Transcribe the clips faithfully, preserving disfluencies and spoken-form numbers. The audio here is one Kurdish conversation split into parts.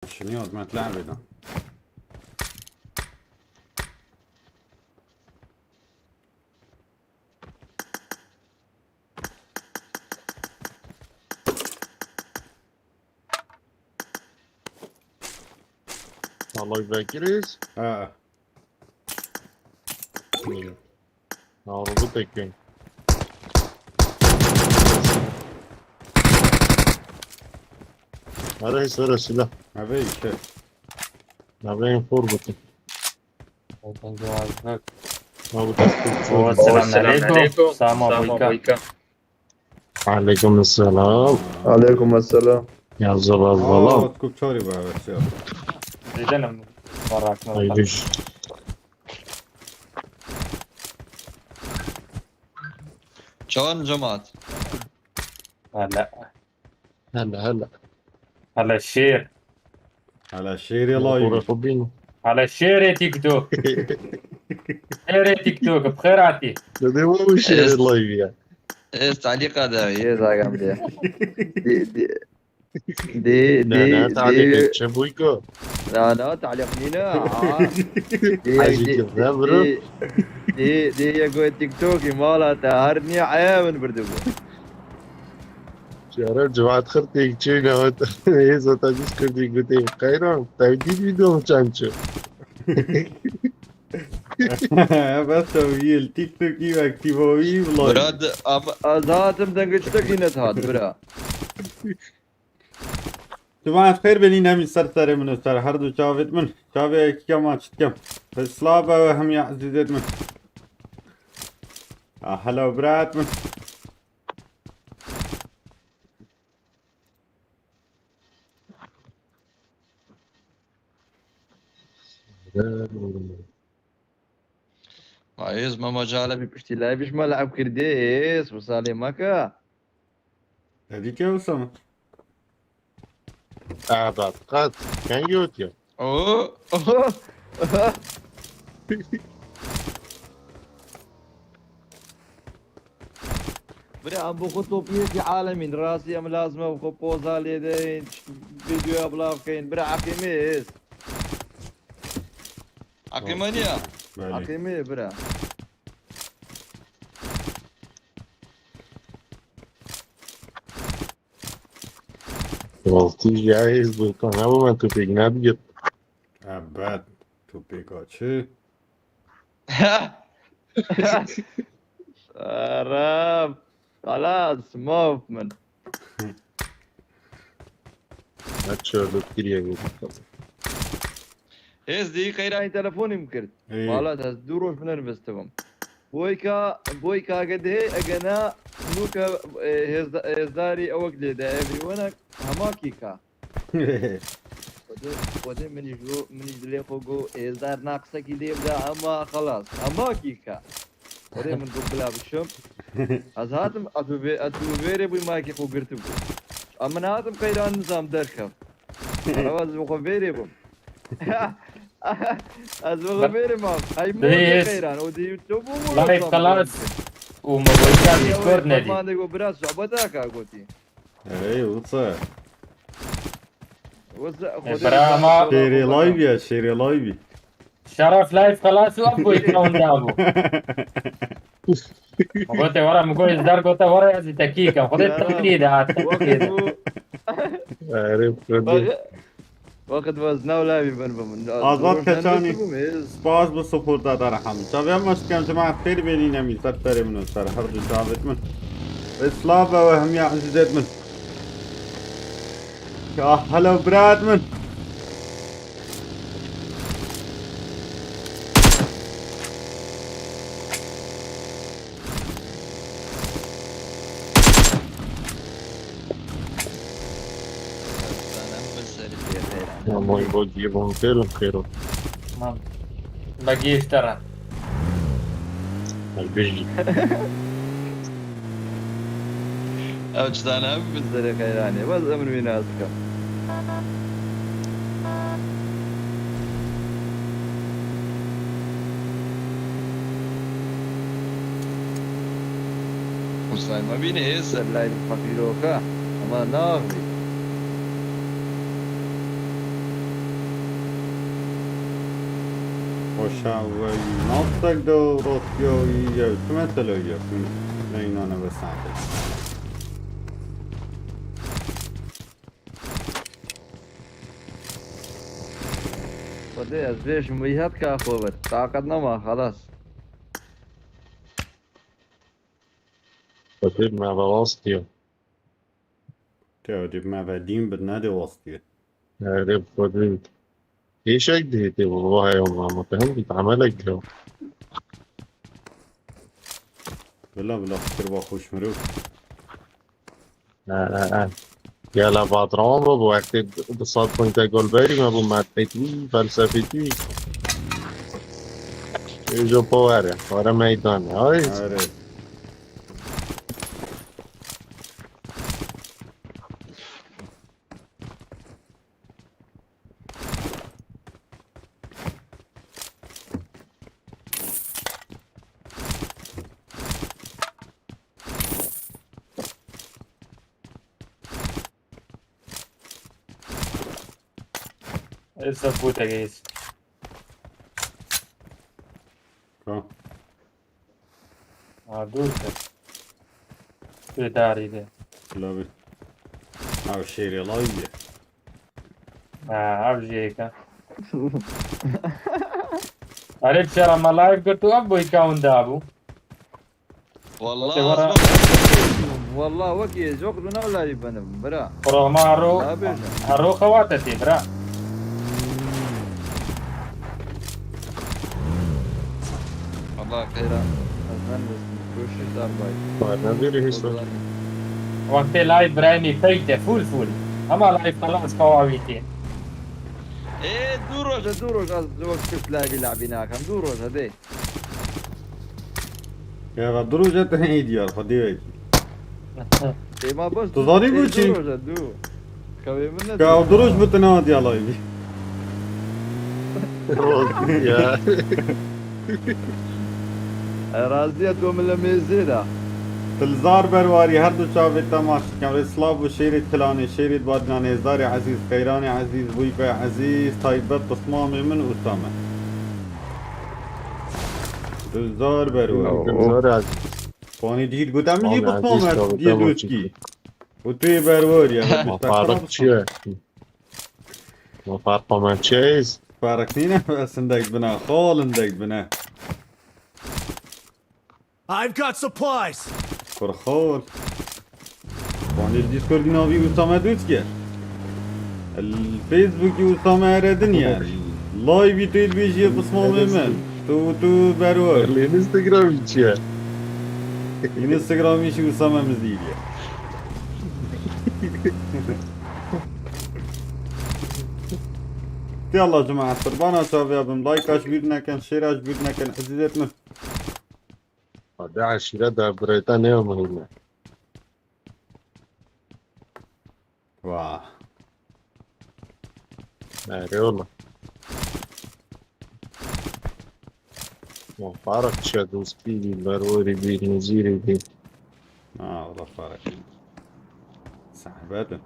شنو يا ولد، ما تلعبي ده. Alay vekiriz. Ha. Araba tekin. Nereye sıra silah? Abi işte. Nereye info bitti? Abi, Selamünaleyküm. Sama boyka. Aleykum selam. Aleykum selam. Ya zala zala. Aa, kup çori ba, evet, ya. Gidelim. Barakma. Haydi. Çawan cemaat. Hele. Hele hele. Hele şêr. Hele şêrê live. Hele şêrê TikTok. Şêrê TikTok, bi xêr hatî. Dede bu şêrê live ya. Ez talîqa de, yê zagam de. Di, di, di, di, di. Çe bûyko? Na, na, talîq nîne, ha. Di, Hacı di, Kızlar di, bro. Di, di, di, yeko TikTokî mala te her niye aya min birdi bu. Cara civat xirtêk çêne hat. Ê zata biz kurdî gotê qeyran. Tevdî video çanço. Bes ew yê li TikTokî û aktivoyî vlog. Murad, ama... Ez hatim dengê çitekî nedihat, bira. Duma xêr benî nemî ser serê min û ser her du çavêt min. Çavê yekî kema çi dikem. Silav be we hemiya ezîzêt min. Ah, hello, brat min. Ma êz me macale bi piştî layvî ji me leheb kirdê êz, misalê me ka. Edî ke wisa me. Ebat qet, kengî otiye? Oo, oo. Bira, em bo xwe topiyekî alemîn. Rastî em lazim e xwe poza lê deyin, videoya bila bikeyin. Bira, heqî me êz. Heqî me niye? Belê. Heqî me, bira. Wextî jî ez dokan hebû me topêk nedigir. Ebet, topêka çi? Saram. Xelas, maf min. Headshot kiriye. Êz dî qeyranî telefonî min kir. Ê. Xelas, ez du roj bine nivistibim. Boyka, boyka ege dihê, ege ne, nûke, e, hêzda-, hêzdarî ewek lê de, everyone, hema kîka. Xwedê, Xwedê min jî got, min jî dilê xwe got, êzdar na qisekî lê bida, hema xelas, hema kîka. Xwedê min got, bila bişim. Ez hatim, ez bi vê, ez bi vêrê bûyî, makî xwe girtibû. Em min hatim qeyran nizam derkev. Araba ez bi xwe vêrê bûm. Ez bi xwe vêrê mam. Hey, mo Dê qeyran, o dî to bû mu? Live xelas. Û me goyî ka Discord nedî. Ferman de got, biraz sohbet aka gotî. Ey, wisa. Wisa, E, Xwedê bira razı ma olsun. Şêrê live ya, şêrê live. Şeref live xelas û ev boyî ka winda bû. Gote were, min got, êzdar gote were, ez ê tekî kem. Xwedê Ya. Teklî de hat, teklî Wexit de. Bû. Erê, Xwedê. Bak, Wexit baz nav lavî bin bi min. Azad Roj Keçanî, nendibûm, êz. Spas bi supporta te re hemî. Çavê em maşt kem, cemaat xêr bênî nemî ser serê min û ser her du çavêt min. Ê silav be we hemiya ezîzêt min. Ya hello brat min. Ya, moy bo diye bon pêlim xêro. Tamam. Bagî ji te re. Ay, bijî. Ew çi dane ev bi serê qeyranê. Bes em wî nas dikim. Husay me bîne ê ser layî feqîroka. Ama naxivî. Xweşa we yî nastek de û rastiya wî ye. Çi mesele ye? Hûn neyna nebe saete. Xwedê ez bêjim wî het ka xwe bir. Taqet nema, xelas. Xwedê me ve wastiye. Te dê me ve dîn bid, ne dê wastiye. Erdê bi xwe dê. Êşek dê tê bi vahaya ma, ma te hem bît emelek dê. Bila, bila, fikir ba xweş mirov. He, he, he. Gela patron bu, bu wextê du sed pointe gol berî me bu, mertbetî, felsefetî. Êjo po were, were meydanê. Ay. Are. Êsa bû te geyis. Ka. Ha, dûr ke. Tu darî de. Labi. Ev şêrê layî ye. Ha, ev jê ke. Erê, bi şera me live girtu, ev boyka hunda bû. Wallah, Te wara- ez bak- Wallah wekî ez yok duna live benim, bira. Bro, ma ro-, Labêje. Ero xewate tê, bira. Allah xeyra. Ez ben de koşiş dar bay. Var, ne biri hiç yok. Wextê live birayê min peyte, full, full. Ama live xelas xewa wî tê. Ê, du roj. Ze du roj az wek çift live labî nakem. Du roj hadi. Ya, va du roja te neyê diyar, xwedê wekî. Ê, ma bes Tu zanî ê, bû du çi? roja, du. Xewê min ne Ka du. ew du roj bi te nehatiya live. Roz ya. E, raziya tu min le mêzê da. Dilzar Berwarî, her du çavê te ma şikem. Rê silav û şêrê Kilanê, şêrê Badinanê, Zarê Ezîz, Xeyranê Ezîz, Bûykoyê Ezîz, taybet pismamê min û Same. Dilzar Berwarî. Dilzar Ezîz. Panî dît gote min jî Tamam, pismam Ezîz, est, tamam, diye tamam, dötkî. Çünkü. Û tu yê Berwarî ye. Ma fark çi ye? Ma fark me çi ye? Fark nîne, bes hindek bine, xal hindek bine. I've got supplies. Kurxol. Panî Discordî navî Usame Dutke. El Facebookî Usame Eredin ye. Liveî tu dibêjî pismamê min. Tu, tu Berwar. El Instagramî çi ye? Instagramî jî Usame Mizîrî ye. Ti Allah cemaat, qurbana çavê bim. Like aç bîr nekin, share aç bîr nekin. Ezîzet min. Hadi aşîret de birayeta ne muhîm e. Wah. Erê ola. Ma farq çi dostî bî, berwerî bî, nizîrî bî. Ha, wala farq. Sehbet in.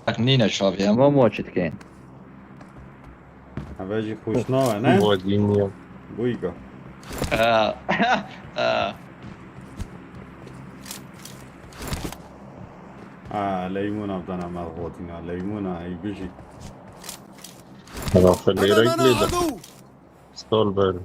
Ev nîne çavê em. Ama mo çi dikên? Eve jî xweş nawe, ne? Bo dîniye. Buyka. Ha. Ha. Ha, leymûna bidana me xotîna. Leymûna ey bijî. Rafa lêrek lê de. Stolberg.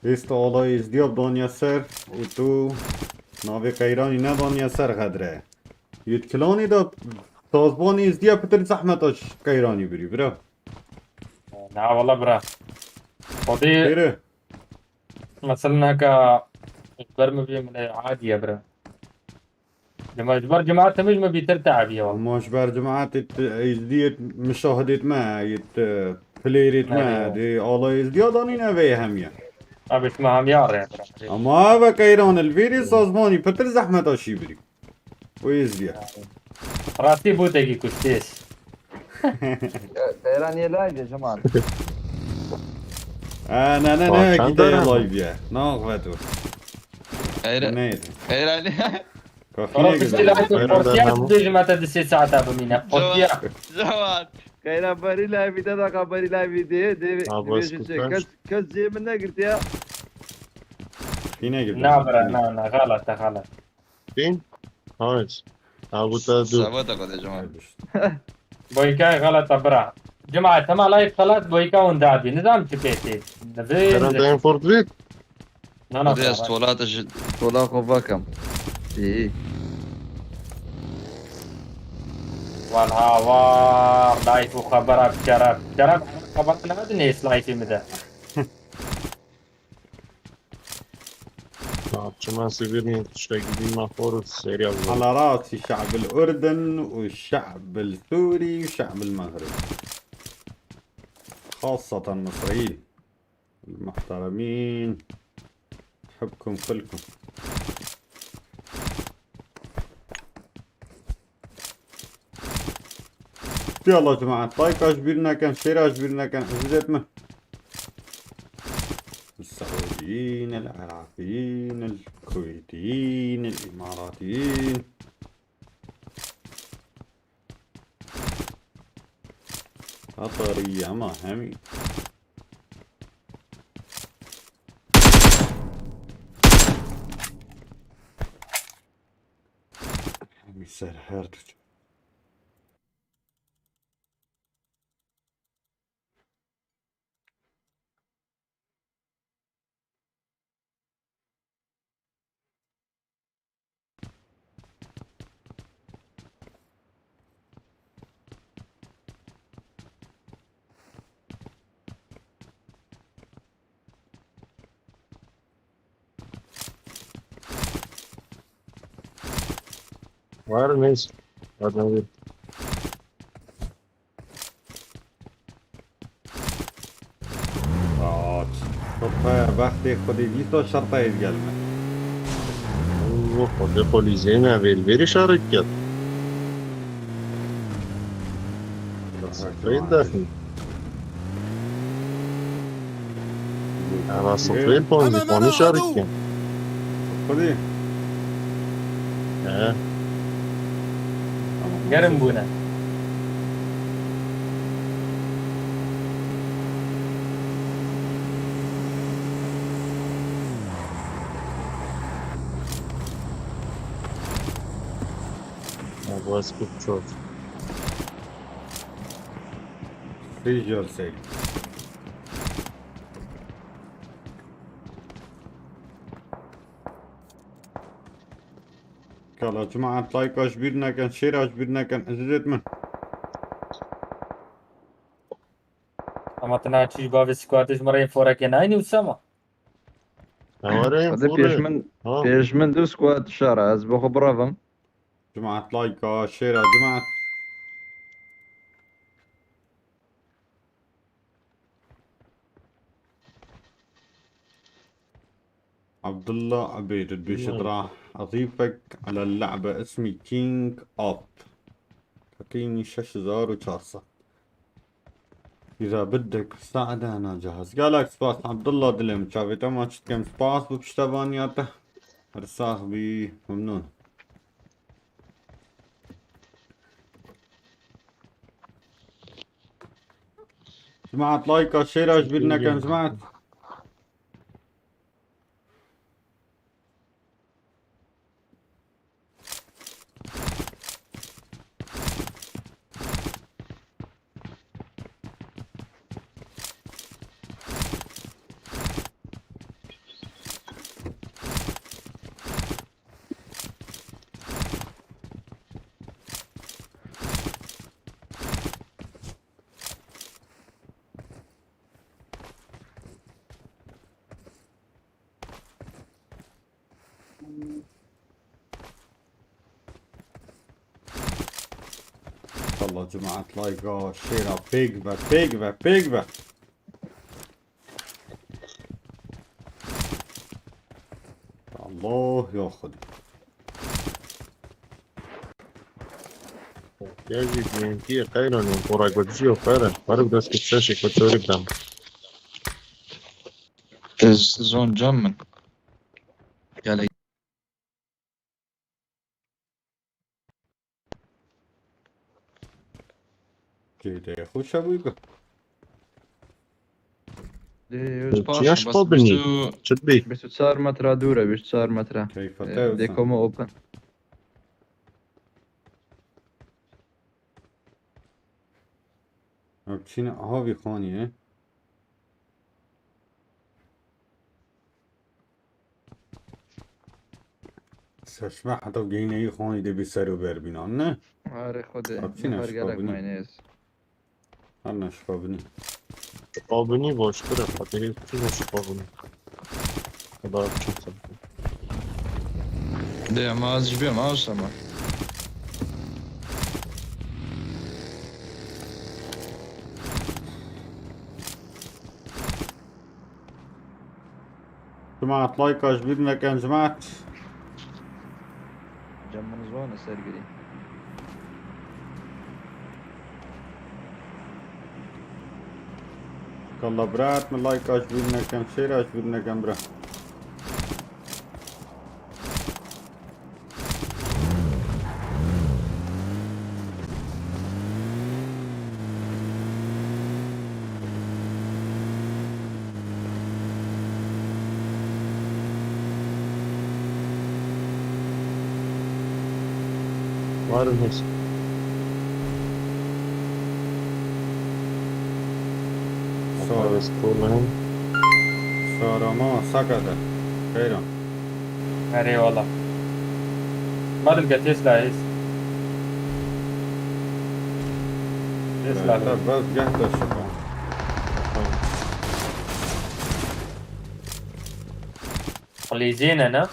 Êsta alay êzdiya daniye ser û tu navê qeyranî nedaniye ser xedre. Yê di kilanê de sazbanê êzdiya pitir zehmet a ji qeyranî birî, bira. Na wala bira. Xwedê Xêre. Mesela heka ji ber min bê min ê adiye bira. Dema ji ber cemaat temiz mi bîtir te abiye wala. Ma ji ber cemaatê t-, êzdiyê t-, muşahidê me, yê t-, pilêrê me, Erê. Dê alay êzdiya danîne vê hemiye. Abi, şima hem ya re. Ama eve keyran, li vêrê sazmanî pitir zehmeta şîbirî. O êzdiye. Rastî botekî kuştês. Seyran yê live ye, Cemal. E, ne, ne, ne, Bakan gide da live ye. Ne axvet o. Eyre-, Ne yedi? Eyrali. Kafine Oğlum, gidiyor. Bitti lan, Eyran korkuya derham. Dibêjim heta di sê saeta bimîne. Korkuya. Cemal, Cemal. Kayra bari live de da, ka bari live de, de, Ha, de, bas şey, kutu. Kes, kes cê min negirtiya. Yine girdi. Na bira, na, na, xelet e, xelet. Bin? Hayır. Ha, bu da dur. Sabah da kalacağım abi. Boykay xelet e bira. Cuma, tema live xelet, boyka hûn dadî. Nizam çi pêtê. Nizam. Eren dayın Ford Vid. Na, na, Hadi ya, bira. Sola da ji-, sola xo vakem. İyi. Wan havar, live û xebera biçere. Biçere xebera ne dine live mi de. Çima sivîrnî tiştekî dî me xor û serî ya. على راسي شعب الأردن وشعب السوري وشعب المغرب، خاصة مصريين المحترمين، نحبكم كلكم. يلا جماعة، لايكا ji bîr nekin, şêra ji bîr nekin, ezîzêt min. السعوديين، العراقيين، الكويتيين، الإماراتيين. قطرية، ما همي. همي سر هردوج. Var mı? Adam bir. Aç. Çok be, bextê xwedê dîsa şertayê gelme. Bu xwedê polîzê ne, vêl vêrê şarik ket. Sifrê dexin. Ama sifrê ponî, ponî şarik ket. Xwedê. He. Gerim bûne. That was good shot. Save yourself. Kala, cemaat, layka ji bîr nekin, şêra ji bîr nekin, ezîzêt min. Ama tu naçî ji bavê squatê ji min re inforeke nayînî Usama? Hadi pêş min, ha, pêş min du squat şara, ez bo xwe biravim. Cemaat, layka, şêra, cemaat. عبد الله عبيد بيشط راح أضيفك على اللعبة، اسمي كينج أوب، تعطيني شش هزار وشارسة. إذا بدك مساعدة أنا جاهز. Gelek spas Abdullah, dilê min, çavê te maç dikim. Spas bo piştevaniya te. Her sax bî, memnûn. Cemaat, layka, şêra ji bîr nekin, cemaat. Wallah cemaat, layka, şêra pêk be, pêk be, pêk be. Allah ya Xwedê. Ya jî G M T ye, qeyran û korak bekçi yok, qeyran. Harbi dest kişte şey, koçori bidem. Ez zon can min. Gelek. Kêdeyê xweş e bûyka. Dê, öz Çiyaş xwe binî. Çi dibî? Bîst û çar metre dûr e, bîst û çar metre. Keyfa Ee, te wisa. Dekoma open. Ev çîne aha vî xanî ye. Seçme heta geyneyi xanî de bir ser û ber bînan ne? Arê xwe de Hepsî ne her gelek şikabinî. mayne ez. Her neşikabinî. Şikabinî baştir e, xatirê tu ne şikabinî. Xweda çi. Dê ma ez jî bêm, ha, Osama. Cemaat, like ji bîr nekin cemaat. Cem min zon e sergirî. Kalla brat, min like ji bîr nekin, share ji bîr nekin bra. Var mı? Sağ ol. Sarama sakata. Xeyran. Erê wala. Madim ke Tesla hêz. Tesla Bas geh de şika. Xlîzê ne ne?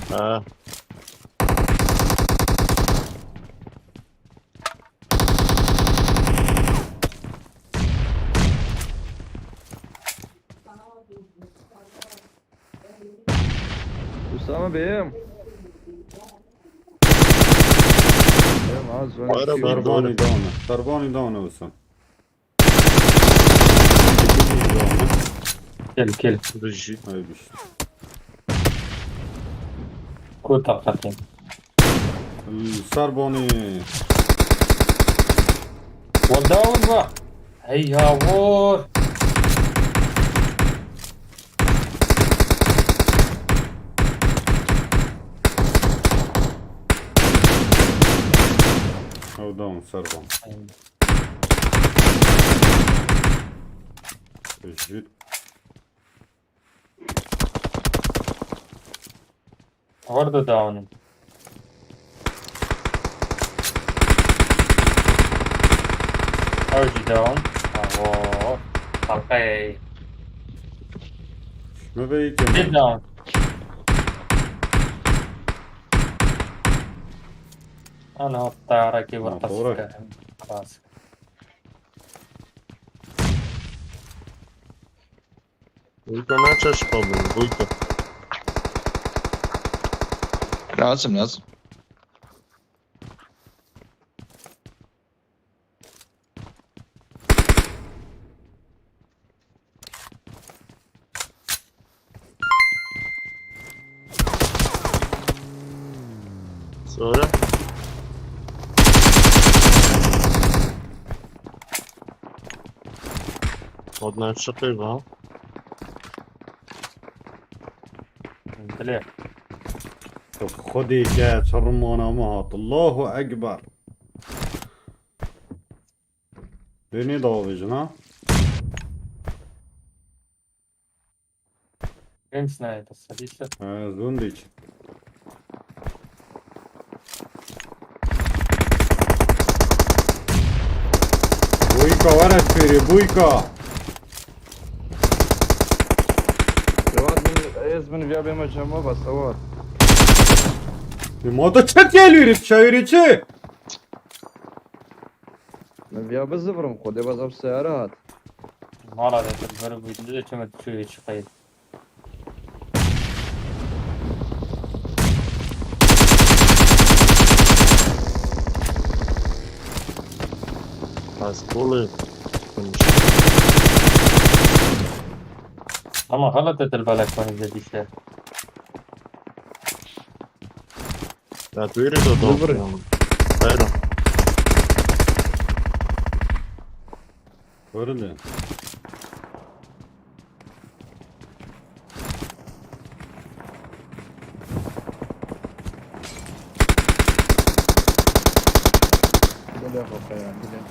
Ha. Usama beyim. Beyim az zon Ara iki. bar- Sarbanî dane. Sarbanî dane olsun. Kel kel. Bijî. Ay bişt. Ku taqetê. Sarbanî. Wa dawin wa. Hey yavur. Ew down Sarban. Jit. Orada down. Ew jî down. Awo. Halkayê. Me ve Jî down. Ana tarekî Ha, wexta doğru. Xlas. Buyka ne çeşit kabul? Buyka. Lazım, lazım. Sonra? Adnan çıkıyor lan. Dilê. Xwedê ke çermana me hat. Allahu Ekber. Lê nê davêjin ha? Genç nayê te sedî se. He, zûn dîç. Buyka were fêrê, buyka. Cewad min, ez min viya bêma cema bas, awar. Bi moda çet geliyor, çeviri çi? Min viya bizivirim, xwedê bas ev seyara hat. Mala de tu ber bu de çeme tu çu hiç qayt. Ez kolê. Ama xelet et el belek beni zedîşte. Ya tu yürü de Dur, dur. Buyurun. Buyurun. Gel ya, bak ya, gel.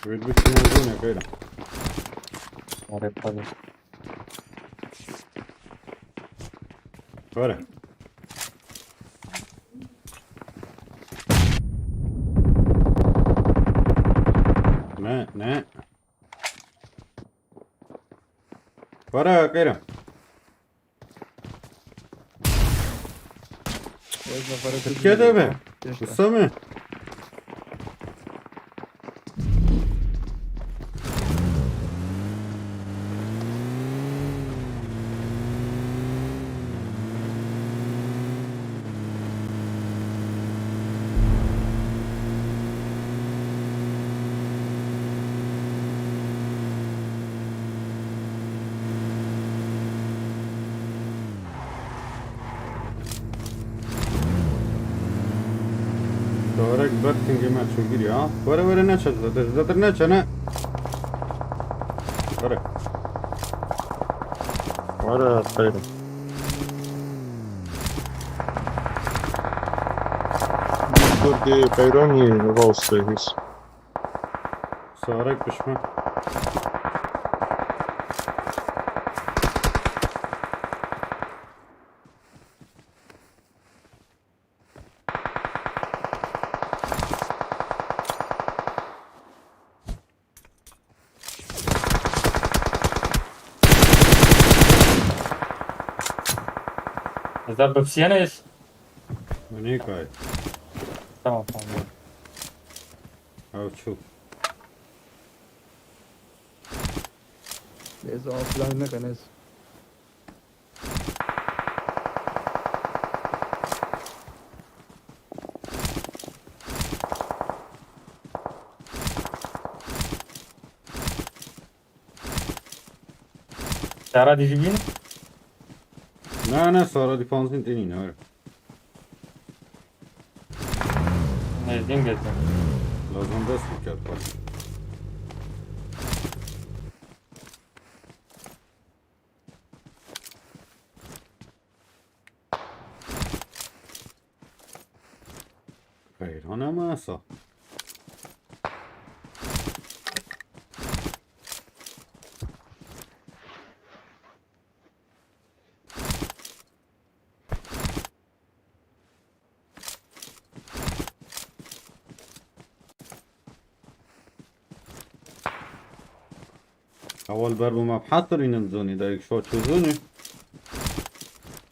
Wê bi şûnê bûne bêra. Are, pardon. Were. Ne, ne. Were, bêra. Tirkiye de mi? Usta mı? Tarek ber tingê me çû giriya. Were, were, neçe zêdetir, zêdetir neçe ne? Were. Were, xeyr. Kurdê Qeyranî rawstê hîs. Sarek pişme. Eza bipsiyeniz. Nîkay. Tamam, tamam. Ew çû. Ez offline ne kenez. Sara dijî bîn? Na, na, Sara di panzin tênî ne. Nêzdîn girtin. Lazim dest biket bak. Qeyran e masa. Ewel ber bû me bi hetir înin zonî, de yek şo çû zonî.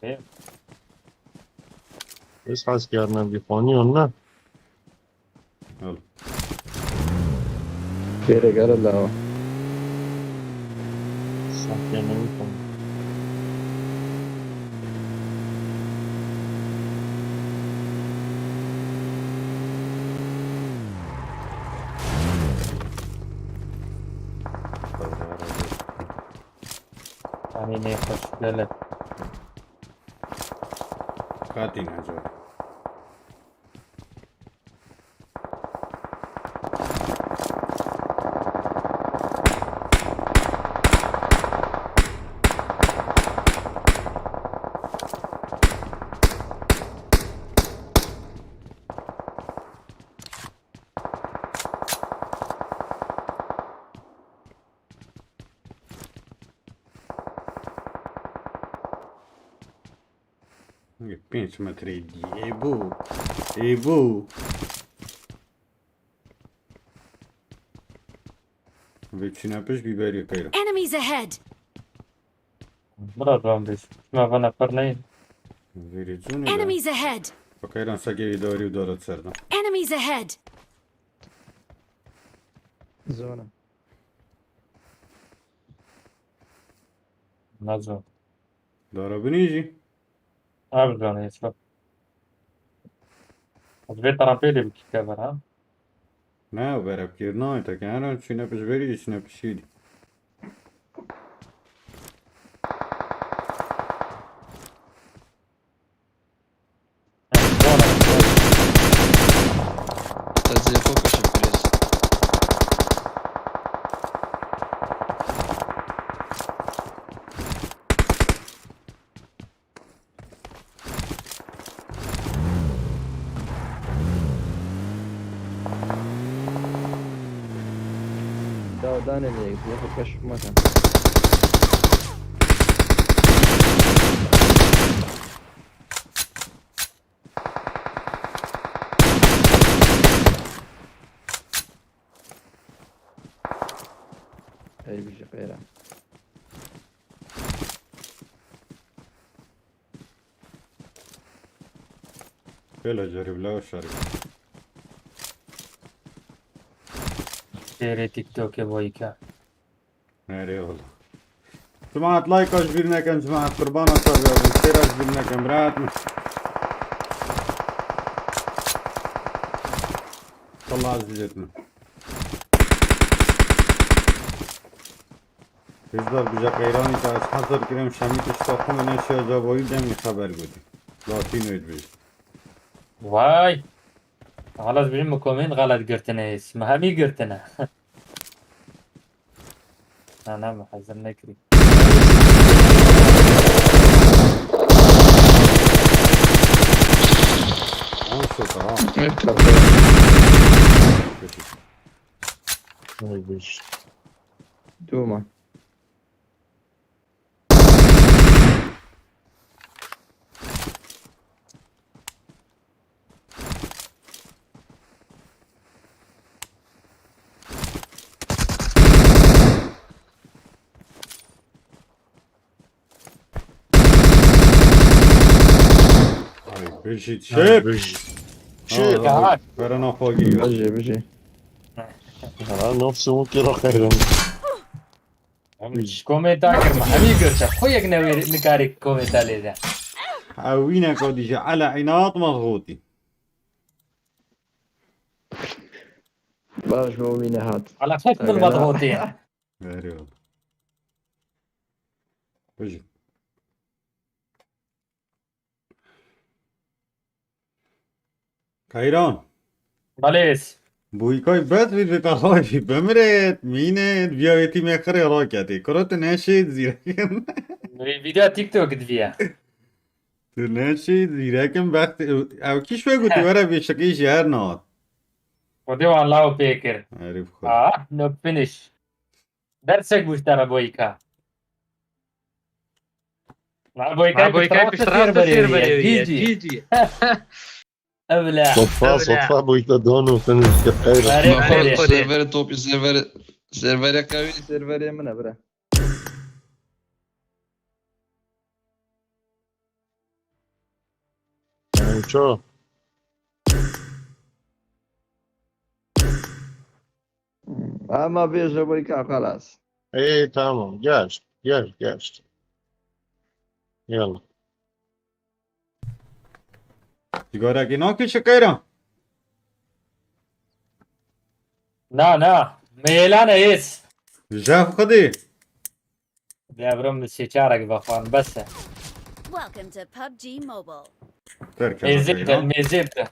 Ê. Ez hez kerdime vî xanî an ne? Hol. Gere gere lawa. Sahte ne wî xanî. Yanî nêxweş gelek. Katî necor. Pênc metreyê dî. Ê bû. Ê bû. Vê çîne pişt bîberî qeyra. Enemies ahead! Bira ram bêj. Şima ve nefer neyê. Vêrê cûnê de. Enemies ahead! Bakayran sekê îdarî û darat serdan. Enemies ahead! Zona. Nazo. Dara binî jî. Abi zona, yeter. Ez vê tarafê de bir kişi var ha. Ne, o berek kir, ne, te kene, çine pişverî, çine pişî. Ez ê xwe keşif kirês. Da, danê lê, lê xwe keşf mekin. Ey, bijî qeyra. Bela cerî bila şerî. Şêrê TikTokê boyka. Nerê ola. Cemaat, like ji bîr nekin, cemaat, qurbana çaviya bin, share ji bîr nekin, brat min. Allah azîz etme. Hêzdar bije qeyranî te ez hezir kirim şemî tişta xwe min neşiya cavayî demî xeber gotî. Latînoyê dibêjî. Vay! Xelas bijî min komên xelet girtine, me hemî girtine. Na, na, me hezir nekirî. On şoka ha. Evet, tabii. Ay, beş. Duma. Ay, bijî çep. Bijî. Çep. Aa, bere naxwagî. Bijî, bijî. Ha, nafsê hûn kira xeyrin. Em ji komê ta kir me. Hemî girse. Xwe yek newê nikarê komê ta lê de. Ewîne ka dîje ele înat mezgûtî. Baş bo wî nehat. Ala xet min mezgûtî. Verê. Bijî. Kayran. Balês. Bûyîkay bet vî vê pexayî bimrêt, mînêt, viya wê tîmê xirê raketê. Kuro tu neşê zîrekin. Vê vîdya TikTok diviya. Tu neşê zîrekin bextê. Ew kî şwe got were vê şikî ji her nat. Xwedê wan law pê kir. Erê bi xwe. Ah, no finish. Dersek bû ji te re Boyka. Ma Boyka pişt raste serverê wî ye. G G. Evla. Sotfa, sotfa Boyka dano finish kir xeyr. Erê, erê. Serverê topî, serverê, serverê qewî, serverê min e bira. Ço? Ama bêje Boyka xelas. Ê, tamam, geç, geç, geç. Yalla. Sigarekê nakişî qeyra? Na, na. Meyelane ês. Jef xwedî. Devrim şêçarek vexwan bes e. Welcome to PUBG Mobile. Terk Mêzê de, mêzê de.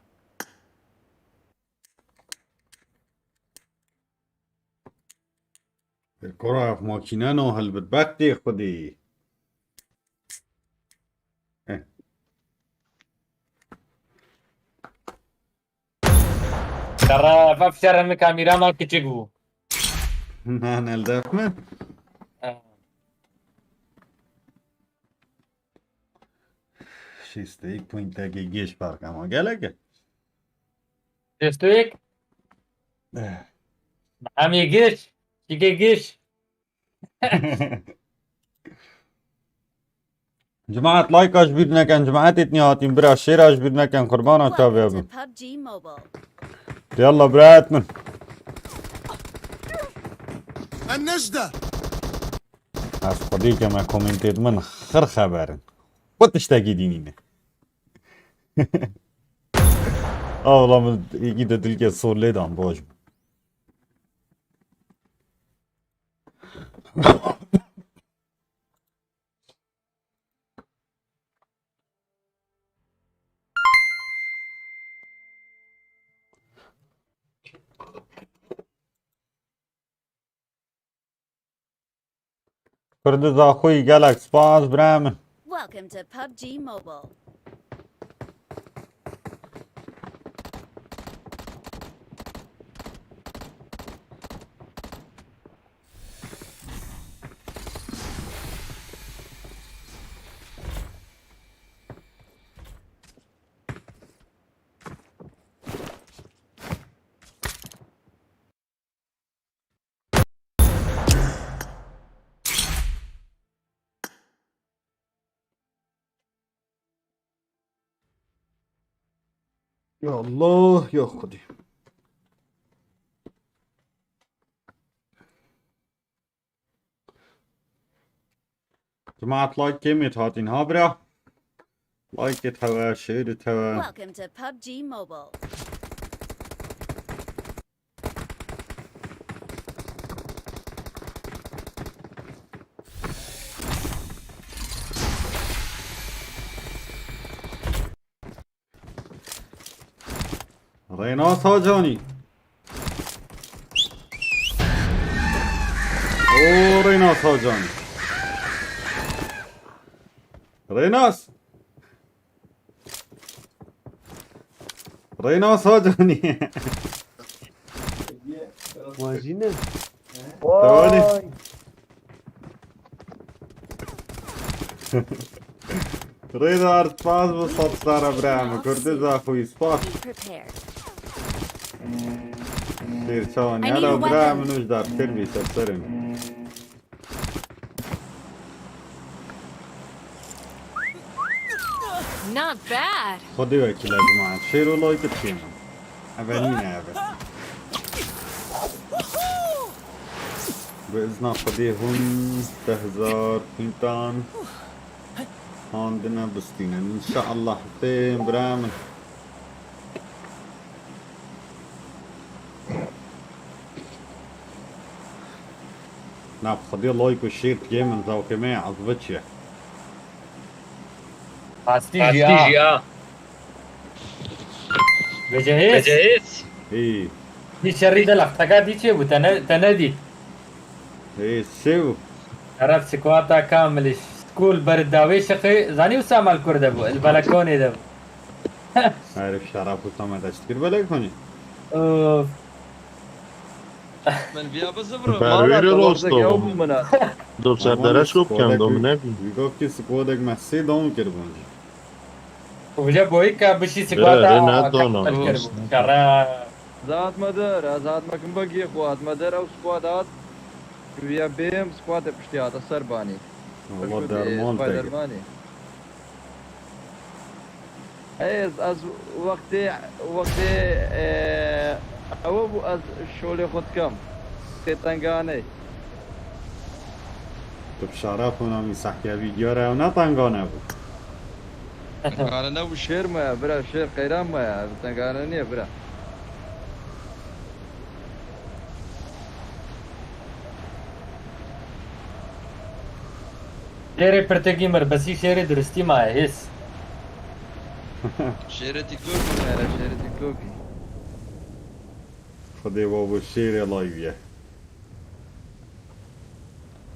Kura ev makîne no hilbit bextê xwedî. Eh. Şeref, ev şeref min kamîra me kiçik bû. Na, ne li def min. Ha. Şêst û yek pointekê gêş fark ama gelek e. Şêst û yek? Eh. Hemî gêş, çikê gêş. Cemaat, like ji bîr nekin, cemaetê dinê hatin, bira, şêra ji bîr nekin, qurbana çavê bim. Welcome to PUBG Mobile. Yalla, biraet min. Ennejde. Ez xwedî ke me komentê min xir xeberin. Xwe tiştekî dînî ne. Awla min êkî de dilke sol lê dan, baş bû. Kurdiza xwî, gelek spas, birayê min. Welcome to PUBG Mobile. Ya Allah, ya Xwedê. Cemaat, like kêm êt hatin ha bira. Like êt hewe, share êt hewe. Welcome to PUBG Mobile. Rênas Hacanî. O Rênas Hacanî. Rênas. Rênas Hacanî. Wan jî ne. Tewanî. Vay. Rêdar, spas bo sed star e, birayê min. Kurdiza xwî, spas. Be prepared. Şêr çawan, I need a weapon. Birayê min, û ji dar xêr bî, ser serê min. Not bad. Xwedê wekîl e, cemaet. Şêr û like bikînin. Eve nîne eve. Bi izna Xwedê hûn deh hezar pintan handine bistînin. Înşeallah, tên birayê min. Na, bi Xwedê like û share dikê min, zewqê me yê ezve çi ye. Rastî jî ya. Vecehêz. Vecehêz. Hî. Dî şerî de lexteka dî çê bû, te ne, te nedît. Hî, çê bû. Şeref squata kamilî. Skûl ber dawê şixê, zanî Usama li kur de bû, li belekonê de bû. Herif şeref Usama deşt kir belekonê. Of. Min viya bizivrim. Berwêrê mala, rosto. Ew bû min e. Dom ser dereş go bikem, dom nebî. Wî gotî squadek me sê down kiribûn jî. Û bile boyî ka bişî squada. Rê, rê, ne down. Şeref. Ez hatme der, ez hatme kim begiyê xwe, hatme der ew squad hat. Viya bêm squadê piştî hate ser banî. Allah derman te. Spidermanî. Ez, ez wextê, wextê, e, ew bû ez şolê xwe dikem. Tê tenganê. Tu bi şara xwe namî sehkevî diyar e, ew ne tengane bû. Tengane nebû, şêr me ya, bira, şêr qeyran me ya, ev tengane niye, bira. Şêrê pirtekî mirbesî, şêrê duristî maye hêz. Şêrê TikTokî me ya, şêrê TikTokî. Xwedê wa bo şêrê live ye.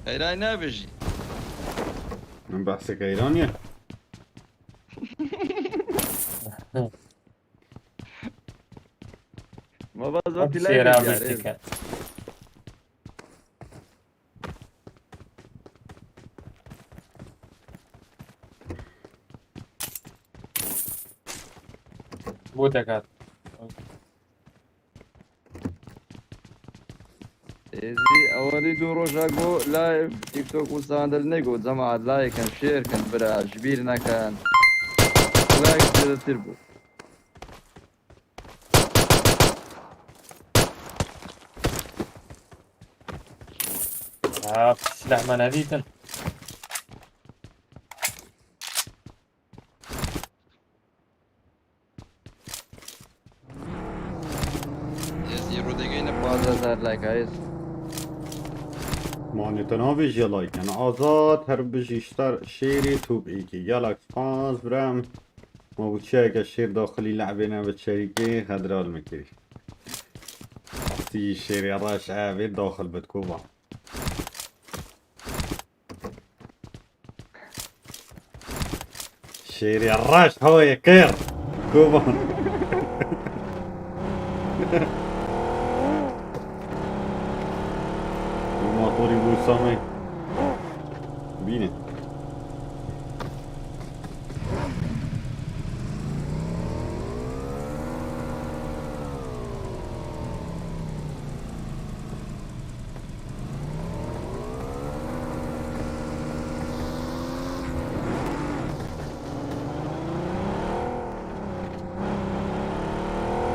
Qeyran nabêjî. Min behsê qeyran ye. Ma baz Hep vekî şêra live bir diyar, tike. Bu da kat. Êzî ewanî du roja go live TikTok û sandal nego cemaat like kin, share kin bira, ji bîr nekin. Like zêdetir bû. Ha, silah me nedîtin. Ez îro degeyne pazdeh hezar like ayız. Mane te navêjiye like, yani Azad her bijî şter şêrê top êkê. Gelek spas birem. Ma bu çiyeke şêr daxilî le'bê ne bi çerîkê hedral me kirî. Rastî şêrê reş e vê daxil bit kovan. Şêrê reş hoyê qêr. Kovan. Bu motorî bu Samê. Bîne.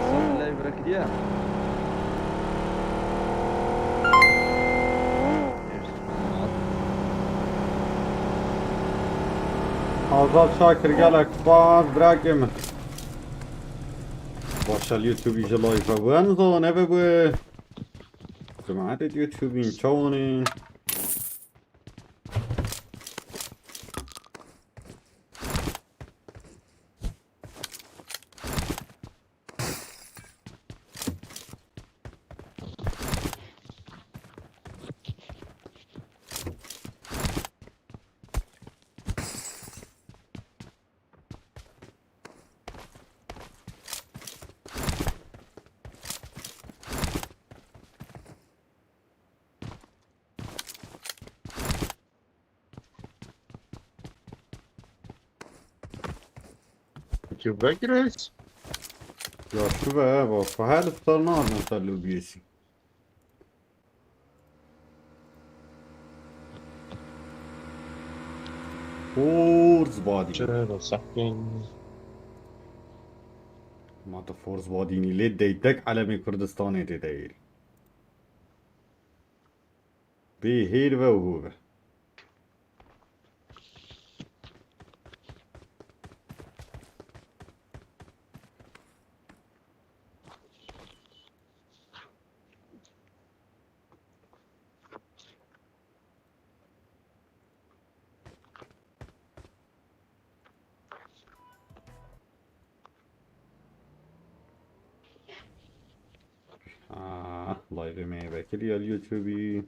Sen live bırakıdiya. Azad Şakir, gelek spas, bırakê min. Başa YouTubeî ji live bû, em zane ve bû. Cemaetê YouTubeîn çawanên. Peki, vekres? Ya şu be, bak, her tutar ne yapmışlar lobiyesi? Force body. Şöyle sakin. Ma tu force body nî lê deytek elemê Kurdistanê tê deyir. Bê hêr ve û hû ve. Ah, live me vekirî ya YouTubeî.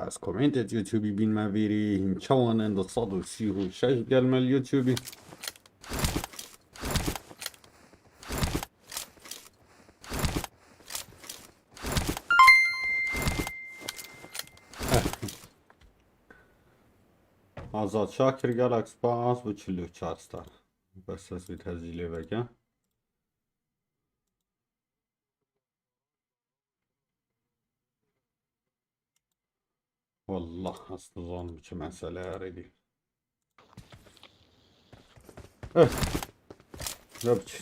Ez komentê YouTubeî bîn me vîrî, hîn çawan in, du sed û sî û şeş gel me li YouTubeî. Azad Şakir, gelek spas, bu çil û çar star. Bes ez vî tezîlê veke. Wallah, ez dizanim çi mesele ye rêdî. Eh. Ya biçi.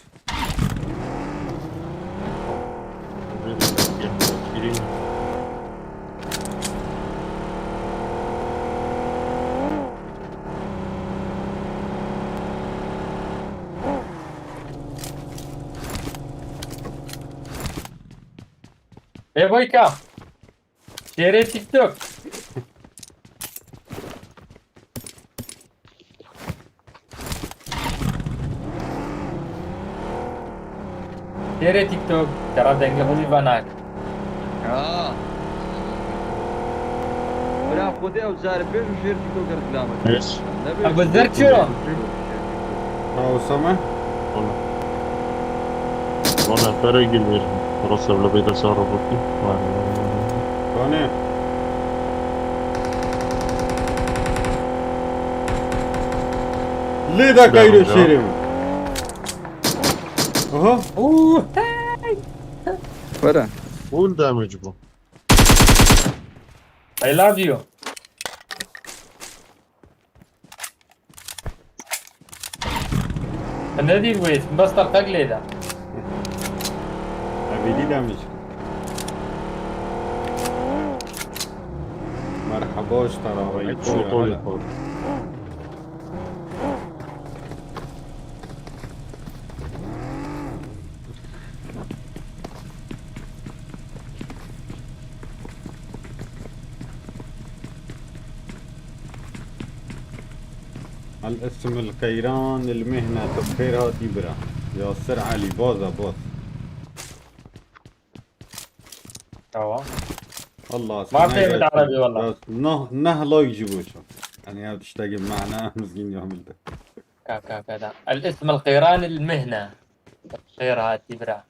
Ê boyka. Şêrê TikTok. Şêrê TikTok. Tera dengle hûn vanak. Ha. Bira xwedê ew carê bêjin şêr TikToker reklam e. Yes. Nebêjin. Ebu Zer çi yo? Ha, Osame? Ona. Ona pere gil ver. Rasa bile beyda sar roboti. Vay, vay, vay, vay. Kane? Lê da kayro şêrê min. Aha. Oo, hey. Were. Full damage bu. I love you. Ne dîr wêt, bes te qek lê de. Evîdî demiş. Merhaba, ji te re. Ay, çû tolê xwe. الاسم القيران المهنة. Tu bi xêr hatî bira. Yasir Elî, baza baz. Tamam. Allah Ma fehmit erebî wala. Neh, neh like ji bo ço. Yani ya tiştekî mana mizgîn ya min de. Ka, ka, ka da. الاسم القيران المهنة. Xêr hatî bira.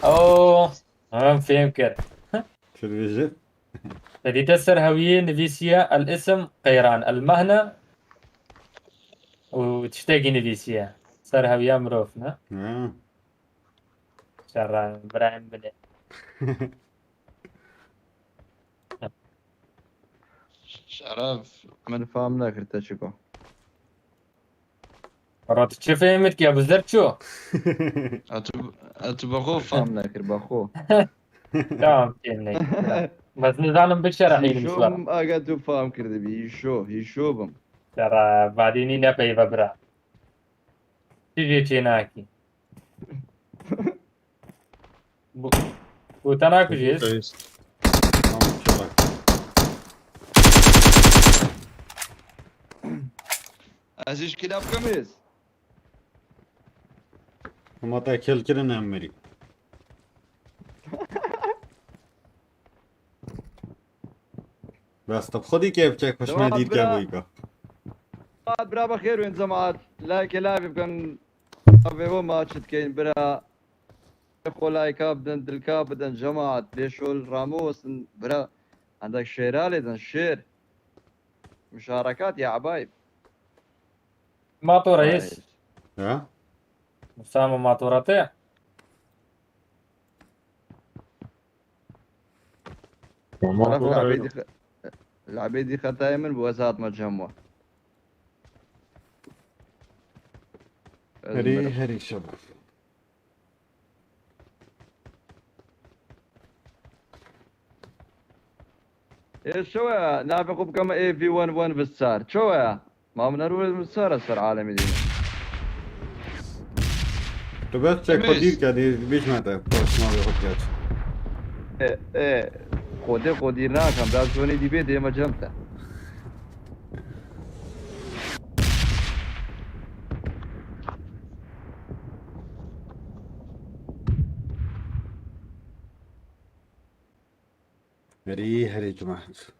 Oh, em fêm kir. Çi dibêjin? Te dîte ser hewiyê nivîsiye الاسم قيران المهنة û tiştekî nivîsiye. Ser hewiya mirov, ne? Ha. Şerran, Îbrahîm Bilê. Şeref, min fam nekir te çiko. Ra tu çi fehmî dikî, Ebu Zer ço? A tu, a tu bexwe fam nekir, bexwe. Tamam, kêm nekir. Bes nizanim bişerehînim Hîşo şuan. Bim, aga tu fam kirdibî, hîşo, hîşo bim. Şera, vadînî ne peyve bira. Çi jê çê nakî? Bu, bu te nakujî. Tamam, çalak. Ez ji kî laf kim iz? Hema te kel kirin em mirî. Bes tu xwedî kêf çek xweş me dît ke bûyka. Bira bexêr wên cemaat. Like, live bikin. Avê we ma çi dikeyn bira. Xwe layka bidin, dilka bidin, cemaat, bê şol ramosin, bira. Endek şêra lê din, şêr. Muşarekat ya ebayb. Mato reis. Ha? Musamo mato rate. Tamam. Taraf labê di, labê di xetayê min bu ez hatma cem wa. Herî, herî şev. Ê, şewe, navê xwe bikeme A V one one Visar. Çewe ya? Ma min her wê Visar e ser alemî dîne. Tu bes çek Temiz. Xwe dîr ke, dî bîş metre. Post navê xwe geç. Ê, ê, xwedê xwe dîr nakem. Biraz zonê dî bê dême cem te. Herî, herî cemaat.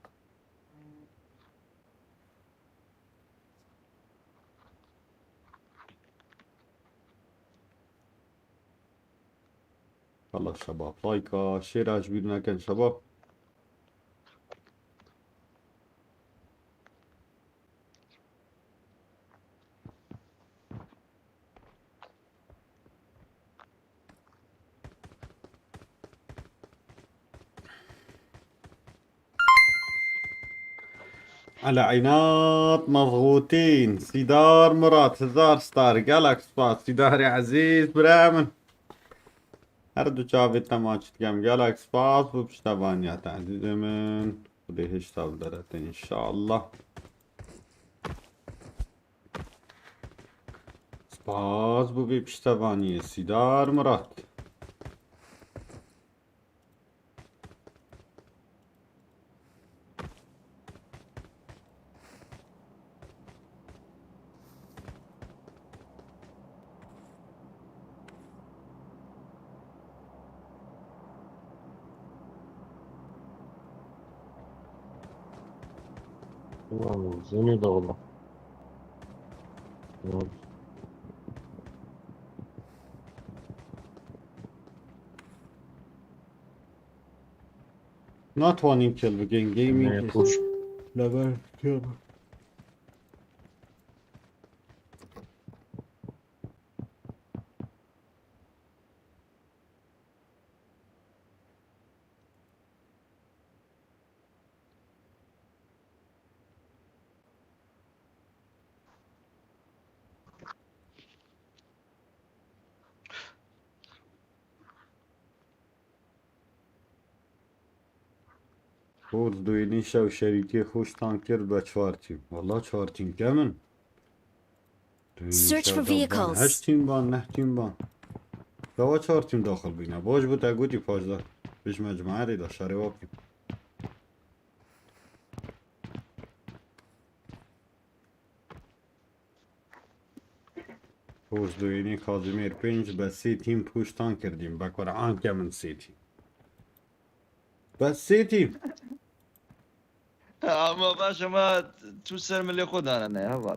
Valla şebap. Layka, şêra ji bîr nekin şebap. Ala Eynat mezgûtîn, Sîdar Murat, hezar star, gelek spas, Sîdarê ezîz, bira min. Her du çavê te maç dikem, gelek spas bo piştevaniya te, ezîzê min. Xwedê hêşta bidere te, înşallah. Spas bo vê piştevaniyê, Sîdar Murat. Tamam, zini de ola. Tamam. Natwanîn kil bikin, gaming. Ne, is poş. Level kil. Force duênî şew şerîtiyê xwe ji tank kir be çar tîm. Walla çar tîm kemin. Duênî Search şew for da ban, vehicles. Heşt tîm ban, neh tîm ban. Dewa çar tîm daxil bîne. Baş bû te gotî pajdeh. Bijme cemaetê de şerê wa bikî. Post duênî Kazimêr pênc be sê tîm pûştan kirdîn. Be Quran ke min sê tîm. Be sê tîm. Ama baş ama tu ser milê xwe dane ne heval.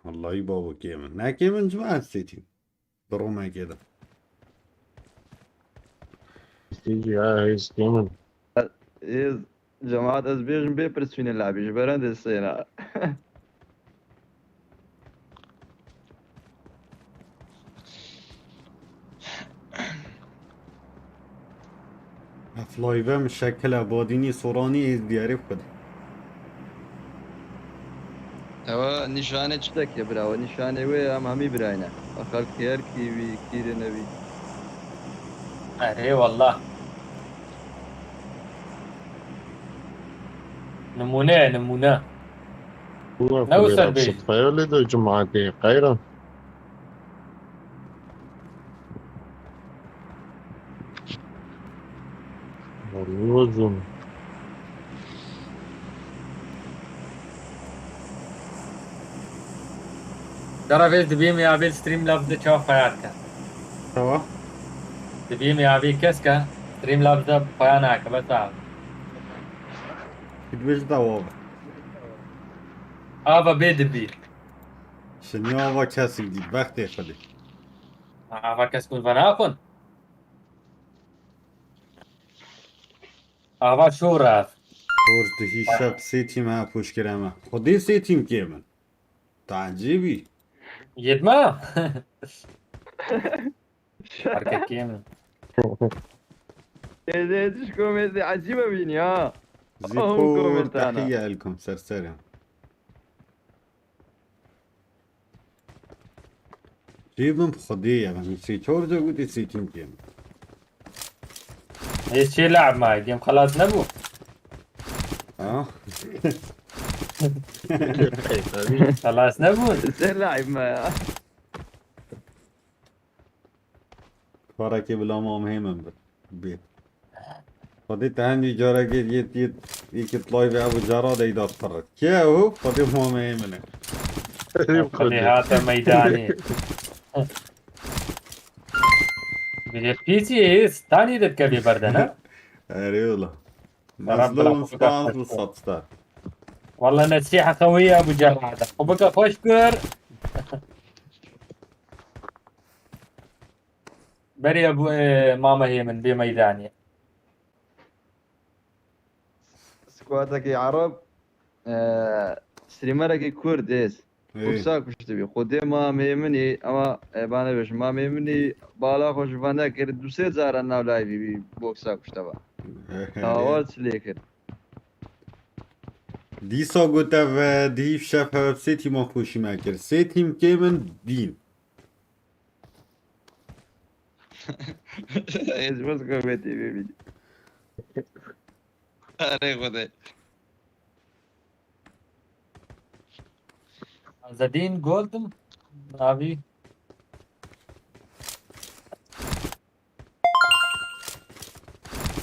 Wallahî babo kêm in. Ne kêm in cima ez sê tîm. Bi Romekê de. Sê jî ya hêz kêm in. Ê, cemaat ez bêjim bê pirsûnê labî ji berendê sêna. Ev live muşekile badînî soranî êz diyarê xwe de. Ewa nîşanê çi teke bira? Ewa nîşanê wê em hemî birayne. Xelkê her kî wî, kîrê nevî. Erê wallah. Nimûne ye, nimûne. Ne wisa bêjî. Sitfaya lê de cemaetê qeyra. Wazim. Dara vê dibî me avê Streamlabs de çawa xeyar ke. Tamam. Dibî me avê kes ke Streamlabs de xeya nake, bes a. Gidibêj da ava. Ava bê dibî. Şinya ava kesik dî, bextê xwedê. Ava kes kun venaxwin. Ava şor ev. Hor dihî şev sê tîm ha pûşkire me. Xwedê sê tîm kêm in. Tacîbî. Yetme. Herkekê min. Êdê, tu ji komêtê ecîbe bînî ha. Zî Hûn por komêntana. Tehiye elkom ser ser ya. Cêbim xwedê ye, min sê çar ca gotî sê tîm kêm. Ê çê le'b ma, game xelas nebû. Ha? Xelas nebû. Ser le'b ma ya. Karekê bila Mam Hêmin bi. Bê. Xwedê te hendî carekê yêt, yêt, yêkit live ev û cara de îda dixirrit. Kê ew? Xwedê Mam Hêmin e. Xwedê hate meydanê. Bile pîsî stanî de dikevê berde ne? Erê wala. Mezlûm spas li sed star. Wala nesîha qewî ya bu cerrada. Xwe bike xweş kir. Berê bû, e, Mame Hêmin bê meydanê. Squadekî Ereb, e, streamerekî Kurd êz. Ê. Boksa kuştibî. Xwedê Mame Hêminî, ama, e, bana bêjim, Mame Hêminî bala xwe ji van nekir, du sê cara nav live bî boksa kuşteva. Ê. Tawa çi lê kir? Dîsa gote ve, dîv şev hev sê tîma xweşî me kir. Sê tîm kêm in dîn. Ez ji bo komêtê bibînim. Erê Xwedê. Azedîn Gold navî.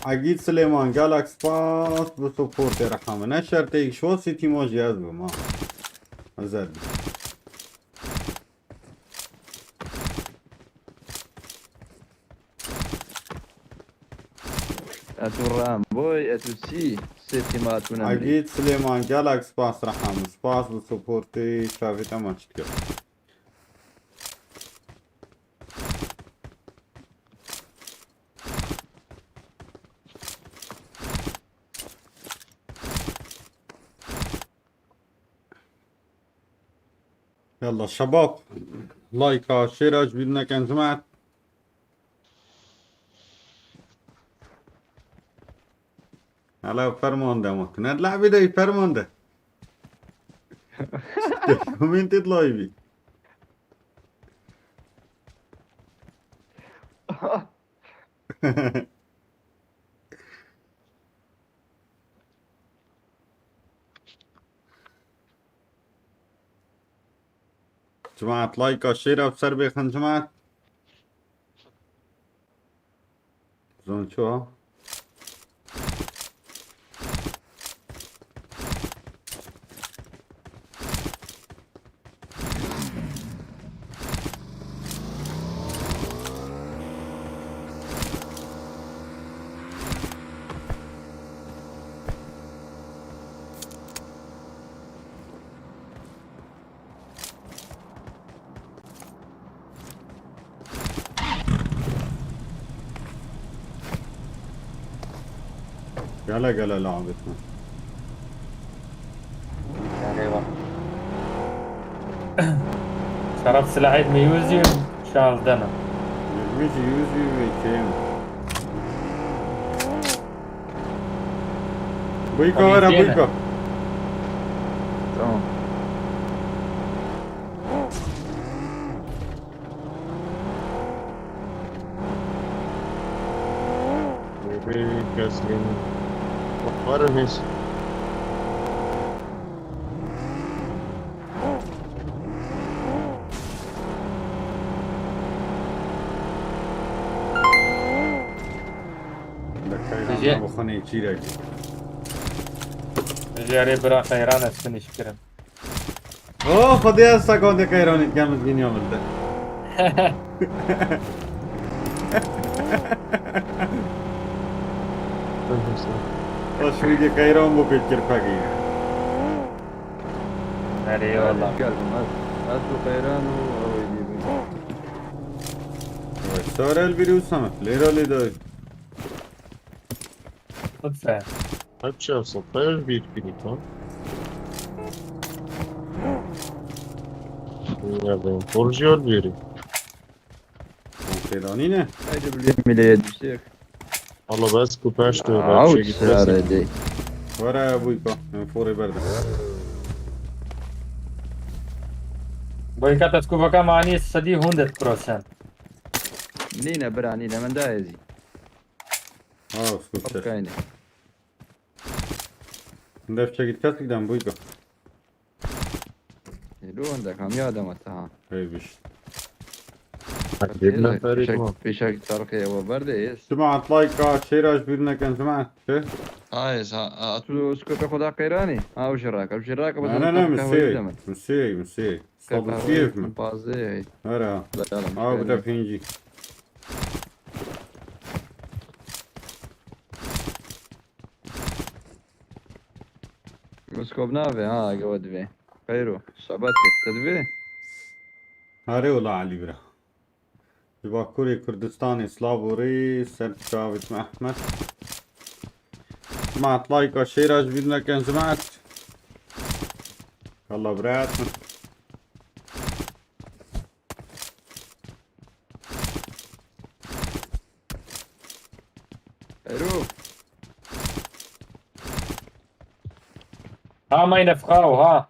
Egîd Silêman, gelek spas bi supportê, reha min. Ne şertê, ji bo sê tîma jî ez bim ha. Ezel. Etu Ramboy, etu sî, sê tîma tûne milî. Egîd Silêman, gelek spas, reha min. Spas bi supportê, çavê te maç dike. Yalla şebab. Layka, şêra ji bîr nekin cemaat. Hala fermande ama. Ne labi de fermande. Komêntê live. Cemaat, layka şêra bi ser bêxin, cemaat. Zon çi wa? Gele gele lawê min. Erê bak. Şeref silahê mi yüz yirmi şazdana. Yüz yirmi, yüz yirmi iki. Buyka, were, buyka. Tamam. Bebê keskin. Bakarım hiç. Li Xeyran Dije- nabixwe nêçîrek. Dije erê bira Xeyran ez finish kirim. Oh, Xwedê ez sekondê Xeyranê dikem, ez bîniya min te. Baş wî de Xeyran bû pêkir pekî. Erê wala. Gel bûm ez. Ez û Xeyran û ew ê dî bûn. Sare el biri Usame. Lêra lê dayê. Lütfen. Hepçe sapayır bir finito. Ya ben borcuyor biri. Têdanî ne? Haydi bileyim bile yetiştik. Valla bes ku peşt Ya, ve avuç şey gitmesin. Sare de. Were buyka. Em forê berde. Boyka te ku vaka mani sedî hundet prosent. Nîne bira nîne, min da ezî. Ha, skup. Kayne. Def çekit kesik dem buyka. Ê, lu hindek ham ya dema te ha. Hey biş. Hadi bir nefer Pêşek, etme. Pêşek tarqê ewa berde ez. Cemaat, layka şêra ji bîr nekin, cemaat. Çi? Ha, ez ha, a, tu skope xwe da qeyranî. Ha, ew jî rake, ew jî rake, Ne, ne, ne, misiyê, misiyê. Sed û siyê. Pazdeh. Were. Ew bide pêncî. Miskop navê, ha, ege we divê. Xeyro, şebat kir, te divê? Harê wela Elî bira. Ji Bakurê Kurdistanê, silav û rê, ser çavêt me Ehmed. Cemaat, layka şêra ji bîr nekin, cemaat. Yallah, birat min. Ero. Ha, mayne fixaw, ha.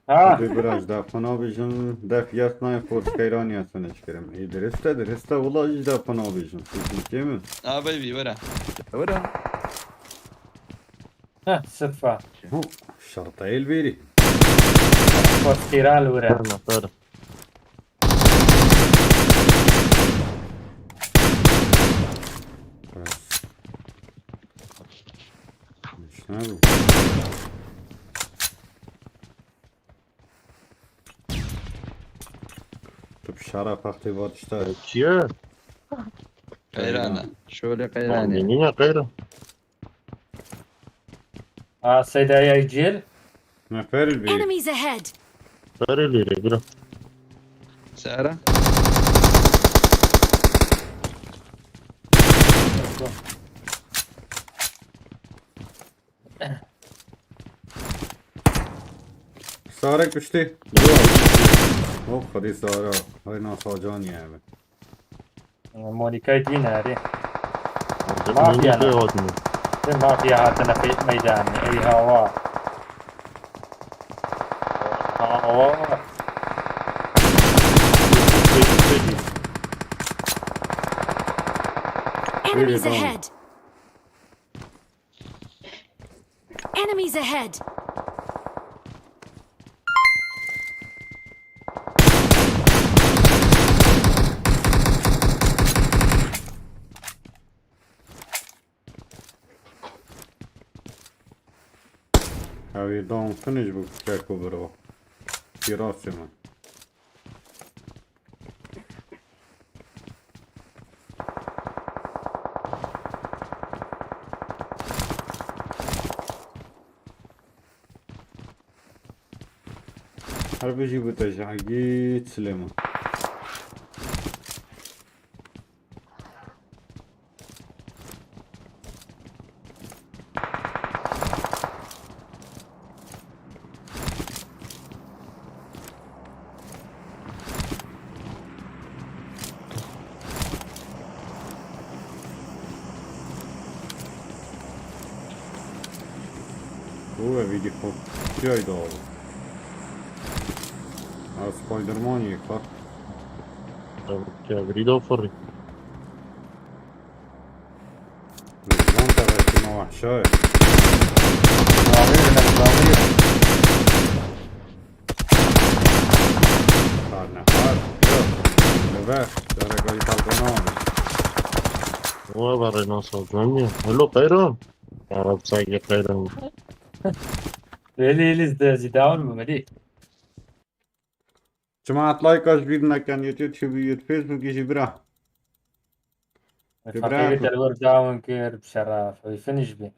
Ha. Bi biraz da fena bijim, def yasnayê Force Keyranî ya sene çıkarım. Ê, diriste, diriste, wala ji da fena bijim. Siz kim mi? Ha, baby, wera. Wera. Heh, sıdfa. Hu, şerteyê li bêrî. Xwestîra li wir e. Ferma, ferma. Bes. Nişne bu. Tu bi şara pextê vat işte. Çiye? Qeyrana. Şöyle qeyrane. Nîne qeyra. A, Seydayê cil. Ne feril bî. Enemies ahead! Feril bî, bira. Sara. Sare kuştê. Oh, Xwedê Sara. Hay nasacan ya be. Monikayê dî ne erê. Mafya ne? Vê mafya hatine pê meydanê. Ey hawa. Hawa. Enemies ahead! Enemies ahead! Ew ê down finish bû keko biro. Pîrasê min. Her bijî bû te ji Egî Silêman. Û evî dî xwe tiyayda. Ha, Spider-Man yê kar. Ya, ya, virî de firî. Van te vekî ma wehşa ye. Navê bile navê. Karne har. Yok. Li ver. Cara gayî balkona. Wa barê nasıl dönüyor? Hello, Kayran. Ya, Rabsayı Kayran. Öyle, öyle, zidane mi, Melih? Cemaat, like ji bîr nekin, YouTube, YouTube, Facebook jî bira. Feqîrê te li wir dawin kir, bi şeref. Wî finish bî.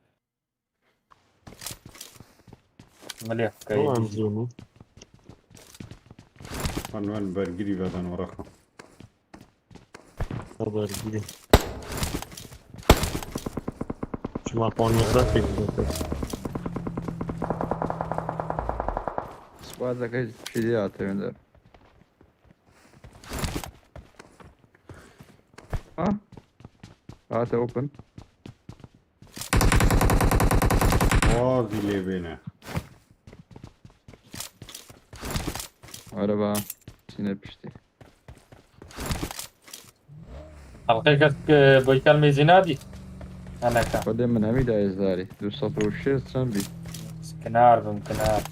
Milê xwe Tamam, kayî. Zînî. Wan wan bergirî veden waraqa. Bergirî. Şima pornografik. Squadeke piştî hate wende. Ha? Hate open. Wazî lê bêne. Araba. Çine piştî. Halkayı kes, e, boykan mezina di. Anaka. Xwedê min hemî dayê zarî. Du sed û şêst çend bî? Kinar bim, kinar.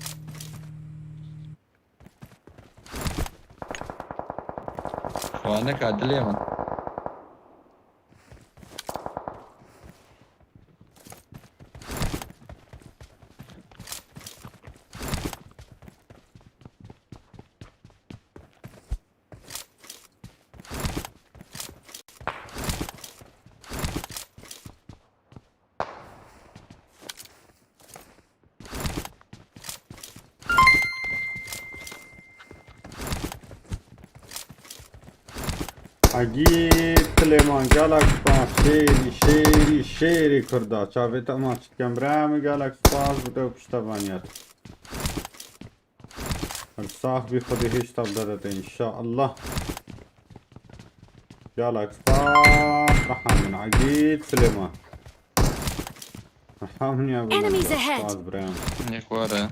Xwanika dilê min. Egîd Silêman, gelek spas, şêrî, şêrî, şêrî Kurda. Çavê te maç dikem, birayê min, gelek spas, bi te û piştevaniyet. Her sax bî, Xwedê hêşta bidete înşallah. Gelek spas, Reha min, Egîd Silêman. Reha min ya, Enemies ahead! Spas, birayê min. Yek were.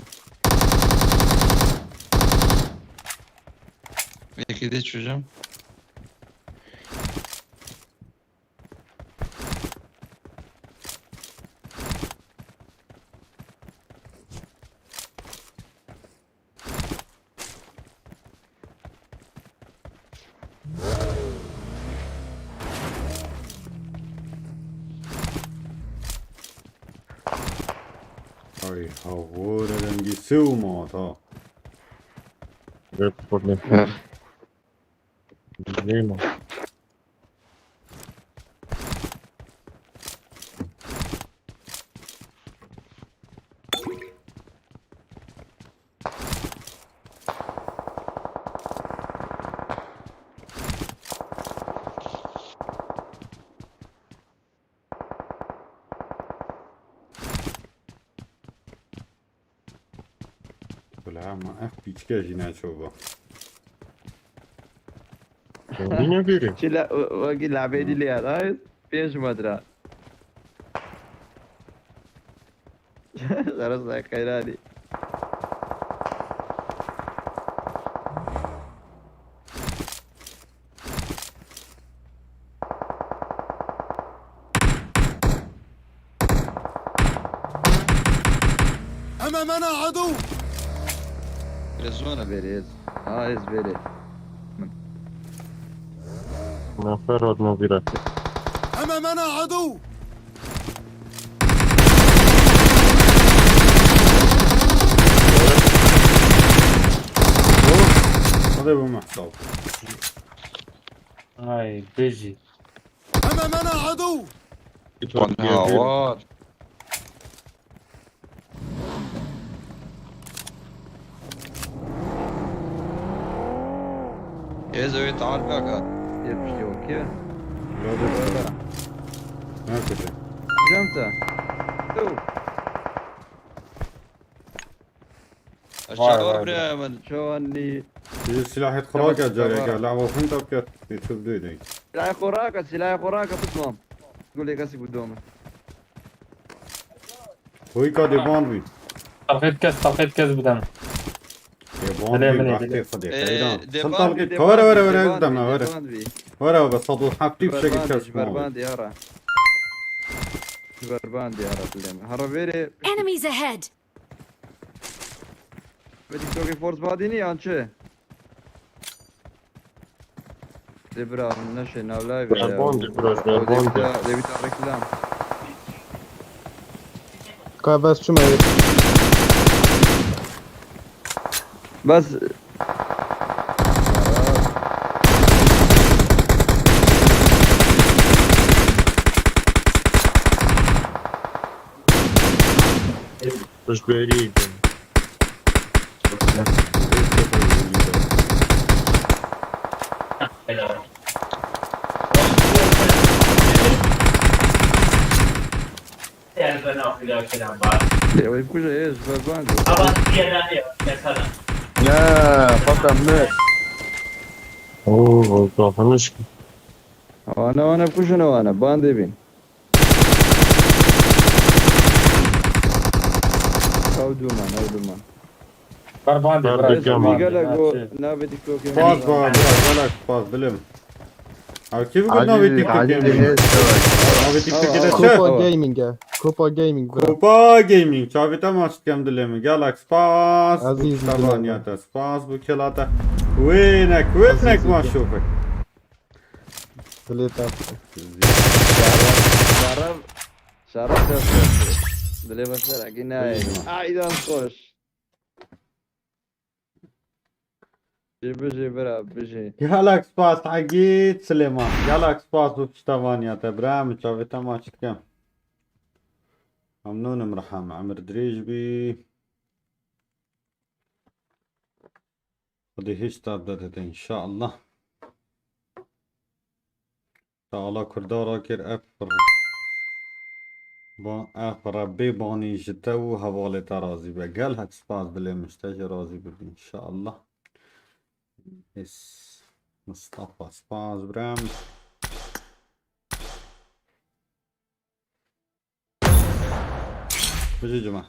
Yekî dî çû cem. Ay, hawore rengî sewma ta. Rep problem. Ver. Değil mi? Bila ma ev pîçke jî neço ba. Yine biri. Çi la, o, o ki labê dî lê ya, dayê, pênc metre. Zara zay xeyranî. أمامنا عدو. Ez zona berê ez. Ha ez berê. Nefer hat navîra. أمامنا عدو. Hadi bu mahtal. Ay, bijî. أمامنا عدو. Wan hawar. Ez öyle tarif aga. Yapıştı yok ya. Lade. Ne kötü. Canta. Vay, vay, Aşağı bre hemen. Şu an ni. Ji silahê xiraka careke, lehwa xwin tab ket, tê tu bidê dey. Silahê xoraka, silahê xoraka tutmam. Gulê kesî bu dome. Hoyka dê ban bî. Talqet kes, talqet kes bidem. Dê ban Hadi, bî, hadi, baxtê hadi. xwedê. Ee, Qeyran. de Sal ban talqet, bî, de ka were ban were bî, were de ban deme bî, were. de ban bî. Were be, sed û heftî fişekî Berbandî, kes ji bû. berbandî hara. Ji berbandî hara bilem. Hara vêrê. Enemies ahead! Ve TikTokê Force badînî yan çi? De bira, neşe navlay ve ya. Berbandî, biraz berbandî. Devita, devita reklam. Ka bes çima yê. Bas. Piştberî. Ew ê bikuje ê ji ber bandê. Ne, fakan ne. Oo, zafiniş. Wana wana bikujin wana bandê bîn. Ew duman, ew duman. Berbandê, Berbandê. bira, Ez Tamam. wî berbandê, gelek ha, go şey. navê TikTokê Spas min. ba, bira, gelek spas, dilê min. Ew kî bigot navê Acil, TikTokê acil min? hêz. Navê TikTokê de Tamam. çi? Kopa Gaming e. Kopa Gaming bira. Kopa Gaming, çavê te maç dikem dilê min. Gelek spas. Azîz Tebaniya dilê te, spas bu kela te. Wênek, wênek Azîz ma dilê. şofek. Dilê te. Şeref, şeref, şeref, şeref. Dilê beşer, akî nayê. Eyvallah. Aydan xoş. Jê bijê bira, bijê. Gelek spas Egîd Silêman. Gelek spas bu piştevaniya te bira, min çavê te maç dikem. Memnûnim Riham, emir dirêj bî. Xwedê hêşta bidete te înşallah. Teala Kurda rakir ev ba-, ev Rebbê banî ji te û hevalê te razî be. Gelek spas dilê min ji te jî razî bibe înşallah. Es Mustafa spas birem. Bijî cima.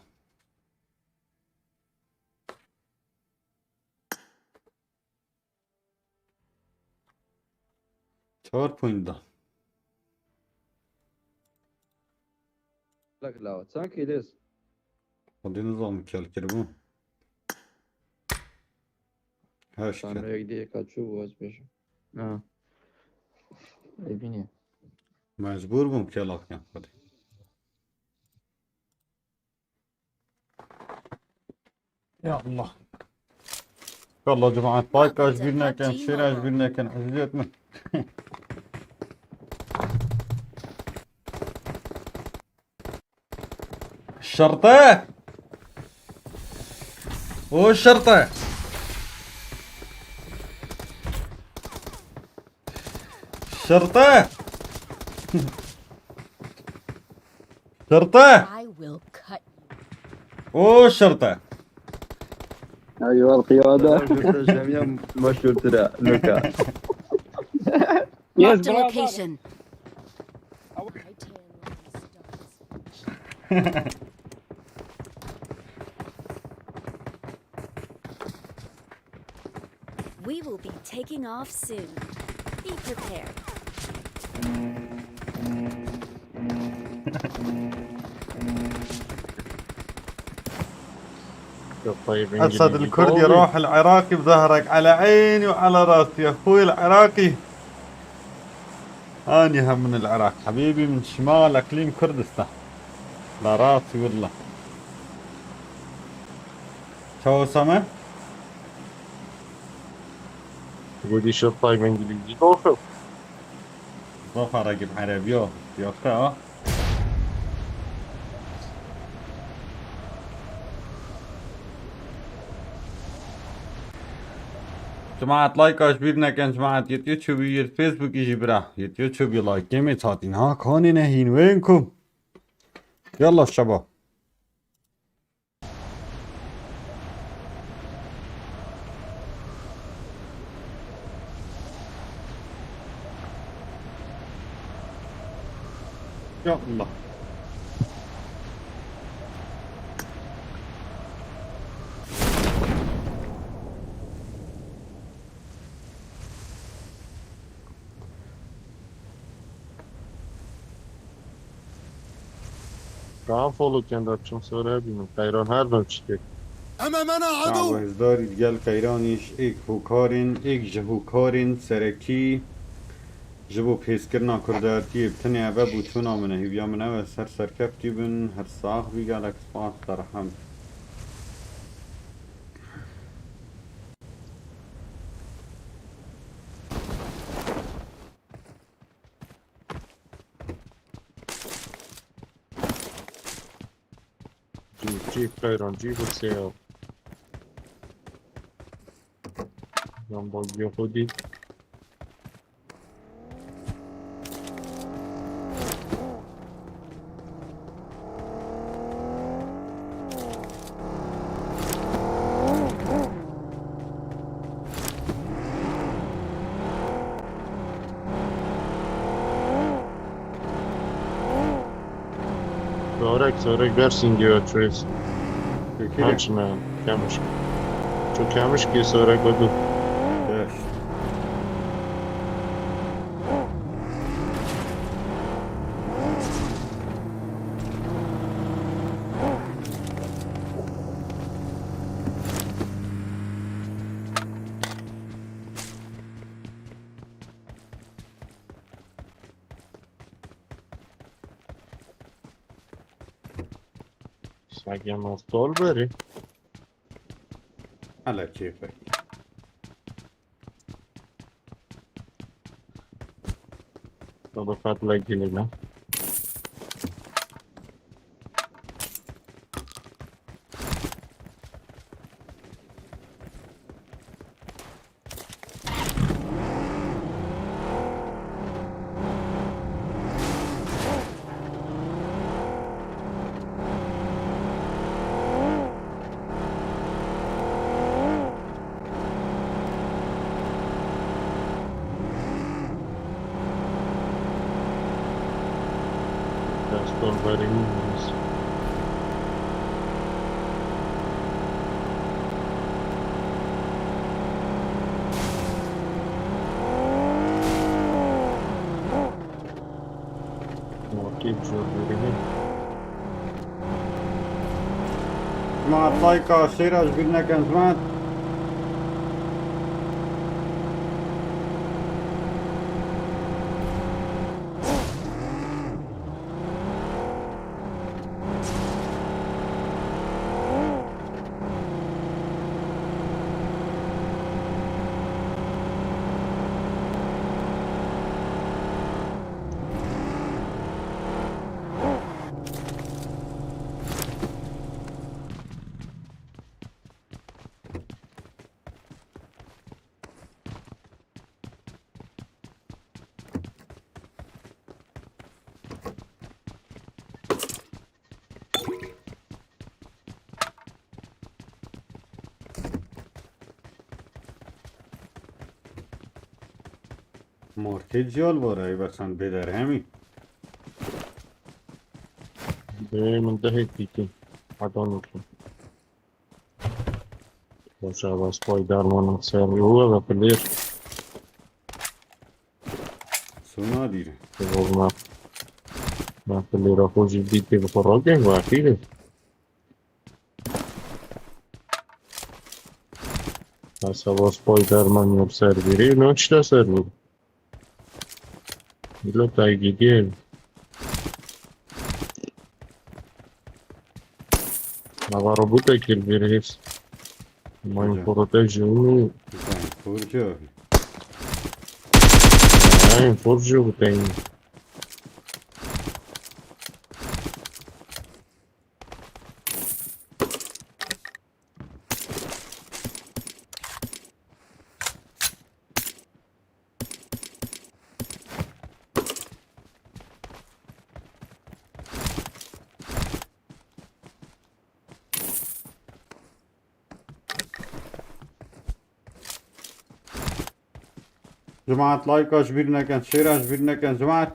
Çar point da. Lak lawa. Çan kîlês? Xwedî nizam kel kiribû. Heşt ket. Tanrı yek diye kaçıyor bu, ez bêjim. Ha. Ê bînî. Mecbûr bûm kela bikem xwedî. Ya Allah. Valla cemaat, like ji bîr nekin, share ji bîr nekin, eziyet min. Şerte! O şerte! Şerte! Şerte! I will cut O şerte! Eyvallah qiyade. Şerte jemiya meşhur tira, Luka. Marked a location. We will be taking off soon. Be prepared. أسد الكردي روح العراقي بظهرك على عيني وعلى راسي يا أخوي العراقي. أني هم من العراق حبيبي، من شمال إقليم كردستان. لا راسي والله. شو أسامة؟ بودي شرطة إنجليزي. أوف. ظفر أجيب عربي، أوف. يا أخي، أه. جماعة لايك اش بیر نکن، جماعة یت یوتیوبی، یت فیسبوکی جی برا، یت یوتیوبی لایک کمی تاتین ها، کانی نهین وینکم. يلا شباب. يا الله. Ka follow ken da çim sore bînim. Qeyran her dem çike. Ama mena adu. Şabo hêzdar î digel qeyranîş êk hokarên, êk ji hokarên serekî ji bo pêskirina kurdartiyê bi tenê ev e bû çûna min e. Hêviya min ew e ser serkeftî bin, her sax bî, gelek spas, te rehem. Cî, cî, qeyran, cî, bu şey al. Yan bak, yok o değil. Sorek, sorek, versing you a trace. Peki. Kaçma, kamiş. Çok kamiş ki sorek oldu. Evet. Sage mostol beri. Ala keyfek. Baba fatla gelin ha. Stolberî nîz. Markê zor bêrî ne. Cemaat, layka şêra ji bîr nekin, cemaat. Mortê ciyal var, ey be sen bê derhemî. Bê min dehê tîkî. Adam olsun. Boşa bas, koy dermanın ser. Uwe ve pilir. Sona dîre. Olma. Ben pilir o jî dîtê bi xwe ragên ve akî de. Mesela Spider-Man yok serveri. Ne işte server? Bilo tay gidiyor. Nava robota kirveriz. Main Güzel. Protejini. Güzel. Burcu. Main Burcu bu tayın. Cemaat, like ji bîr nekin, share ji bîr nekin, cemaat.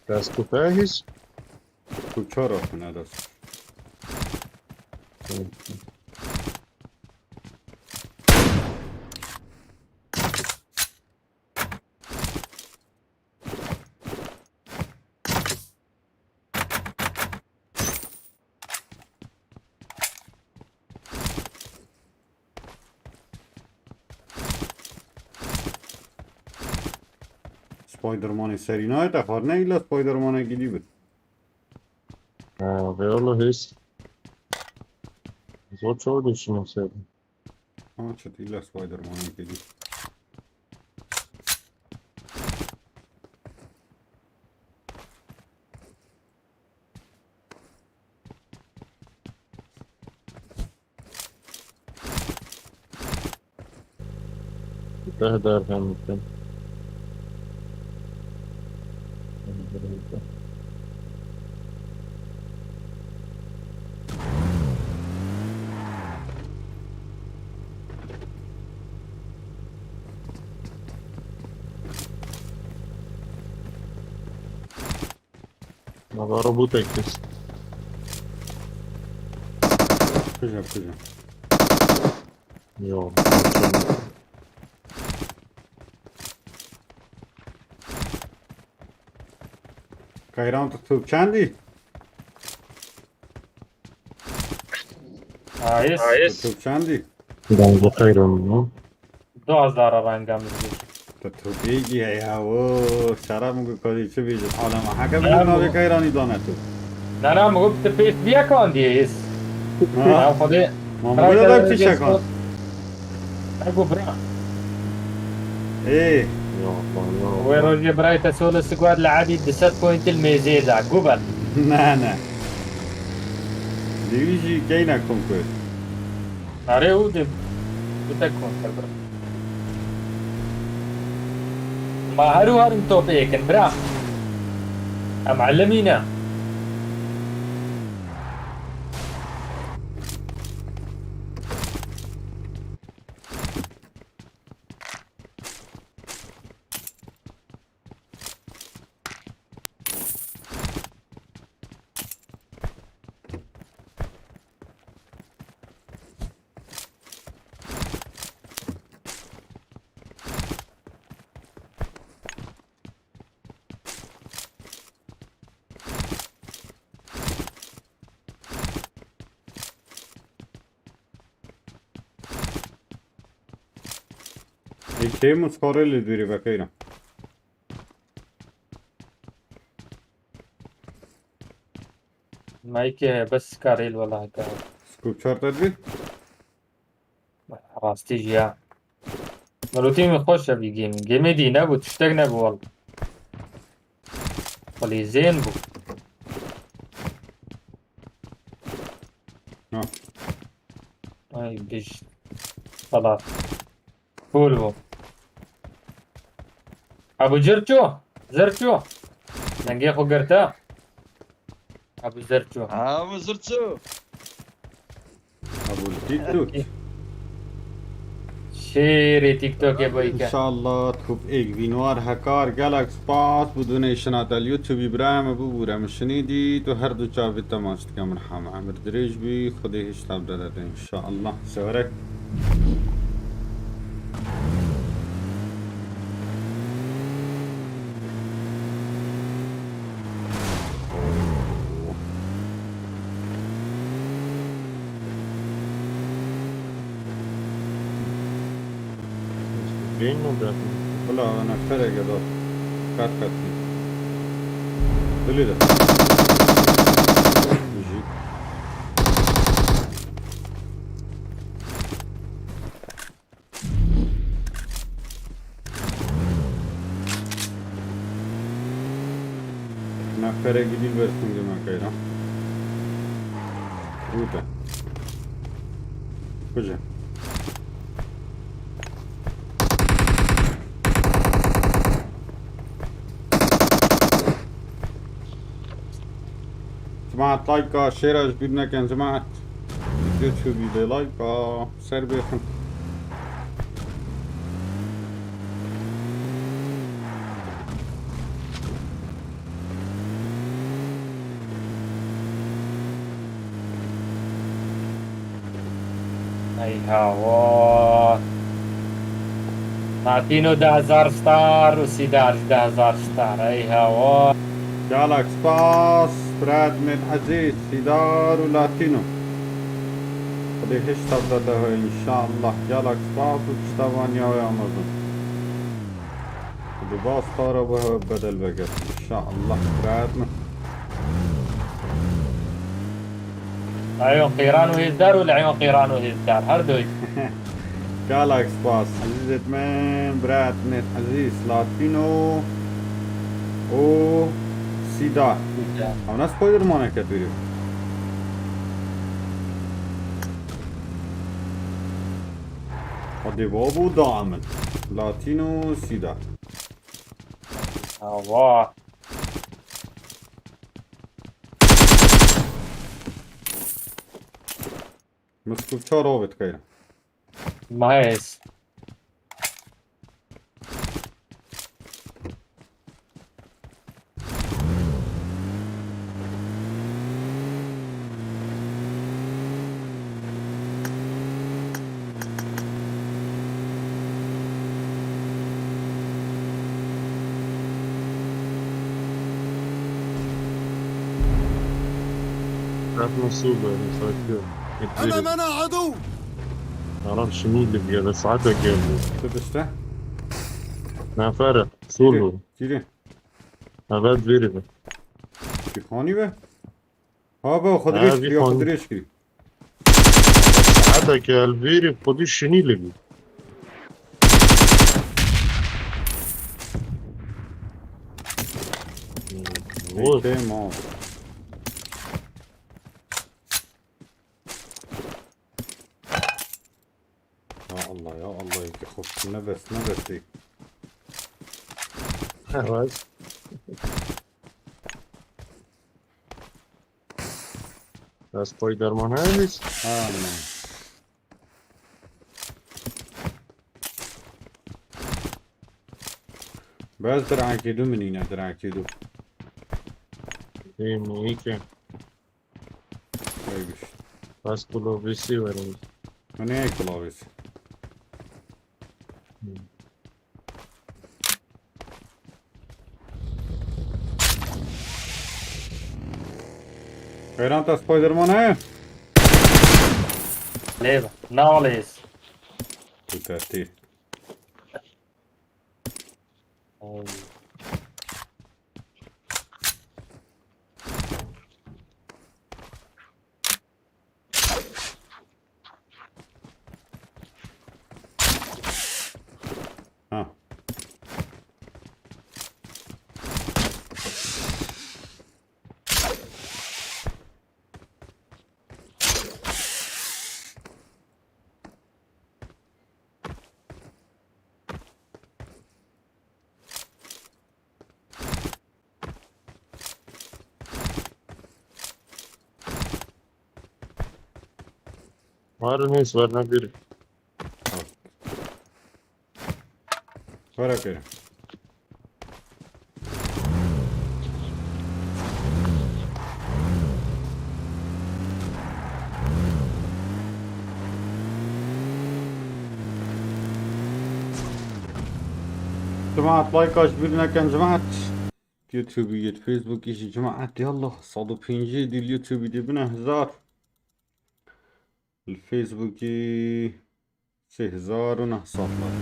Dest û pê hîs. Tu çar hatine dest. Spider-Manê serî nayê te xwarine, îla Spider-Manekî dî bi. Ha, vê Allah hêst. Zor çawa dişîne ser. Ha, çi îla Spider-Manekî dî. Te hidar hem bikin. Nava robotek kes. Kıza, kıza. Yo. Kayran tu çendî? Ayis. Ayis. Tu çendî? Ben de kayran mı? Du hezar rengem dibêjim. Tu topêkî heye wo, şeref min ku kadî çi bêjim. Alema heke Ne bêjim bu? Navê keyranî dane tu. Ne, ne, min got tu pêş biye kandiyê hêz. Ha. Ya Xwedê. Ma min gote da çi çekan. Ego bira. Ê. Ya Allah, ya Allah. Wê rojê birayê te Solis got li Ebî du sed point li mêzê de. Gubel. Ne, ne. Dêwî jî keyne konkur. Erê û de. Û te konkur bira. Ma her û her in top êkin, bira. Em elimî ne. Ê, kêm û skarê li dûrî vekeyne. Mayke bes karêl wala heta. Scope çar te dibî? Rastî jî ya. Mirotî min xweş e vî game. Game dî nebû, tiştek nebû wal. Xwelî zên bû. Ha. Ay, bij. Xelas. Cool bû. Ebu Cirço. Zirço. Dengê xwe girta. Ebu Zirço. Ebu Zirço. Ebu Zirço. Şêrê TikTokê boyke. İnşallah top ek vinwar hekar, gelek spas bu donationa te li YouTubeî birayê me bibûre min şinî dît û her du çavê te maç dike, min hema emir dirêj bî, Xwedê hişta bide te inşallah. Severek. Bêhno birakim. Bila nefereke da. Kat kat bî. Dilê de. Jî. Neferekî dî ber singê me keyra. Rûte. Kuje. Cemaat, layka şêra ji bîr nekin, cemaat. Video çûbî bê layka. Ser bêxin. Ey hawa. Latino du hezar star û Sîdar jî du hezar star. Ey hawa. Gelek spas, birayet min ezîz, Sîdar û Latino. Xwedê hişta bide te, inşallah. Gelek spas û piştevaniya we Amazon. Xwedê bas para bi hewe bedel veket, inşallah, birayet min. Leyon Qîran û Hêzdar û Leyon Qîran û Hêzdar. Her doy. Gelek spas. Ezîzêt min, birayet min, ezîz Latino û Sîdar. Ew ne Spidermaneke tu yî. Hadi babo da min. Latino Sîdar. Hawa. Miskuvça rovit keyra. Maes. Rehma Sûbê, sakin. أمامنا عدو. Arab şinî li bîye de saetek geldi. Tu dişte? Nefere, Sûlu. Kiri. Evet, veri be. Kifani be? Ha be, xwe Ha, dirêj bir kiriye, xwe konu. dirêj kiriye. Saetek el veri, xwedî şinî li bî. Peki, ma. Ya Allah, ya Allah, yekî xwe nefes, nefes tê. Evet. Biraz pay derman henüz. Ha, ne. Bes dirakê du min îne, dirakê du. Ê, mînîke. Ey biş. Bas kulovisi verin. Hûn ê kulavês. Qeyran te Spiderman heye? Lê nalês. Tu tertî. Ha. Var neyse, var ne bir. Ha. Para kere. Cemaat, like aç bir neken cemaat. YouTube, yet Facebook işi cemaat, yallah, sed û pêncî dil YouTube dibine hezar. Li Facebookî sê hezar û neh sed lar.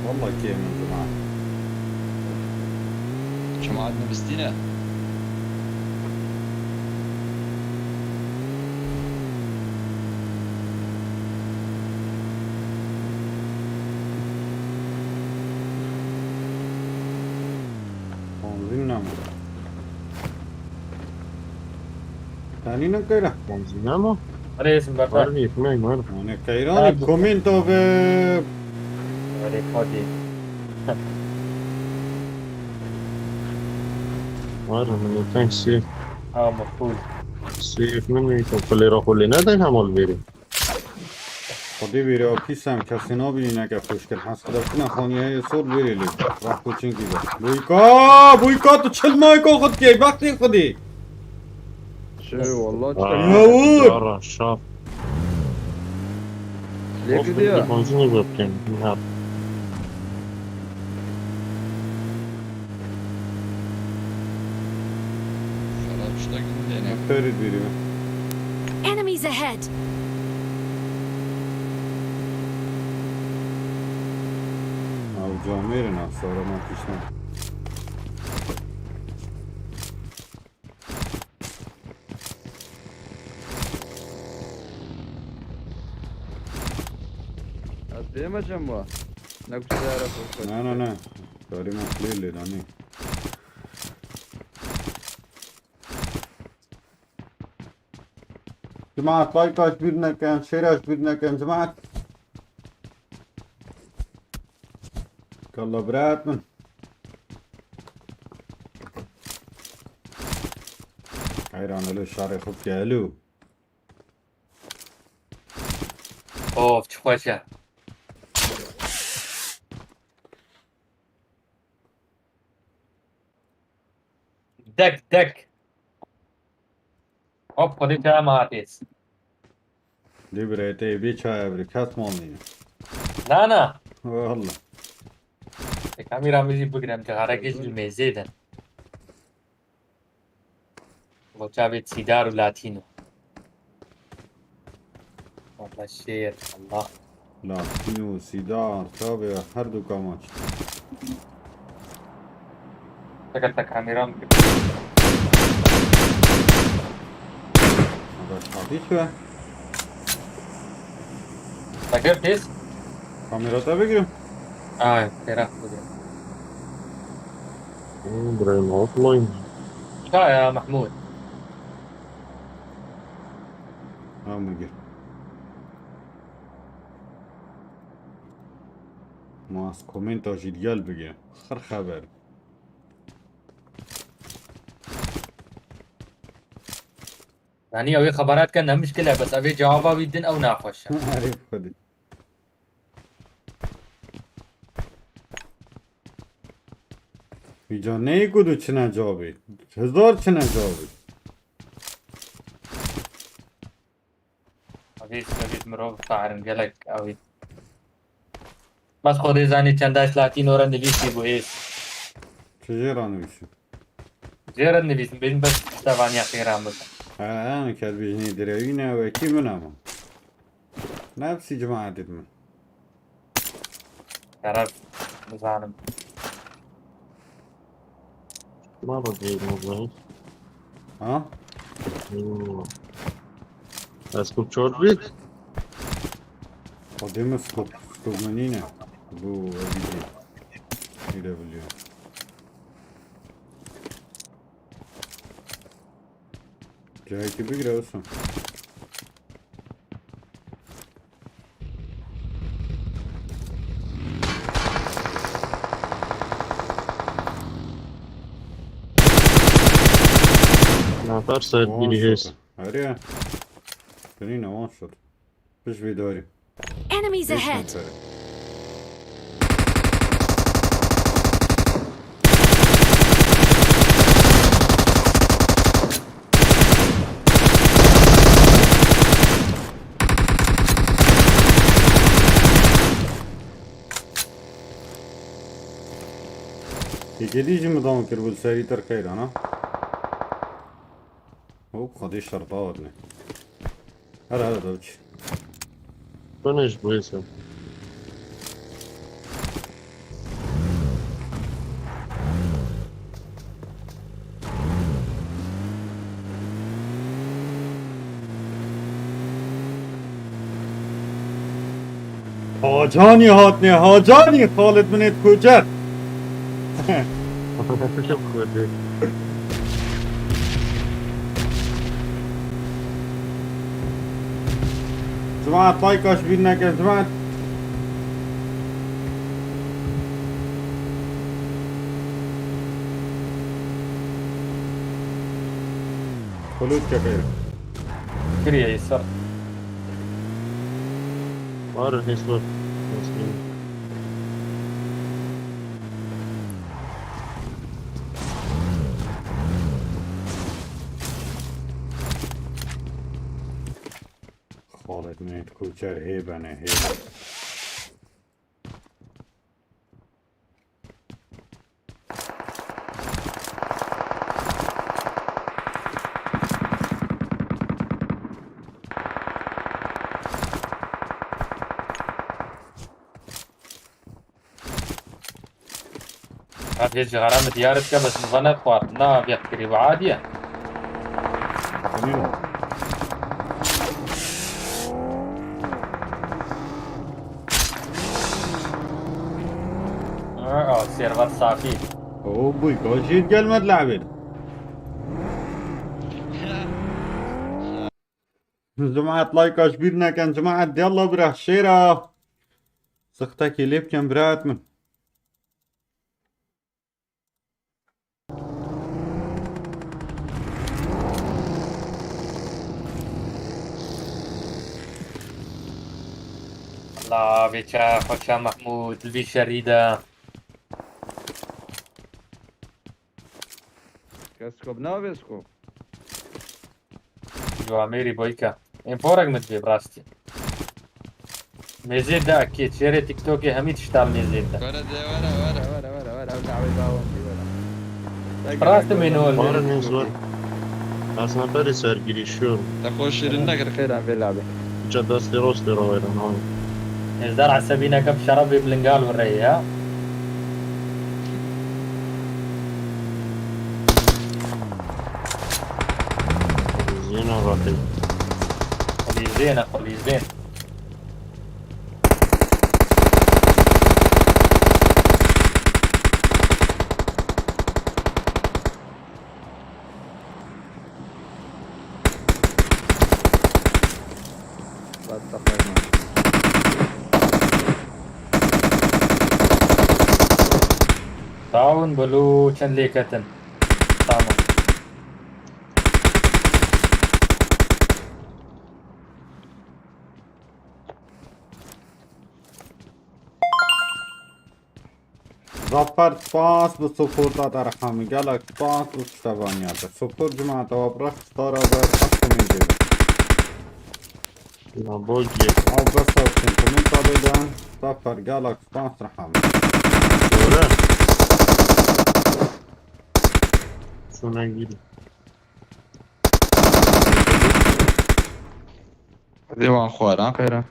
Walla kêm in cemaat. Cemaat nivistîne. Benzîn nema. Tanî ne keyra. Benzîn nema. Erê, isim berda. Var mı? Ekmeğim var. Hani keyra, komento ve Erê, hadi. Var mı? Sen şey. Ha, makul. Şey, ekmeğim, o kalera kolê ne de hem ol verin. Xwedê vêrê apîs em kesê nabînî neke xweşkir. Hez xwedê xwina xaniyeyê sor vêrê lê. Rax koçinkî be. Bûyka! Bûyka tu çil mayka xwe dikey. Bextê xwedê. Şey, vallahi Aa, çıkar. Yavur! Yara, şaf. Lê Olsun, gidiyor. Defonsunu yapayım. Ya. Şarap işte gidiyor yani. Aferin veriyor. Enemies ahead! Av camêrin ha, sara ma kiştin. Ez dême cem wa. Ne güzel ara koy. Ne, ne, ne. Karî ma lê lê danî. Cemaat, like aç bir neken, share aç bir neken, cemaat. Kalla brat min. Heyran elo şarê xwe bike elo. Of, çi xweş e. Dek, dek. Hop, xwedê çaya me hatês. Lê birê te bê çaya birê kes mal nîne. Na, na. Walla. E, kamera min jî bigirem, cixareke jî mêzê de. Bo çavê Sîdar û Latîno. Walla şêr, Allah. Latîno, Sîdar, çavê her du kamaç. Teke te kameran. Baş hatî çi be? Te gir tez. Kamera te bigirim. Ay, tera bigirim. Hmm, Ibrahim, offline. Çaya Mahmud. Ha, bigir. Ma ez komenta jî digel bigir. Xir xeber. Yanî ew ê xebera dikin ne mişkil e, bes ev ê cewaba wî din ew naxweş e. Erê xwedî. Wî ca neyê ku du çine cawê. Hezar çine cawê. Avêt, avêt mirov tarin gelek avêt. Bas Xwedê zanî çendaş Latîno re nivîsî bû ês. Çi jê re nivîsî? Jê re nivîsim, bêjin bes piştevaniya xêran bikin. He, he, ker bêjinî direwî ne, wekî min ama. Nefsî cemaetê min. Şeref, nizanim. Mama değil mi bu? Ha? Hmm. Ez ku çor bî? Xwedê min skop, skop min nîne. Bu evî dî. Îre biliyor. Cahil gibi giriyorsun. Nafar ser biri hes. Her ya. Beni ne one shot. Piş bir doğru. Enemies ahead. Beş metre. Yekê dî jî min dam kir, bû serî tir xeyr ana. Hop, xwedî şerta hatine. Hele hele de biç. Tunej bu ise. Hacanî hatine, Hacanî, Xalid min êt koçer. Xwedê. Cemaat, like aş bir nekin, cemaat. Xulût kekê. Kiriye îsar. Var hesap. Nasıl? Xalid min êt koçer hê bene, hê bene. Ev hêj xera min diyar dike, bes min ve nexwar. Na, vê qirî ve adiye. Aa, server safî. Oo, bu gajî gelmedi labir. Cemaat, like aş bir nekin, cemaat, de Allah bira şêra. Sıxtekî lê bikin, biraet min. Allah, vê çaxa xweşa Mehmûd, li vî şerî de. Kesko bi navê Sko. Ji Amêrî boyka. Enforek min dibê bi rastî. Mêzê de akê, çêrê TikTokê hemî tişta li mêzê de. Were de, were, were, were, were, were. Ew dawê bawon dî, were. Rast e, Mînol. Were ne zor. Aslında beri sergirişiyorum. Te xwe şirin nekir xêran vê labê. Ca destê rostê rawêran, ha. Êzdar esebî neke bi şeref bê bi lingal bi rê ya. Xwelîzên e, xwelîzên. Tawin bulu çend lêketin. Tamam. Zafer, spas bi supporta te, Erham. Gelek spas bi piştevaniya te. Support cemaate we bi rex stara be, ev komêntê be. Ya, bol ye. Ew bes ew çend komênta bidin. Zafer, gelek spas, Erham. Doğru. Şuna gir. Dê wan xwaran xêra.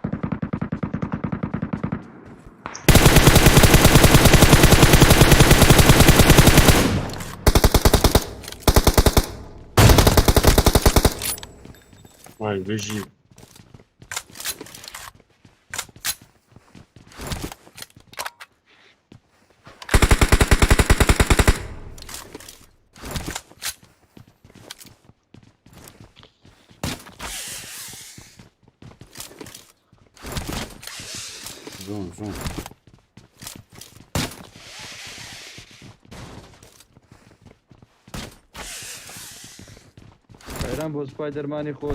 Vay, bijî. Zon, zon. Xeyran bo Spider-Manî xwe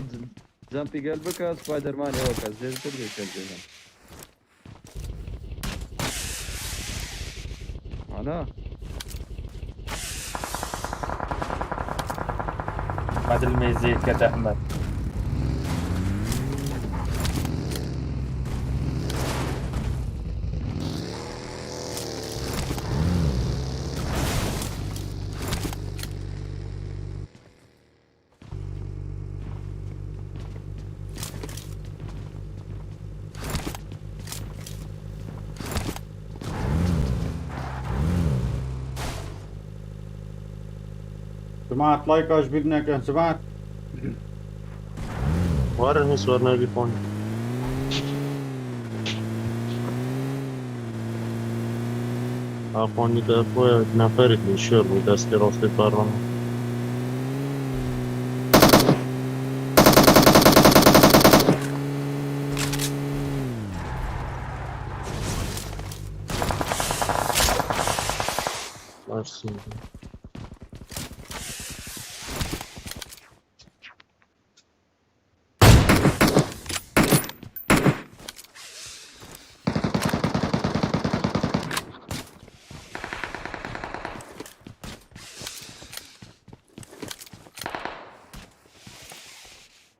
jumpî gel bike, Spider-Manî weke zêrtir bê kerdêne. Ana. Hadi li mêzê ket Ehmed. Cemaat, like ji bîr nekin, cemaat. Werin hîs werne vî xwan. Aponî de xwe neferî li şer bû, destê rastê berran. Mersi.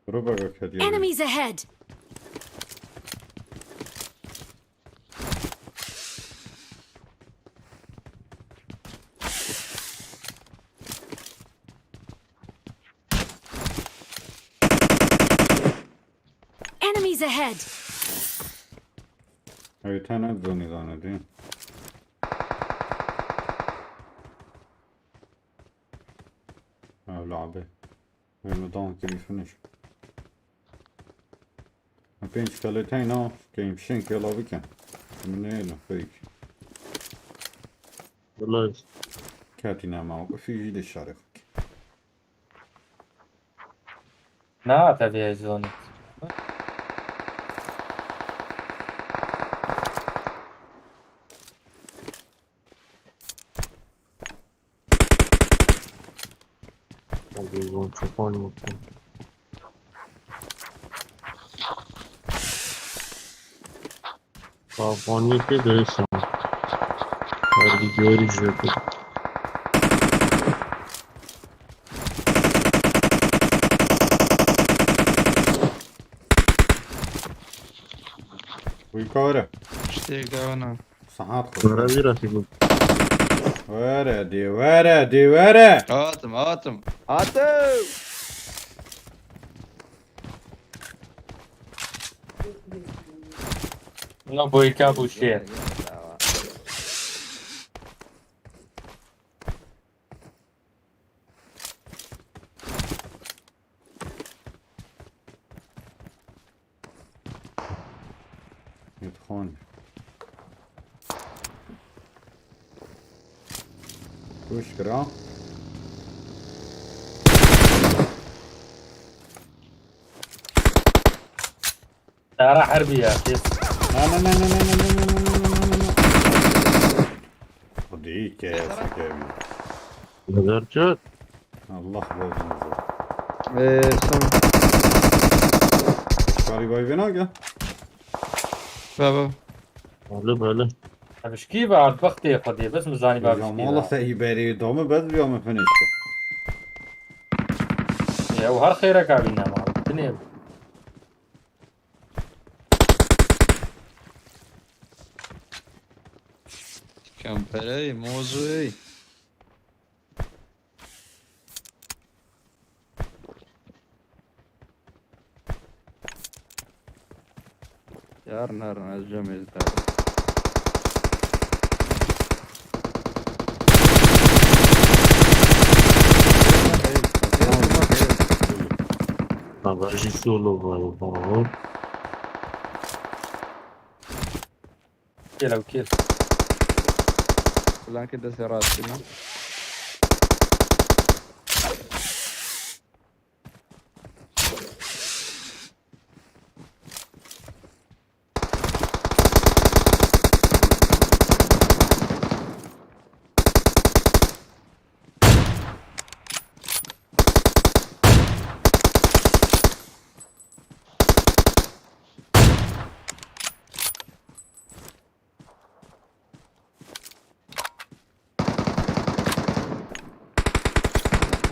Grûbeke ketiye. Enemies ahead! Enemies ahead! Ew tane zonî zane dî. Ew labe. Wê me dan kirî finish. Em pênc kelê teyna keyim şên kela bikin. Min neyê feyk. Welayi. Ketî nema, bi fî jî de şerê xwe. Na, te vê zonî. Hadi, bu çok oynuyorsun. Bak, on iki değilsin. Hadi bir görüş yapayım. Uyku ağrı. İşte daha ne? Sahat xwe. Were vî re fî bû. Were dê, were dê, were. Hatim, hatim. Hatim. Na boyka bû şêr. Yetxon. Kuş kira. Tara herbiya, kes. Na, na, na. Xwedî ke, sekevî. Nazar çöt. Allah bozun. Ee, son. Karî vay vê nake. Baba. Belê, belê. Abi şkî ve art bextê Xwedê, bes mi zanî Ya bab şkî mala ve. Te îberê dame bes biya min finish ke. Ya, ew her xeyreka bîne ma. Dinê. Kamperey, mozey. Yarın, yarın, ez cem ez tabi. Bagajî solo var, var. Gel abi, gel. Flankê destê rastî me.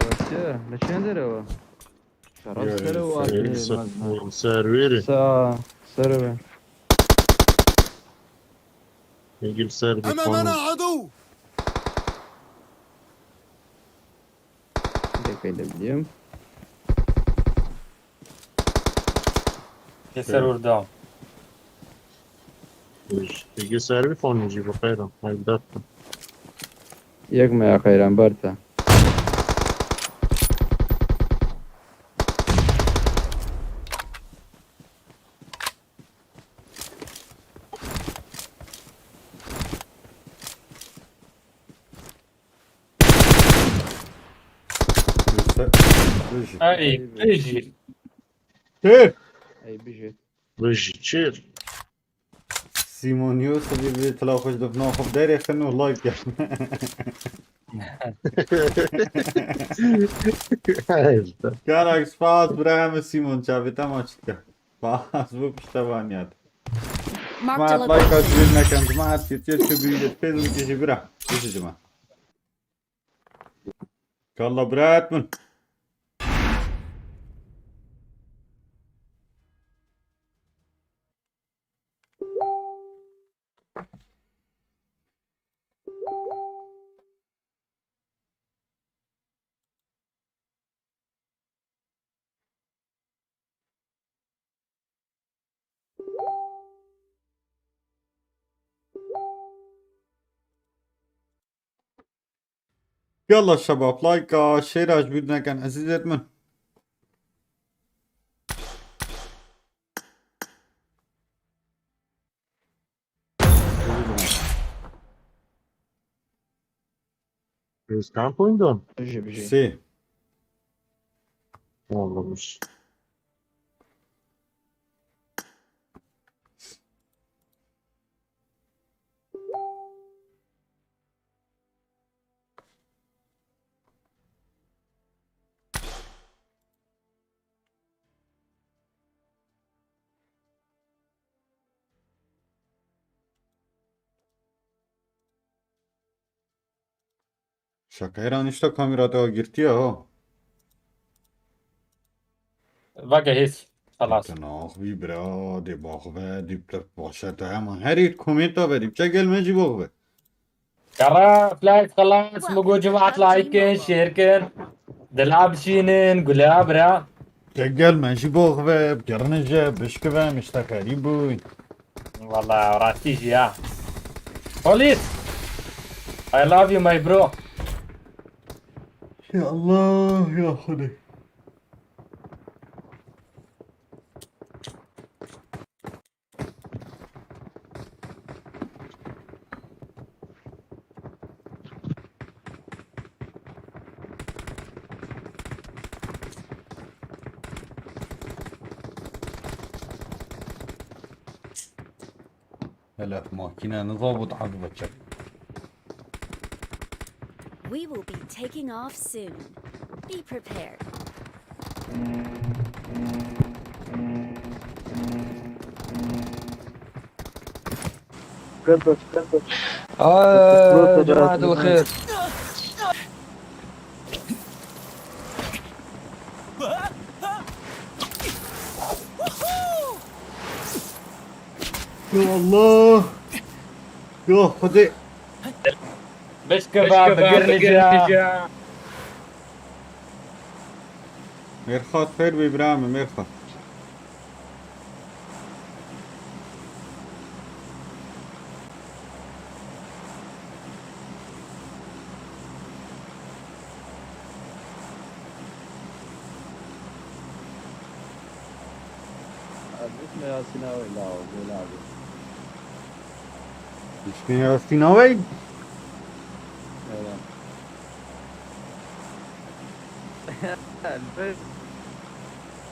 Baş ya, ne çendir o? Şarap Yürü, sere o yürü, atıyor, yürü, yılmaz mı? Yürü, serveri. Sağ, serve. Yürü, servi, أمامنا konu. عدو! Direkt öyle biliyorum. Keser Evet. Orada. Peki servi konucu bu kayran. Haydi. Yakma ya kayran, Barta. Bijî. Ey, bijî. Çêr. Ey bijî. Bijî çêr. Sîmon Yusuf bir tila xweş difna xwe derê xin û like kir. Karak spas bira me Sîmon çavê te maç dike. Spas bu piştevaniyat. Marked a Cemaat like location. az bir nekem cemaat yetiyor şu büyüdü. Pezim kişi bira. Kişi cemaat. Kalla bira etmin. Yalla şebab, like-a, share-a ji bîr nekin ezîzêt min. Biz kamp oyundan. Bijî bijî. Sê. Olmuş. Şakayra nişta kamera te girtiye ha. Vake hês. Xelas. Te naxivî bira, dê baxve, dî pir başe te heman. Herî komenta verî, çe gel me jî baxve. Kara, flash xelas, mi got cemaat like kin, share kin. Dila bişînin, gula bira. Çe gel me jî baxve, kirine je, bişkive, miştekerî bûy. Valla rastî jî ya. Polis! I love you my bro. Ya Allah, ya Xwedê. Hele makine ne zabit azbe çek. We will be taking off soon. Be prepared. Kırpıç, kırpıç. آه جماعة الخير. Ya Allah. Ya Xwedê. Bişkiva, bigirnîca. Mêrxas, xêr bê bira min, Mêrxas. Bismillah Sinawi la, la. Bismillah Sinawi. Elbet.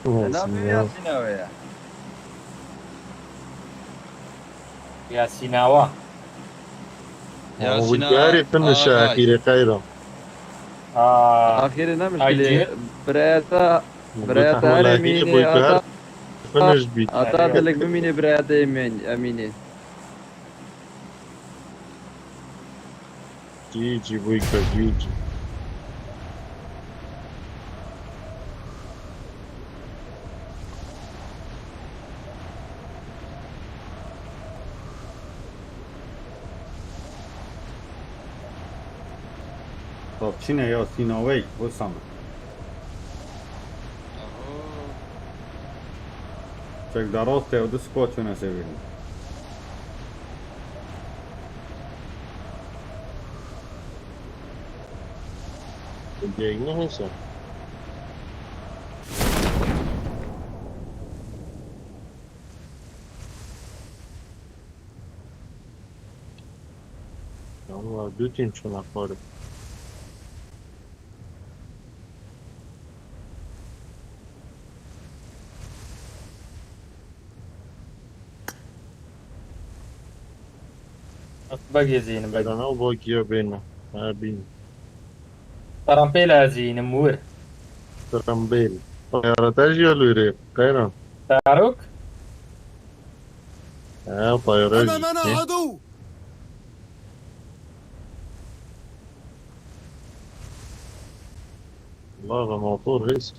Selam ya Sinawi ya. Ya Sinawa. Ya Sinawi. Yarî finish ahîrê qeyra. Aa, Ahîrê ne Haydi. Mişkilê. Birayeta, birayeta her Emînê, ata, finish bît. Ata dilek bimînê birayeta Emîn, Emînê. G G, Boyka, G G. Bak çine ya Sinawi, Osama. Çek da rast ya, du squad çöne seviyorum. Degme hesa. Yanlar bütün çanakları. Bagê zînim bagê. Qeyran ew bagiya bêne. Ha bîn. Terampêla zînim wir. Trambêl. Tayara te jî ya lûrê. Qeyran. Tarok. Ha tayara jî. أمامنا عدو. Allah ve motor hêz.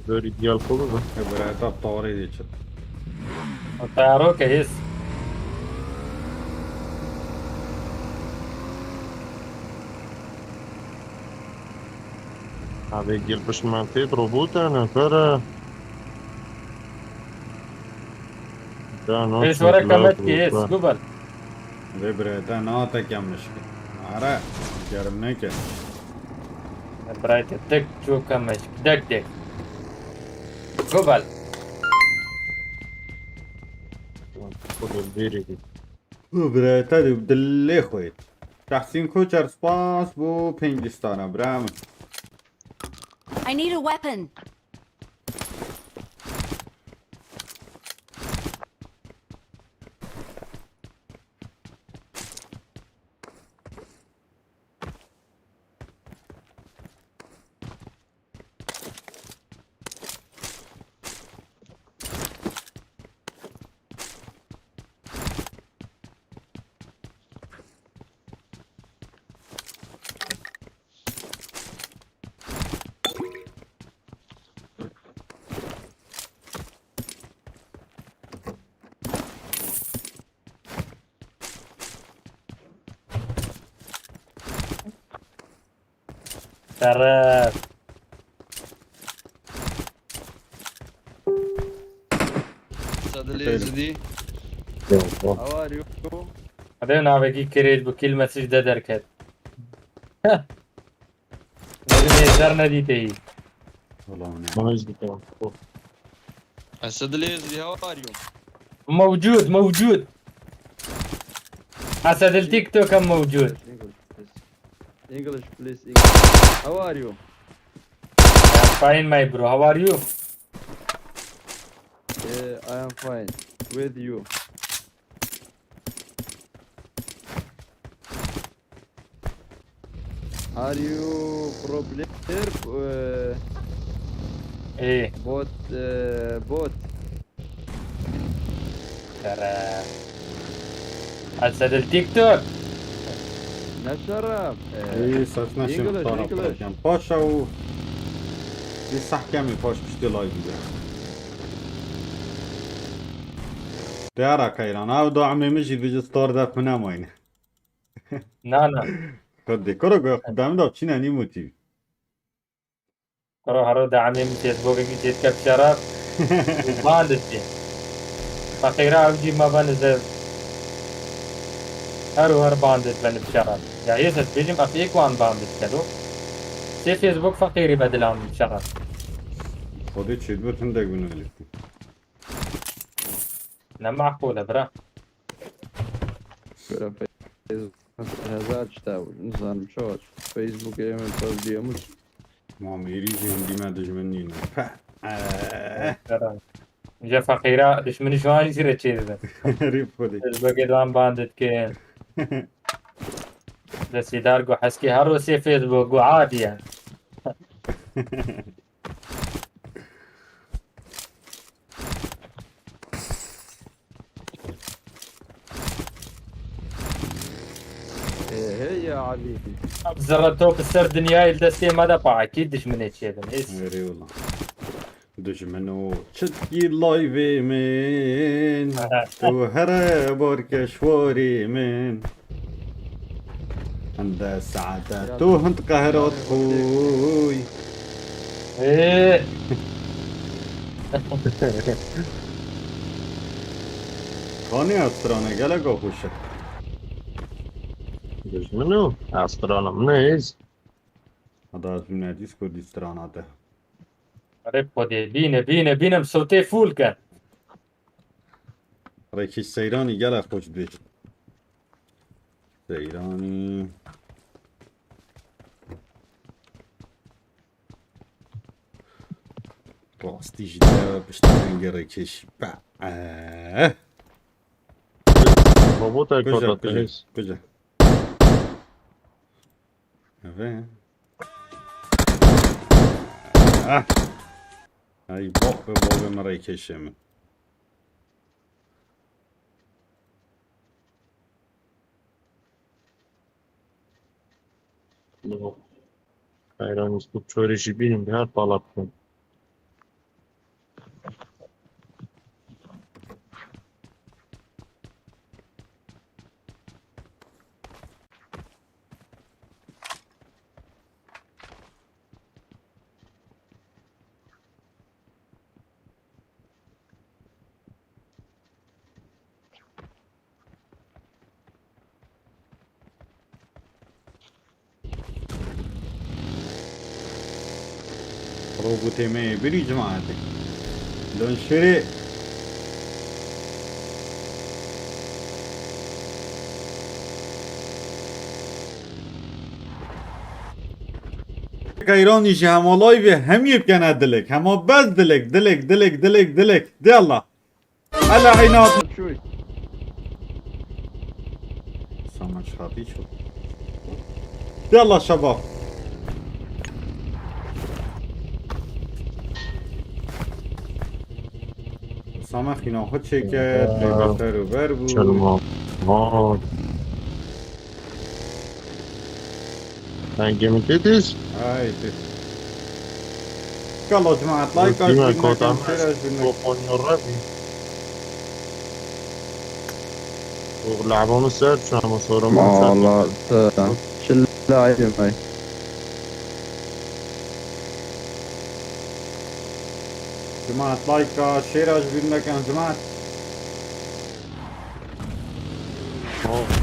Dörî diyal kolu da. Ebreta tarê de çi. Tarok hêz. Abi gir pişt me têt robota nefere. Ya no. Hêz were kemet ki hêz. Gubel. Vê bireta nate kemiş ki. Ara. Gerim neke. Birayte tek çok kemeş. Dek dek. Gubel. Xwedê bêrê. Bu bireta de dilê xwe. Tahsin Koçer spas bu Hindistana bira min. I need a weapon. Şeref. Sadilê Zidî. How are you? Hebe navekî kirêj bu kil mesaj de derket. Dedim êzer nedîteyî. Ulan ya. Bana jî dikewin. Esedilê Zidî, how are you? Mewcud, mewcud. Esedil TikTok em mewcud. English, please. English, please. English. How are you? Fine, my bro. How are you? Uh, I am fine. With you. Are you pro player? Uh, Ê, bot, uh, bot. Şeref. Esedil TikTok. Ne şeref. Ê, sesne English, şeftara English. Paşa û bir sahkemî paş piştî live bî. Diyara Keyran, ew da emê min jî vî ji star def min nemayne. Na na. Xwedê, kuro go xwedê min da çîne nî mutî. Kuro hero de emê min Facebookekî têt kep şeref. Bandit ki. Feqîra ew jî me ben ze. Her û her bandit ben şeref. Ya yê se bêjim ev êk wan bandit kelo. Sê Facebook feqîrî bedilan şeref. Xwedê çêdibir hindek bin welî. Ne maqûl e bira. Göre Facebook hezar çita bu. Nizanim çawa. Facebook yemin problem. Mam êrî jî hindî me dijmin nîne. Peh. Eee. Şeref. Ji feqîra dişminî ji wan jî re çêdibin. Rîf Xwedê. Facebookê de wan bandit kin. Desîdar gu heskî her ro sê Facebook gu adiye. Ee, hey ya abi. Zerre top ser dinyayê li destê me de pa ekî dijminê çêbin. Hêz. Erê wala. Dijmino çitkî liveê min. Tu here barkeşwarê min. Hinde saete tu hind qehrat xûy. Ê. Kanî ev strane gelek xweş e. Dijmino. Ev strana min e hêz. Hada ez bîne dîs ku dî strana te. Erê Xwedê, bîne, bîne, bîne, em sewtê fûl kin. Rêkî seyranî gelek xweş dibêjin. Seyranî. Rastî jî de piştî dengê rêkêşî. Pe. Eee. Robota Kuca, kota kuca, hêz. Kuca. Evet. Ah. Ay, bok ve bok ve merey keşe min. Kayran Uskut şöyle jibînim her palatın. Robotê me yê birî cemaetê. Don şerê. Qeyranî jî hema live hemî bikene dilek. Hema bes dilek, dilek, dilek, dilek, dilek. De Allah. Ela eynat. Çuy. Saman çatî çok. De Allah şaba. Saman xîna xwe çêke, Aa. Bêbeter û ber bû. Çelma. Aa. Sen gemi têtiz? Ay, tê. Kalo cemaat, like, Kime aç, bilmek kotam? Şêr aç, bilmek. Koponyo rabi. Oğul abamı ser, çama sorama. Allah da. Şilla ayım ay. Cemaat, like, şêr aç, bilmek, cemaat.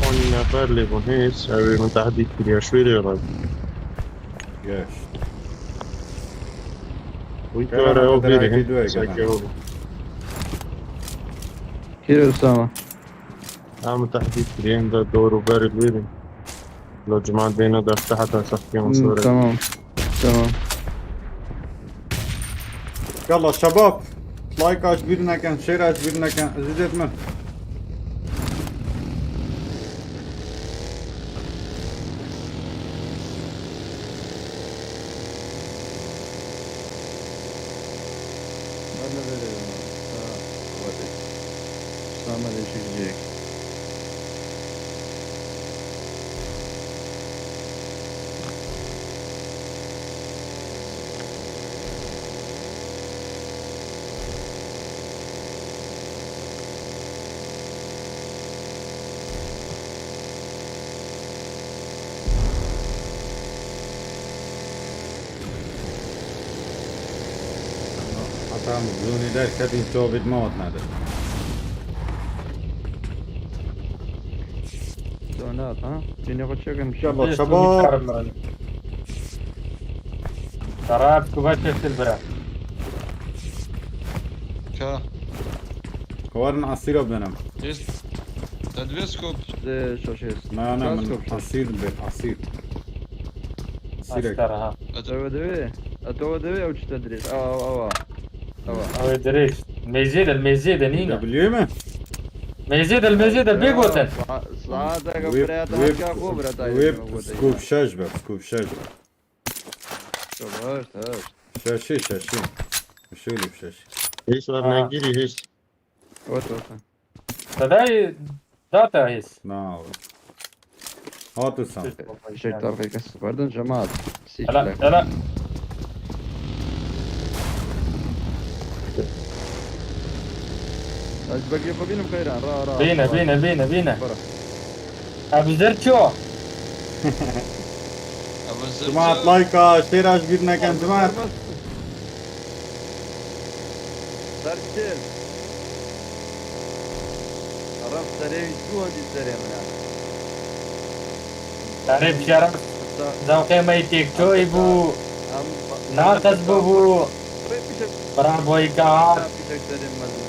Panî nefer lê bûn hêz, ew ê min tehdît kiriya, şwêrê re. Geş. Wî kare ew bêrê hin, seke ew. Kîr Usama? Em min tehdît kiriye, em de dor û ber li wêrê. Lo cuma dêne deste heta sextiyan Hmm, sore. Tamam. Tamam. Yalla şebab. Like aç bir nekin, share aç bir nekin. Aziz etme. Ben de veriyorum abi. Daha hadi. Sana değişik. Hata em zonê derketin, çavê me hat nede. Donat, ha? Cînê xwe çekin. Yalla, Dest çabuk. Xerab ku veşeştir bira. Ka. Kawarin asîra benim. Yes. Te divê skop. Ee, şaşês. Na, na, min asîr be, asîr. Asîrek. Askar, ha. Eto ve divê. Eto ve divê ew çi te dirêj. Awa, awa. Awa. Ew dirêj. Mêzê de, mêzê de nîne. Biliyor mu? Mêzê de, mêzê de bê gotin. Sa-, saate Web, web, web, scope şeş be, scope şeş be. Tamam, tamam. Şaşê, şaşê. Şöyle bir şaşê. Hiç var, ha. Ne giriyor hiç. Ot, ot. Tedayê data hêz. Na. Hatu san. Şey tarafı kes. Pardon, cemaat. Hele, hele. Ez bekliyorum, binim kayran. Ra, ra. Bine, bine, bine, bine. Para. Abi zerço. Abi zerço. Cemaat, like, share aç bir nekin, cemaat. Serçil. Arap serê wî çû wendî serê min e. Erê bişara. Zewqê me yê têkçoyî bû. Naqis bûbû. Bravo, îka hat.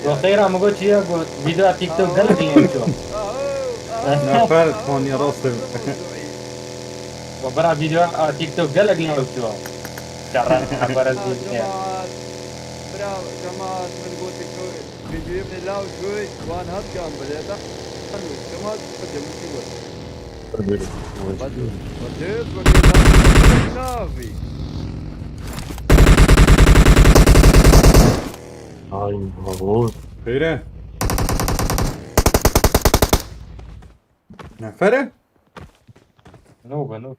Do xêra min got çi ye, got, vîdeo TikTok gelek lêv çû. Nefer Tony rast e. Got, bira, vîdeo, a, TikTok gelek lêv çû. Şeref, şeref, şeref. Bravo, Cemal, min got TikTok. Yê min law şoy wan hat kan bile da. Kema demûkî got. Badu. Badu. Navi. Ay, bravo. Peyre. Nefere? No, ben no.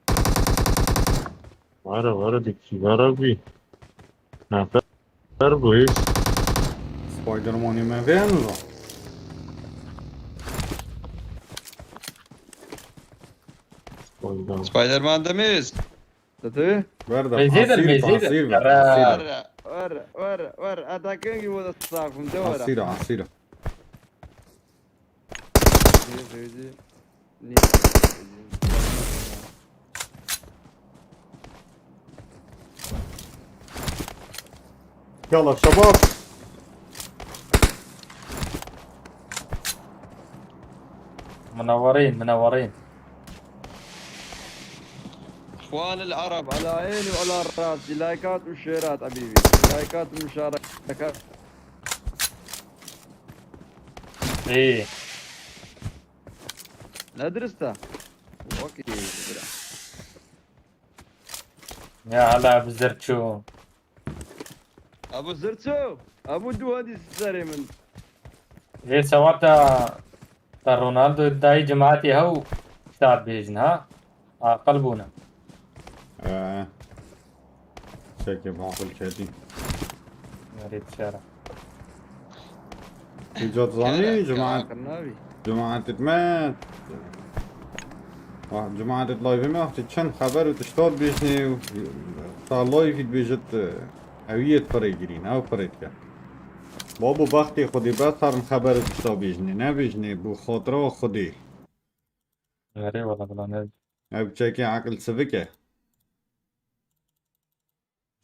Vara, vara, dikî, vara bî. Nefer bû hiç. Spider-Manê me vê no. Spider-Man. Spider-Man demêz. Dedi? Ver de Mezêdir, asîr, mezêdir. Asîr ver, asîr ver. Ver, ver, ver, ver. Atakan gibi o da safım, de ver. Asîr, asîr. Yalla şebab. منورين، منورين. اخوان العرب على عيني وعلى راسي، لايكات وشيرات حبيبي، لايكات ومشاركات. ايه. لا درسته. اوكي. يا هلا ابو زرتشو. Ebu Zirço, Ebu Duhadî serê min. Vê sewata te Ronaldo dayî cemaetê hew şad bêjin ha? Aqil bûne. Ee, çekê baqil çetî. Nerê dişara. Îca zanî cemaet. Cemaetê me, ah, cemaetê live me wextê çend xeber û tişta dibêjinê û ta live dibêjit, ew yê pirê girîn, ew pirê dike. Babo bextê Xwedê bes herin xeber û tişta bêjinê, nebêjinê bo xatira Xwedê. Erê wela bila ne. Ev çekê eqil sivik e.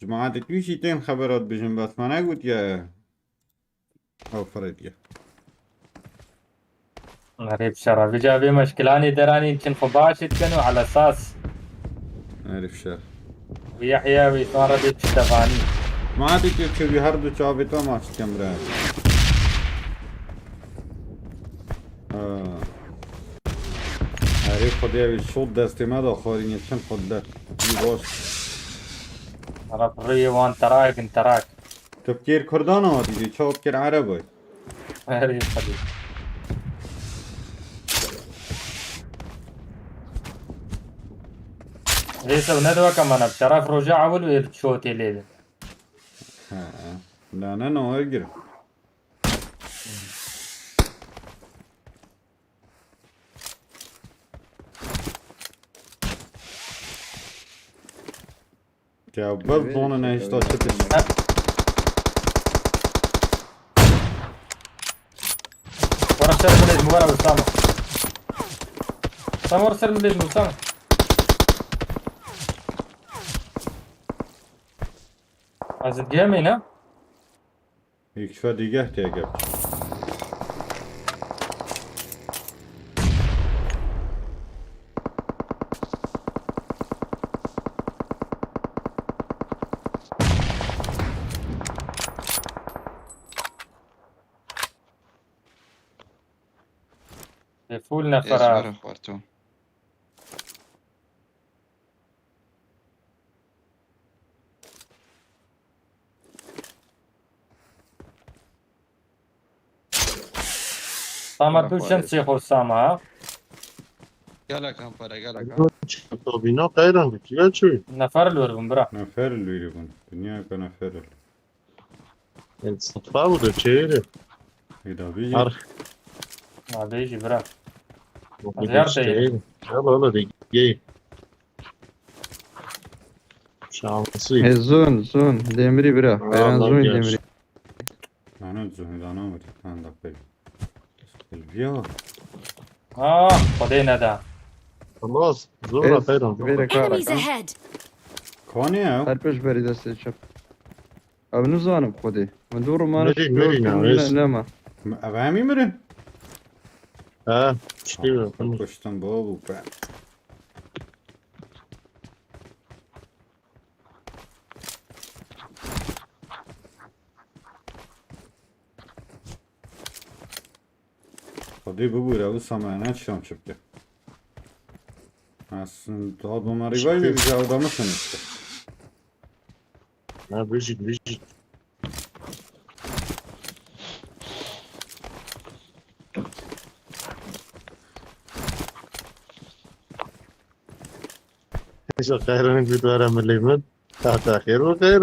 Cemaetê tu jî tên xebera dibêjin, bes me negotiye ew firê diye. Erê bi şer re. Vêca vê meşkilanê deranîn çin xwe baş dikin û elesas. Erê bi şer. Wî Yehya wî san re bê piştevanî. Cemaetê tu çêbî her du çavê te maç dikin bira. Ha. Erê Xwedê wî şot destê me da xwarînê çin xwe dide. Wî baş. Arap rêyê wan terak in terak. Tu bi kêr Kurdan hatî, çawa bi kêr Ereb e? Erê Xwedê. Rêse ne diweke me ne bi şeref roja ewil wê şotê lê bin. Ha. Ne, ne, ne, ergir. Ya bes zone ne işte çi pişt. Wara ser milêt, wara Usama. Usama, wara ser milêt, Usama. Ez ê diyemê ne? Yekşa dîgeh tê gel. Ê fûl nefera. Ez xwarto. Sama tu çend sêxo Sama ha? Gelek ampare, gelek ha. Tabîna qeyran dikî ya çi? Nefer li wir bûn bira. Nefer li wir bûn. Dinya ka nefer li. Sıtfa bu da çeyre. Eda bî. Har. Nabêjî bira. Ziyar değil. Yala yala de gey. Şanslı. E, zon, zon. Demiri bira. Aa, Eren Allah zon gelsin. Demiri. Dana zon, dana var. Dana da koy. Silvio. Ah, Xwedê neda. Xelas, zor Ê, ra peyran, zor. Vêre kara Enemies kan. Ahead! Konê ya? Her pêş berî destê çep. Ev nizanim Xwedê. Min dû rumana Mirî, mirî, ne, ne, ez. Nema. Ev hemî mirin? Ha, işte. Kuştum bu, bu be. Xwedê bibûre, wisa me ne çiyam çi bike. Ez, tu hat bo me rîvayê bê, vîja ew da min sinişte. Ne, bijît, bijît. Îşte xeyranî bît were milê min. Tahta xêr û xeyr.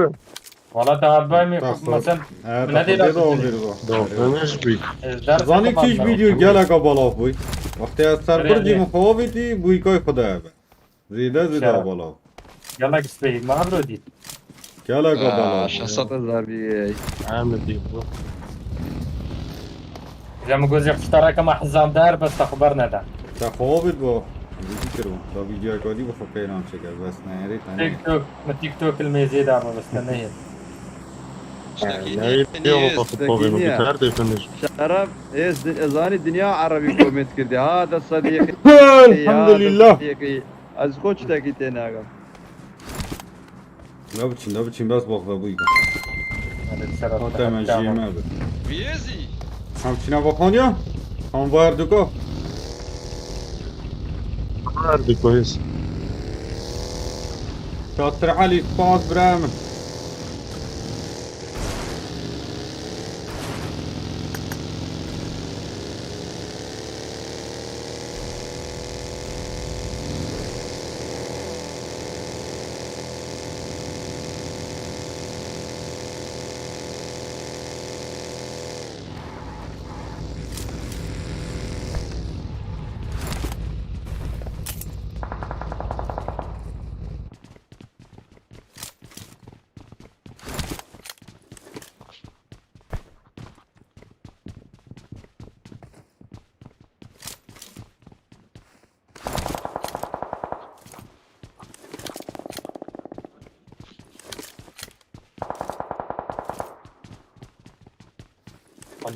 Wala te hat bay mî, Tahta xêr. Mesela, ehe, min nedê tahta da oldu bu. Doxtana ji bî. Zanî kîj vîdeo geleka balav bûy. Wextê ez ser bircî min xwe avîtî, bûy kay xwe de ebe. Zêde zêde balav. Gelek spey, ma bro dît. Geleka balav. Şeş sed hezar bî. Em dît bu. Ji min gozê xiştareke me hizam der, bes te xeber nede. Te xwe bit bo. Vîdî kir bo. Da vîdyoyek dî bi xwe qeyran çeker, bes neyarê te neyê. TikTok, min TikTok il mêzê da me, bes te neyê. Ştekî neyê, neyê, neyê, ştekî neyê. Şeref, ez di-, ez zanî dinya erebî komênt kirdi. Ha, de sedîqî. Elhamdülillah. Ha, de sedîqî. Ez xwe çitekî tê nagam. Da biçin, da biçin, bes bak da bûyî. Hadi bir selam. Hate me jî me bi. Viyezî. Hem çîna bakan ya? Hem var duka. Var duka, yes. Şatir Ali, spas bira min.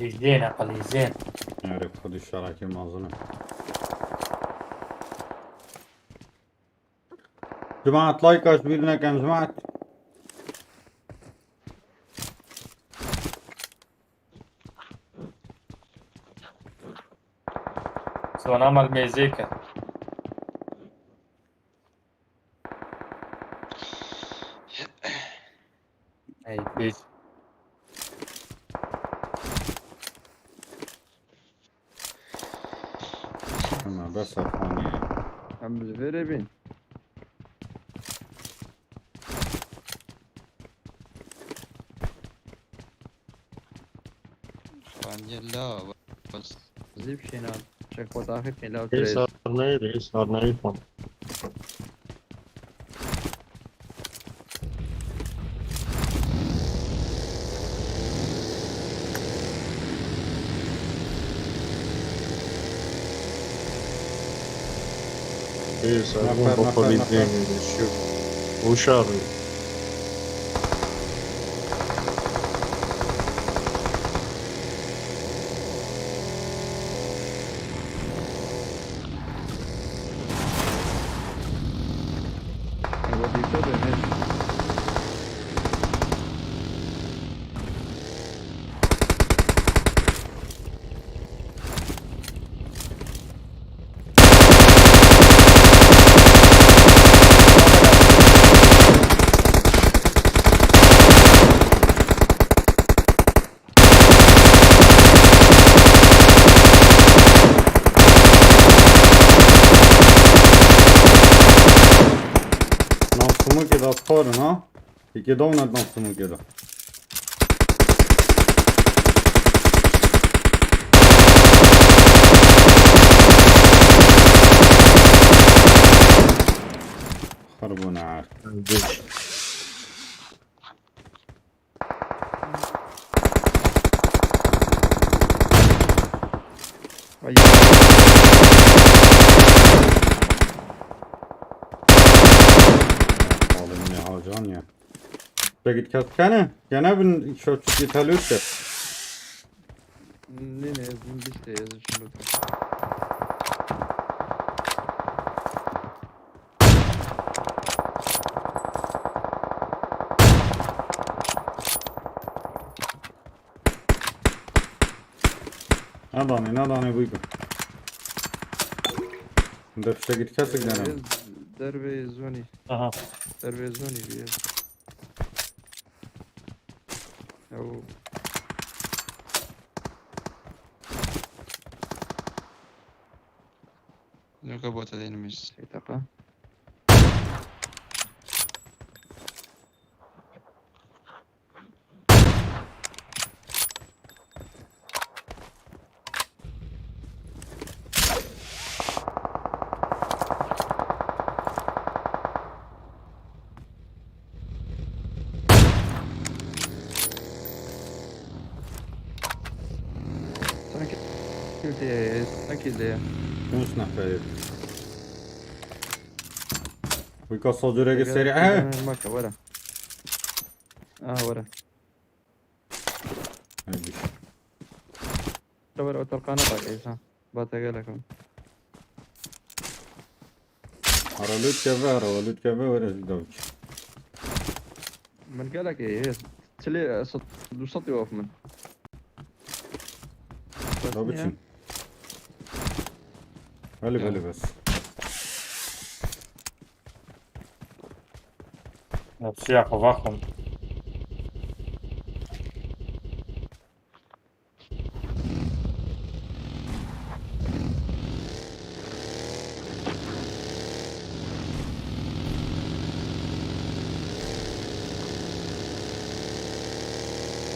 Qilîjên e, qilîjên. Erê, xwedî şerekê mezin e. Cemaat, like ji bîr nekin, cemaat. Sona mal mêzêke. Ey, pêş. Hema bes Afxanî. Em li vê rê bîn. Xaniyê la, bes. Zîv şêna, çek xwe daxî pêla. Ê sarnayê de, ê sarnayê xwe. Ê sarnayê xwe. Nefer, nefer, nefer. Uşağı. Nam sumukê de xwarin ha. Peki, dawna dan sumukê de. Xarbûne. Ay. Oğlum ne hocam ya. Peki, kes kene? Kene bin şu çiftliği talep et. Ne, ne, ez bin işte, ez şunu. Nadanê, nadanê bûyka. Hûn de fişekî kesik dene. Dervê zonî. Aha. Dervê zonî bîye. Ew. Nokta bota değilmiş. Şey taka. Sanki kilitli, sanki kilitli. Uns nach der. Wîka socureke serî. He. Maka were. Aha were. Were were o telqana bak Eysa. Bata gelekim. Ara lût keve, ara lût keve, were ji davç. Min gelek ê. Çilê, e, sed, du sed waf min. Da biçin. Belê belê bes. Nefsiya xwe vaxwin.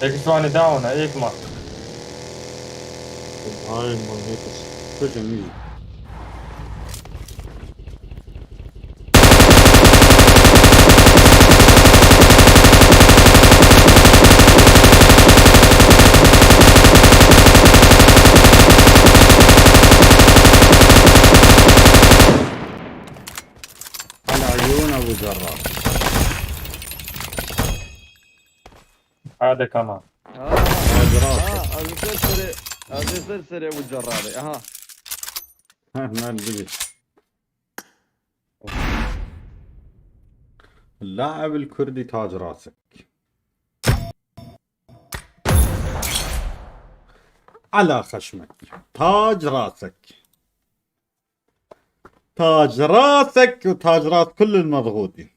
Êk ji wan ê dawine, êk ma. Ay, manyetos. Kocam iyi. Ala yûn Ebu Cerrah. Hadi kama. Aa, aa, ez ser serê, ez ser serê bu cerrarê. Aha. Heh, mer dibi. Laib el Kurdi tac rasek. Ala xeşmek. Tac rasek. تاج راسك وتاج راس كل المضغوطين.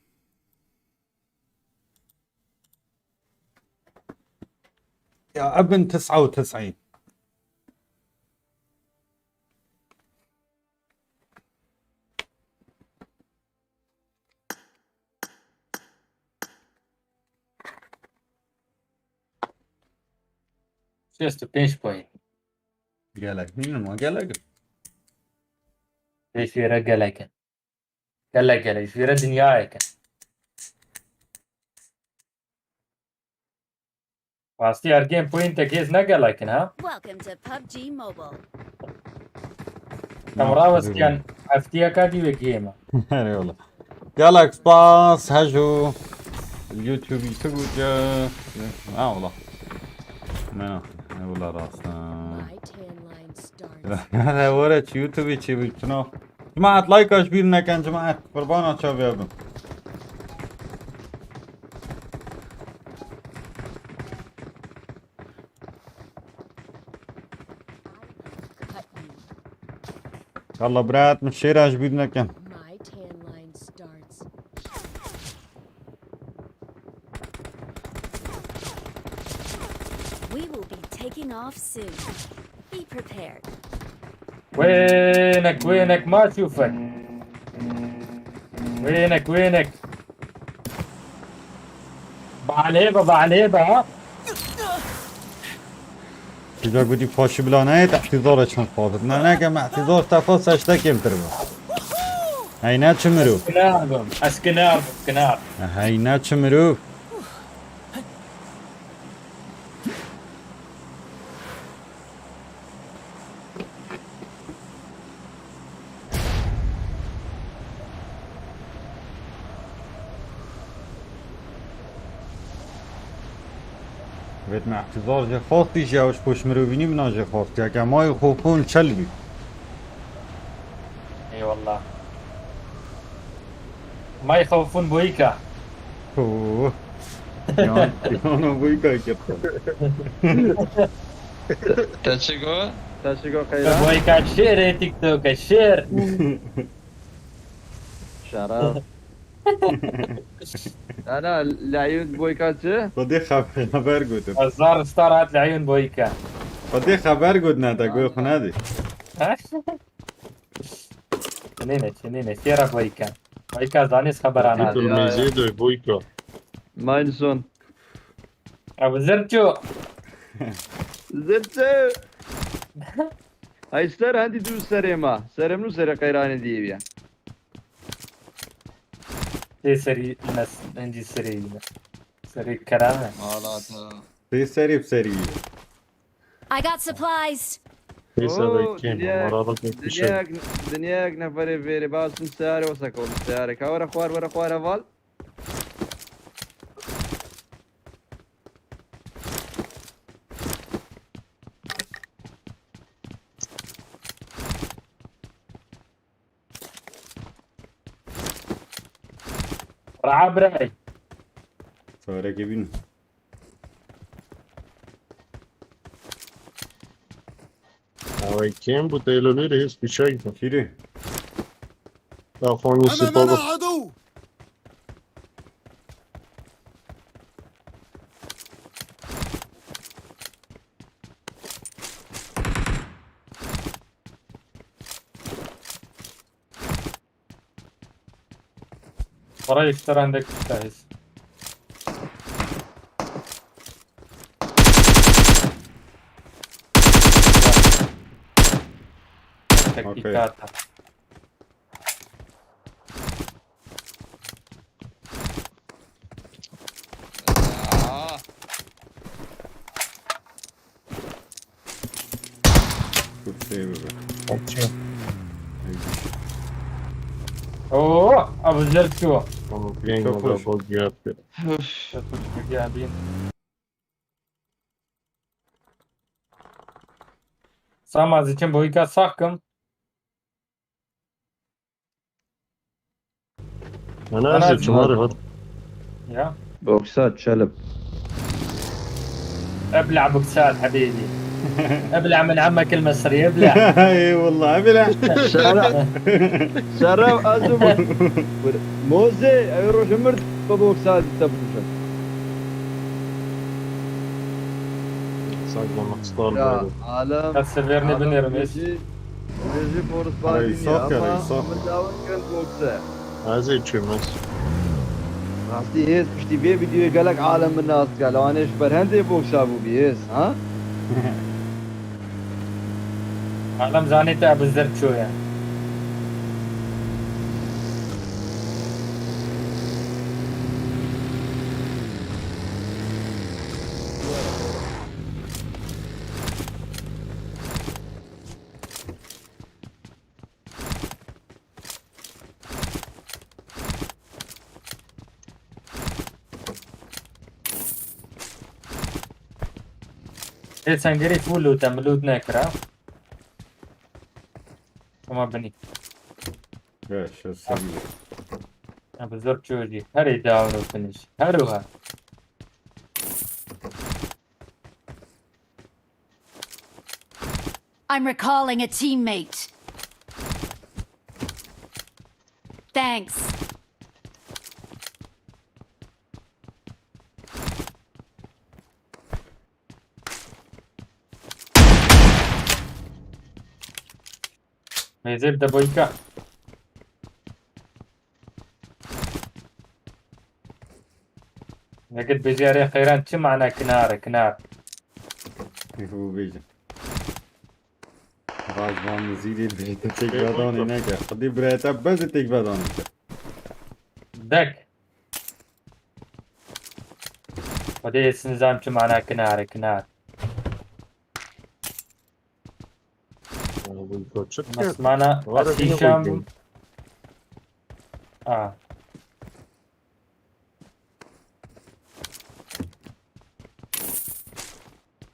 يا ابن تسعة وتسعين. Şêst û pênc point. Gelek. Nînin ma gelek. Pêşî re gelek in. Gelek gelek. Ji vî re dinyayek in. Rastî her game pointek hêz ne gelek in ha? Welcome to PUBG Mobile. Em rawestiyan heftiyeka dî wê game. Eyvallah. Gelek spas, hejo. YouTube, YouTube, ha, wala. Ne, ne, wala rast. My tan line starts. Ne, were çi YouTube çi bi, çino. Cemaat, like aç bir neken, cemaat. Qurbana çaviya bin. Cut you. Yalla brat, min şêra ji bîr nekin. My tan line starts. We will be taking off soon. Be prepared. Wênek, wênek, ma şûfek. Wênek, wênek. Balê be, balê be. Tuca gotî paşî bila nayê, te îhtîzar çend xwazit. Ne, ne, ke me îhtîzar te xwest, seşte kêmtir be. Hey, ne çi mirov? Kinar bim, ez kinar bim, kinar. Hey, ne çi mirov? Vêt me îhtîzar jê xwastî jî, ew ji poş mirovînî min a jê xwastî. Eke mayî xofûn çel bî. Eyvallah. May xofûn boyîka. Oo. Yan, yan o boyîka girtin. Te çi got? Şiko qeyra. Boyka şêrê TikTok'e şêr. Şeref. Ana, leyûn boyka çi? Xwedê xeber, xeber gotim. Hezar star hat leyûn boyka. Xwedê xeber got ne, te goy xwe nedî. Çinîne, çinîne. Şêra boyka. Boyka zanî xeberan hat. Titulmêzê de boyka. Mainson. Ew zirço. Zirço. Ay ser handi du serê ma. Serê min û serê qeyranê diyê ya. Tê serî mes, hindî serê yî me. Serê kerane. Alata. Tê serî bi serî yî. I got supplies. Pêsa Oo, vekêm, dinya, mara bak dinya pişe. Ek, dinya ek neferê vêrê, ba sun seyare wasa kol seyare. Ka were xwar, were xwar heval. Raha birayê. Çarekê bîn. Away kêm bû, teylo lêrê hêz pîçek bû. Kîrê? Telefon Yusuf baba. Para işte rendek işte his. Okey. Teknik hata. Aa. Çok şey bu be. Açıyor. Oo, abi güzel bir şey o. Tamam, Çok hoş. Bak ya. Üf. Çok hoş bir geldi. Sama zikin boyka sakım. Ana, ana, ez çima re hat. Ya. Boksa çelip. ابلع بوكسات حبيبي. ابلع من عمك المصري، ابلع. Eyvallah, ابلع. Şeref. Şeref, ez û Moze, ew rojê mir bi boksa te bikuşin. Sak bana star. Ya, böyle. Alem, Kas severini alem binerim, es. Jî, jî Boris Ay, Badî saf ya, ama ay, saf. Min dawin kin bokse. Ez ê çûm ez. Rastî hêz piştî vê vîdeoyê gelek alem min nas dike. Lewanê ji ber hendê boksa bûbî hêz, ha? Alem zanî te Ebu Zer çû ye. Ê sengerî full lûte, min lût nekira. Şima binî. Beş, ez sevî. Ya, bi zor çû jî. Herê dawro finish. Her wiha. I'm recalling a teammate. Thanks. Mêzê bide boyka. Nekit bêjî erê qeyran çi mana kinar e, kinar. Bû bêjin. Rajvan Zîdî bêjin têk vedanê neke. Xwedî birayeta bezê têk vedanê ke. Dek. Xwedê ez nizam çi mana kinar e, kinar. Mesmana, ez hîşam. A.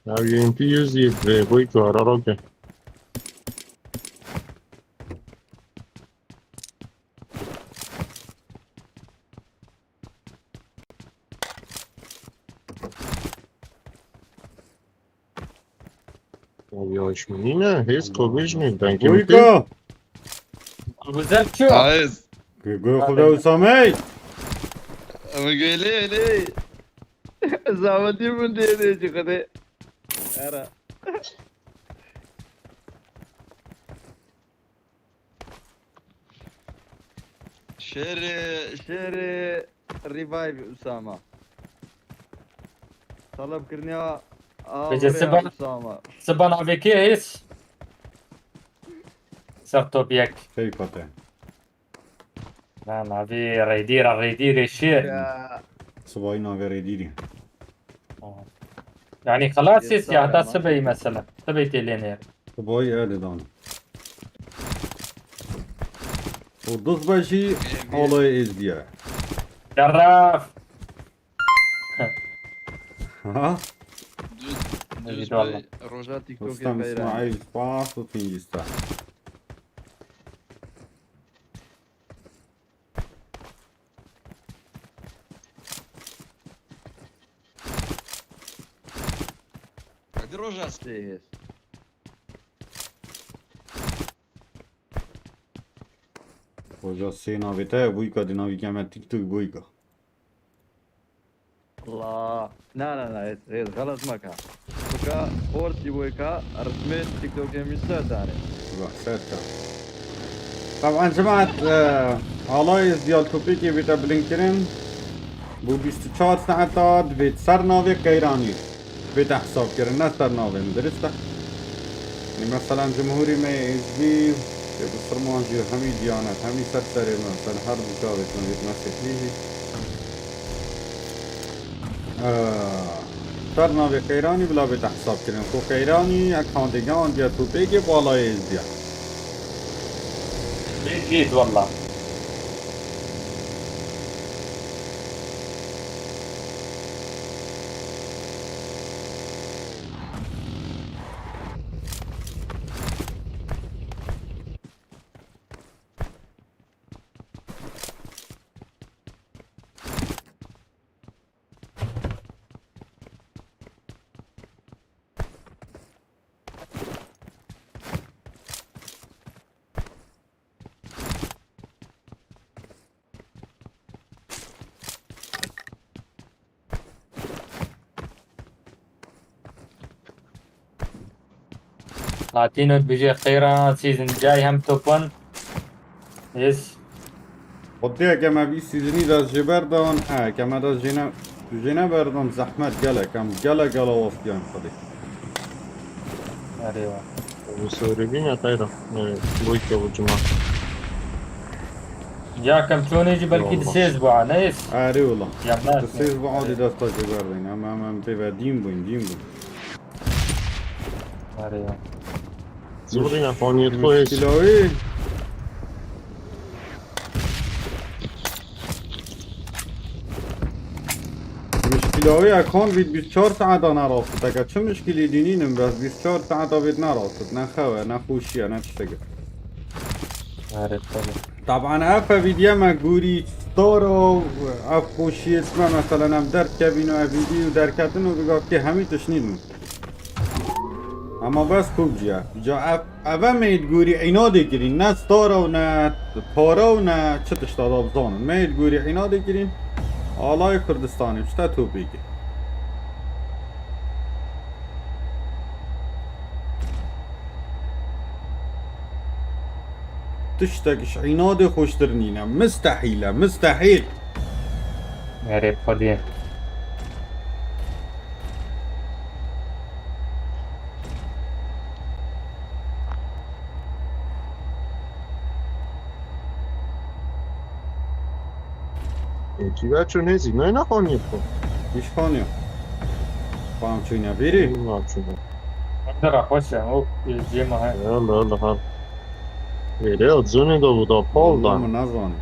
Ya, U M P yüz yedi ve bu iki ara roke. Ya, iş mi nîne? Hêz kovêj nî. Dengê min tê. Goyka. Gulguzar çi? Ayız. Goy Xuda Usamey. Ama gele ele. Zavallı mı diye diye çıkıyor. Ara. Şeri, şeri, revive Usama. Talep kirniya. Gece avre siban, Usama. Siban avê kê hêz? Ser top yek. Fake hate. Na, navê Reydîra, Reydîrê şêr. Ya. Sibayî navê Reydîrî. Yani xelas ya, heta sibeyî mesela. Sibeyî tê lê nêr. Sibayî erdê dan. O duz be jî alayê êzdiye. Şeref. Ha? Duz, duz be roja TikTokê Rustem xeyran. İsmail Spas û Tingîsta. Hadi roja sê hêz. Roja sê navê te ye, Boyka, di navî keme TikTok Boyka. La. Na, na, na, ez, ez xelas meke. Boyka, Fortî Boyka, resmê TikTokê min ser dane. Bak, ser ta. Taban cemaat, e, alayê Diyaltopêkê bête bilind kirin. Bu bîst û çar saeta divê ser navê Qeyranî bête hesab kirin, ne ser navê min, dirist e? Mesela Cumhurî me êzidî, ê Bisirman jî, hemî diyanet, hemî ser serê me, ser her du çavê me, vêt me seklî jî. Ee, ser navê Qeyranî bila bête hesab kirin. Ku Qeyranî ek handêgan diye topêkê balayê êzdiye. Bêjît wella. Latino dibêje xeyra season cay hem top one. Yes. Xwedê ke me vî seasonî dest jê berdan, e, ke me dest jê ne, jê neberdan zehmet gelek, em gelek gela wastiyan Xwedê. Erê wa. Bu sebebi ne xeyra? Evet, bu iki bu cuma. Ya kem çonê jî belkî di sêz bû, ne? Erê wala. Ya ne? Di sêz bû adî desta jê berdin. Em, em, em tê ve dîn bûn, dîn bûn. Erê ya. Zûrî ne, faniyê xwe hêz. Muşkîla wê. Muşkîla wê ekan vît bîst çar saeta nerast. Teke çi muşkîlî dînînim, bes bîst çar saeta vêt nerast. Ne xew e, ne xweşî ye, ne tiştek e. Erê, tabii. Taban ev vîdye me gûrî star û ev xweşiyê me, meselen em derkevîn û ev vîdyo derketin û bigav kê hemî tişt nîdin. Ama bes PUBG ye. Ca ev, ev em ê digorî înadê kirîn. Ne stara û ne para û ne çi tişta da bizanin. Me ê digorî înadê kirîn. Alayê Kurdistanê, işte topêkê. Tiştek ji înadê xweştir nîne. Mistehîl e, mistehîl. Erê Xwedê. Ê, tu ya çû nêzî, nayê nexaniyê xwe. Îşxaniya. Xwam çûne bîrî. Nexaniyê çûne. Hemde ra xweş e, o, e, cê ma he. Yalla, yalla, ha. Êrê, zonê de bu da pal da. Min nezanî.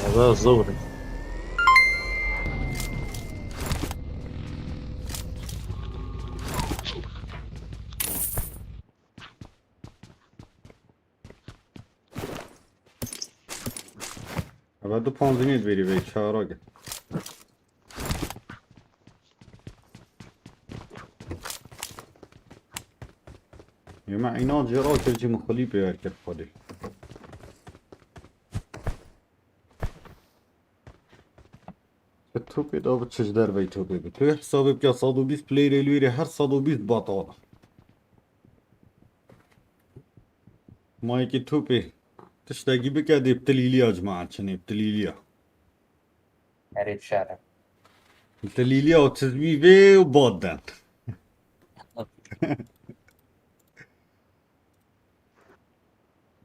Eve zor. Eve du panzînî dibêrî vê çara gel. Yê me înan jê rakir jî min xwilî pê wekir Xwedê. Çi topê da bi çi ji derveyî topê bi. Tu hesabê bike sed û bîst player ê li wêrê her sed û bîst batal. Ma yekî topê tiştekî bike dê bi tilîliya cemaat çinê bi tilîliya. Erê bişare. Bi tilîliya û tizbî vê û bad den.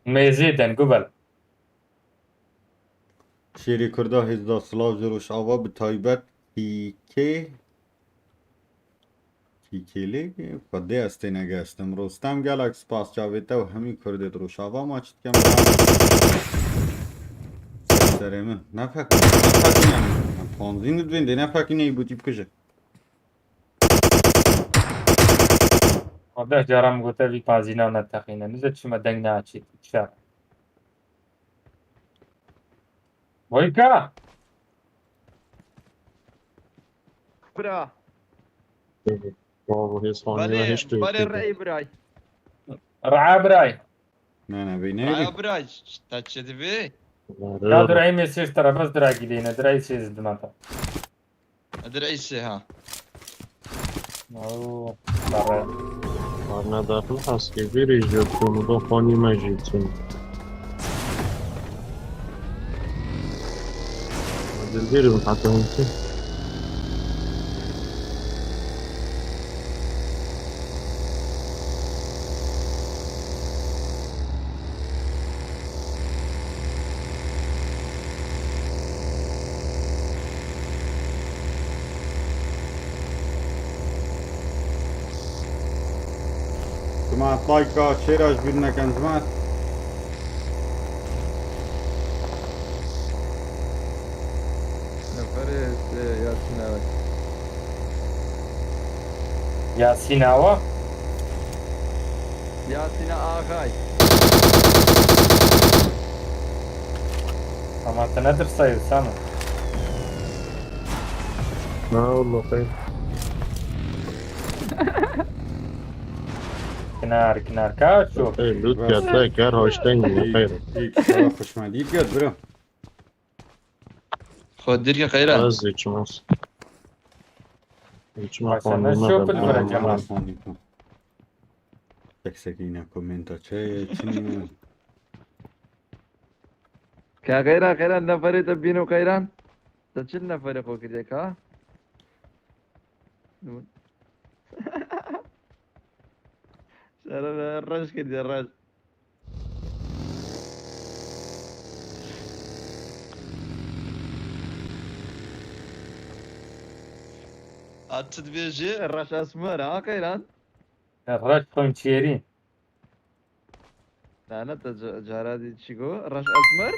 Mêzê den guvel. Şêrê Kurda hêzda silav ji Rojava bi taybet Kîkê Kîkêlê Xwedê ez têne geştim. Rostem gelek spas çavê te û hemî Kurdê di Rojava ma çi dikem. Serê min. Nefek, nefek ne. Em panzî nidvên dê nefek ne bûtî bikije. Xwe deh caran gote vî pazîna neteqîne. Nize çima deng neaçît. Şer. Boyka! Bira. Bravo, hêzxanî Balê, hişt balê rey biray. Raa biray. Ne, ne, vê ne? Raa biray, te çi divê? Ya dirayê me sêz tera, bes dirayê gideyne, dirayê sêz dimata. Dirayê sê ha. Oo, bare. Barna daxil heskê vê rê jî tûn û doxanî me jî tûn. Dilgêr im heta hûn tûn. Cemaat, like-a, share-a ji bîr nekin, cemaat. Neferê, e, Yasin abi. Yasin Awa? Yasin Ağay. Ama te nedir sayı sana? Ne oldu, xeyr? Kinar, kinar, kaço. Xeyr, lütfen, tekrar hoştan gelin, xeyr. Hiç, hiç, sana hoşuma değil, gel, bro. Xwe dirke qeyra. Ez de çimas. Çima Başa xwendin ne şopil nabe? Bira Cemal. Tek sekîne komenta çe çinî. Ka qeyra qeyra neferê te bîno qeyran. Te çil neferê xwe kiriye ka? Şeref reş kiriye reş. At dibêjî reş esmer ha qeyran. Reş xunçêrî. Nane te ca-, cara dî çi got? Reş esmer?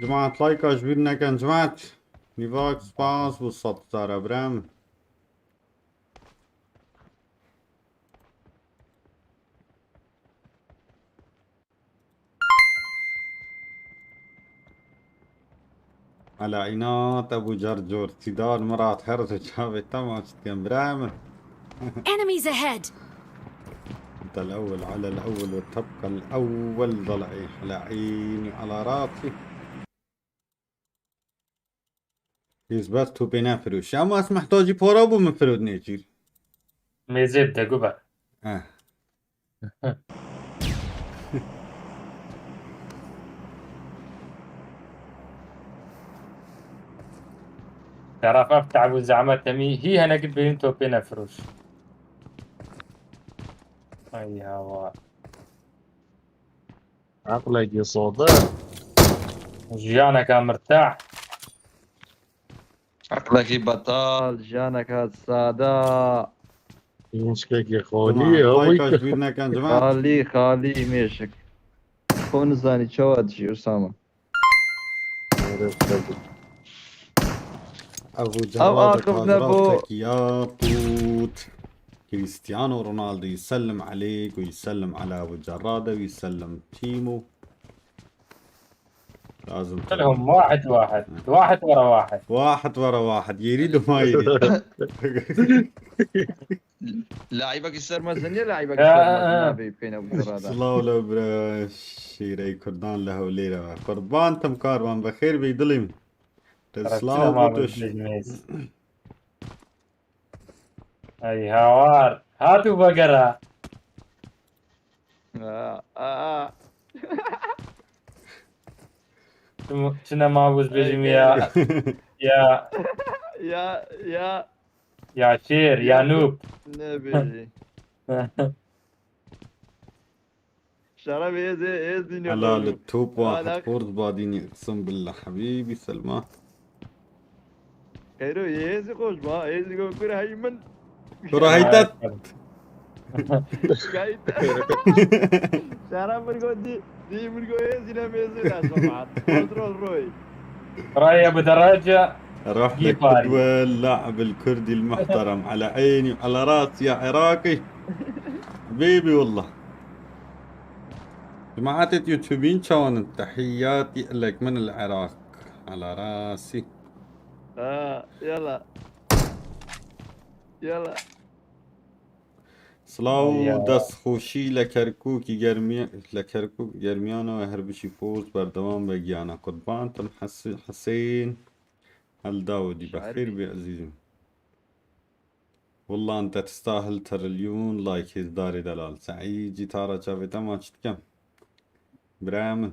Cemaat, like-a ji bîr nekin cemaat. Nîvak spas bo sed zara birem. Ala înat Ebû Cercor, Sîdar Mirat, her du çavê te maç dikin, birayê min. Enemies ahead! أنت الأول على الأول وتبقى الأول ضلعي على عيني على راسي. Hêz bes topê nefiroşî. Ama ez mihtacî para bû min firod nêçîr. Mêzê bide guber. Eh. Şeref ev te'b û zehmet hemî hî henekî bêjin topê nefiroş. Ay hawa. Eqlekî sade. Jiyaneke mirteh. Eqlekî betal, jiyaneke sade. Pînçkekî xalî ye, Tamam, ew Xwayka ji bîr nekin, cemaat. Xalî, xalî mêşik. Xwe nizanî çawa dijî Usama. Ev Ev Cerrad Aqif Hazrat nebû. Tekiya pût. Cristiano Ronaldo yusellim aleyk û yusellim ala Ebu Cerrade û yusellim tîmo. Lazim كلهم واحد واحد. واحد ورا واحد. واحد ورا واحد. يريد وما يريد. Laîbekî ser mezin ye, laîbekî Ya, ser mezin ya. Nabê pêne bu arada. Silav le bira şîrey Kurdan le Hewlêre ve. Qurban tim karvan, bi xêr bî dilîm. Te Rextine silav ma bû tuş. Ey hawar. Hatu vegera. Aa, aa. Çi, çi ne ma bûz bêjim ya. Ya. Ya, ya. Ya şêr, ya nûb. Ne bêjî. Şeref êzê, êz dînê Helal xwe. Top Hala- واحد فورز باديني، اقسم بالله حبيبي سلمان. Xeyro, êzî xweş ba, êzî go kur hey min. Kur hey tet. Gayet. Şeref min go di, di min go êzî ne mêzî da somat. Kontrol roy. Raya bi derece روح لك جيباري. قدوة اللاعب الكردي المحترم على عيني وعلى راسي يا عراقي. حبيبي والله. جماعة يوتيوبين شلونكم؟ تحياتي لك من العراق. على راسي. ها، يلا. يلا. سڵاو و دەستخۆشی لە کەرکووکی گەرمی-، لە کەرکووک گەرمیانەوە هەر بژی پۆز بەردەوام بە گیانە قوربانتم حەس-، حەسەین هەلداودی بەخێر بێ عزیزم. والله أنت تستاهل ترليون لايك هێزدارێ دەلال سەعید جی تارا چاوێ تەما چ دکەم برای من.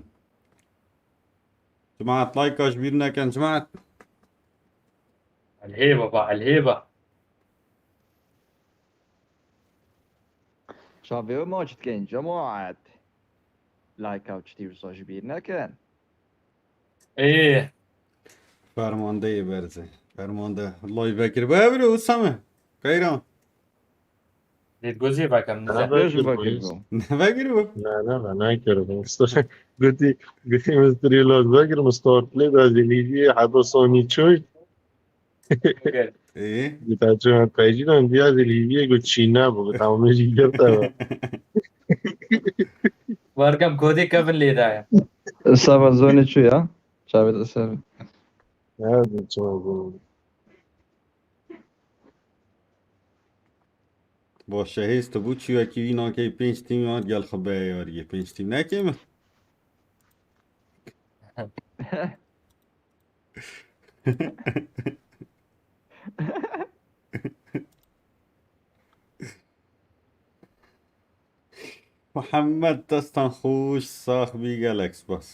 جماعت لایکا ji bîr nekin cemaat. Elhê baba, elhê ba. Çavê we maç dikeyin cemaat. Like ew tiştî wisa ji bîr nekin. Ê. Fermandeyê berze. Fermande. Live kir. Be bire Usame. Keyran. Dêt gozê vekem nize. Neve Bêjim kir vekir polis. Bû. Neve kir bû. Ne, ne, ne, ne kir bû. Gotî, gotî min strî log vekir, min start play da zî lîviyê heta sonî çûy. Ê? Dîta çû min peycî dan diya zî lîviyê got çî nebû, got tamamê jî girte be. Werkem kodê Kevin lê daye. Sava zonê çû ya? Çavê te ser. Ya, çima bû? Bo şehêz tu bû çi wekî wî nakey pênc tîm hat gel xwe beye yariyê. Pênc tîm nekê min? Muhammed, destan xweş, sax bî, gelek spas.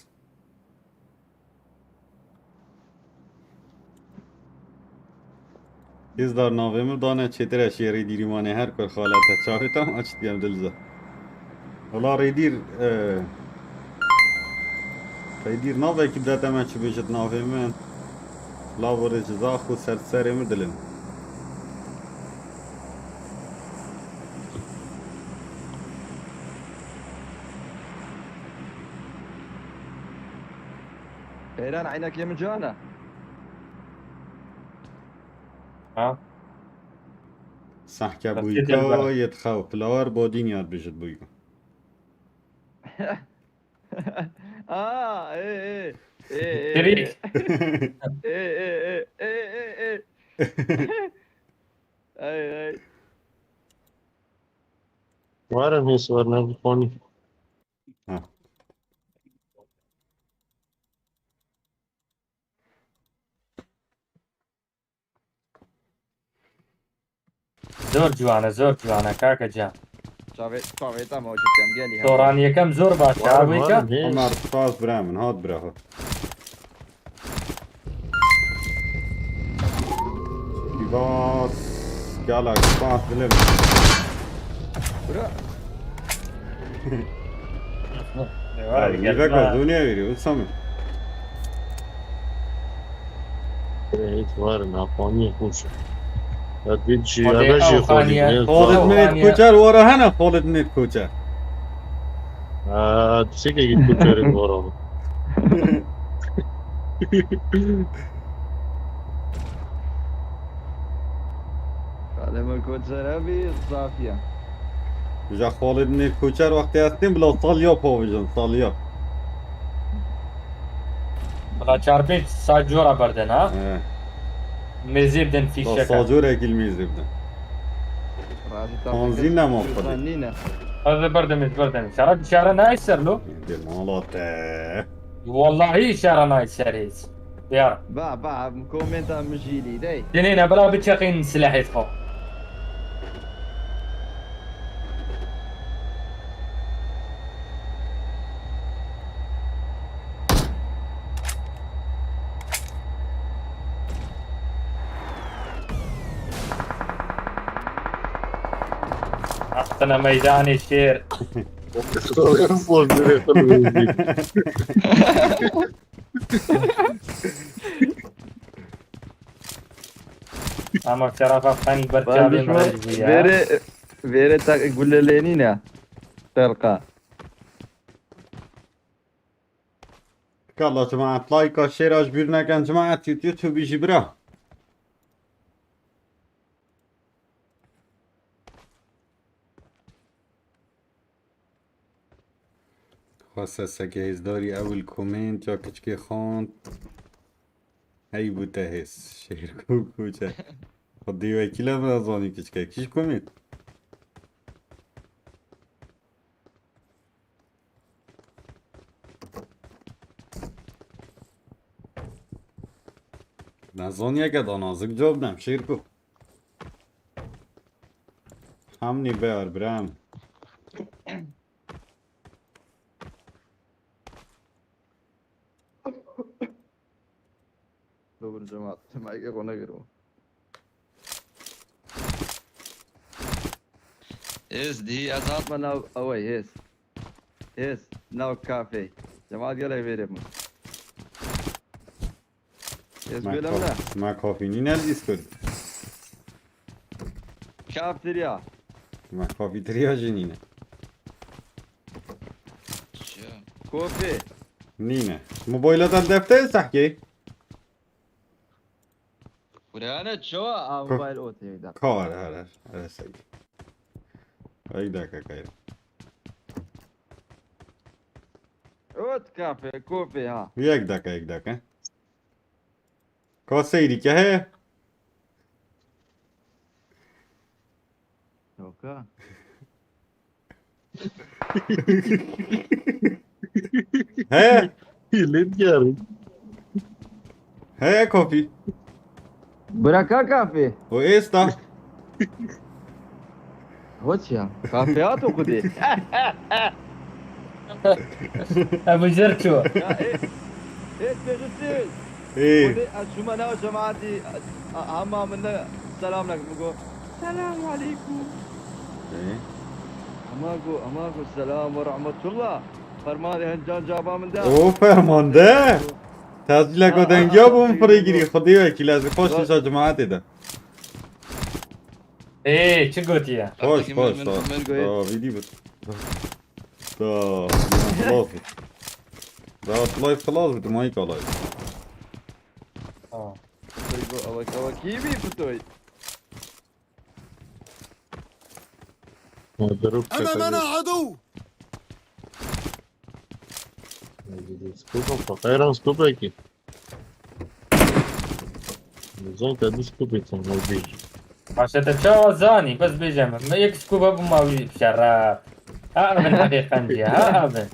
Hêzdar navê min dane çêtir e şêrê dîrîmanê her kur xalete çavê te maç dikem dilza. Wala rêdîr, e, rêdîr navekî bide te me çi bêjit navê min. Lavorê ji zax û ser serê min dilin. Eyran, eynekê min cana. Ha? Sahke Buyka, yet xew, plawer bodîn yad bijit Buyka. Aa, ê, ê, ê, ê, Dirîk. Ê, ê, ê, ê, ê, ê. Ey, ey. Warin hês war ne bu koni. Ha. Zor ciwane, zor ciwane, kaka can. Çavê, çavê te ma çi kem gelî. Soran yekem zor baş, Var, abi var, ka. Ne? Ömer, spas bira min, hat bira, hat. Bas, gala, spas dilim. Bura. Eyvallah, Abi, gelme. Bak, o dünya veriyor, Sami. Hiç var, nafanî hoş. Ya bir şey, Hadi ya da şey, Afganiye. Hadi Xolid Afganiye. Minêt Koçer, wara hene Xolid Minêt Koçer. Ha, tiştekê git Koçerê wara. Kalema Koçer abi, safiye. Uca Xolid Minêt Koçer wextê ez tên bila salya pavêjin, salya. Bila çar pênc sac cora berdin, ha? He. Mêzê bidin fîşeke. Sa corekî li mêzê bidin. Panzî nema xwedê. Nîne. Ez ê berdemê, berdemê. Şara, şara nayê ser lo. Dê mala te. Wallahî şara nayê ser hêz. Diyar. Ba, ba, komenta min jî lî dey. Dinê ne, bila biçeqîn silahê xwe. Hattına meydanê şêr. Ama şerefa xanî ber çavê min re jî ya. Vêrê, vêrê te gulelênîne. Terqa. Kala cemaat, layka şêra ji bîr nekin, cemaat, YouTube jî bira. Xwese seke hêzdarî ewil komênt ya kiçikê xwend. Hey bû te hêz. Şêr ku kuçe. Xwedî wekîle min zanî kiçike. Kî ji komênt? Nezaniyeke da nazik cevab nem, şêr ku. Hamnî beyar, birem. Bibin cemaat, cemaatê xwe negiro. Hêz dî ez hatme nav ewey hêz. Hêz nav kafê. Cemaat gelek vêrê min. Hêz bêlem ne. Ma kafî nîne li Discord. Kafeterya. Ma kafeterya jî nîne. Çi? Kofê. Nîne. Mobayla te defte sehkê. Kurane çawa a Ko- mobayl o tê da. Kar her her. Her sek. Ay dakika kayır. Ot kafe, kofe ha. Yek dakika, yek dakika. Ka seyrî ke heye? Yoka. He? Hîlet gerin. He, kopî. Bira ka kafê. O êsta. Hoç ya. Kafê hat o kudê. Ebu Jer ço. Ya, e, e, tecrütü. Ê. Hûn ê ez çûme nav cemaetî, a, hema min ne selam nekin, min got, "Selamu aleykum." Ê. Hema got, hema got, "Selam ve rahmetullah." Fermanê hin can caba min de. O fermande. Tezcîleka dengiya bû min firê girî. Xwedê wekîl ez ê xweş nîşa cemaetê de. Ê, çi gotiye? Xweş, xweş, da, da, vîdî bit. Da, xilas bit. Da, live xilas bit, mayî ka live. Ha. Toy go, awak, awak, iyi bir toy. Ama bana adu. Scope, xeyran scope ki. Zon te du scope çon, ne bêjî. Paşa te çawa zanî, bes bêje min. Me yek scope bû ma wî şeref. Ha evin heqê qencî, ha evin.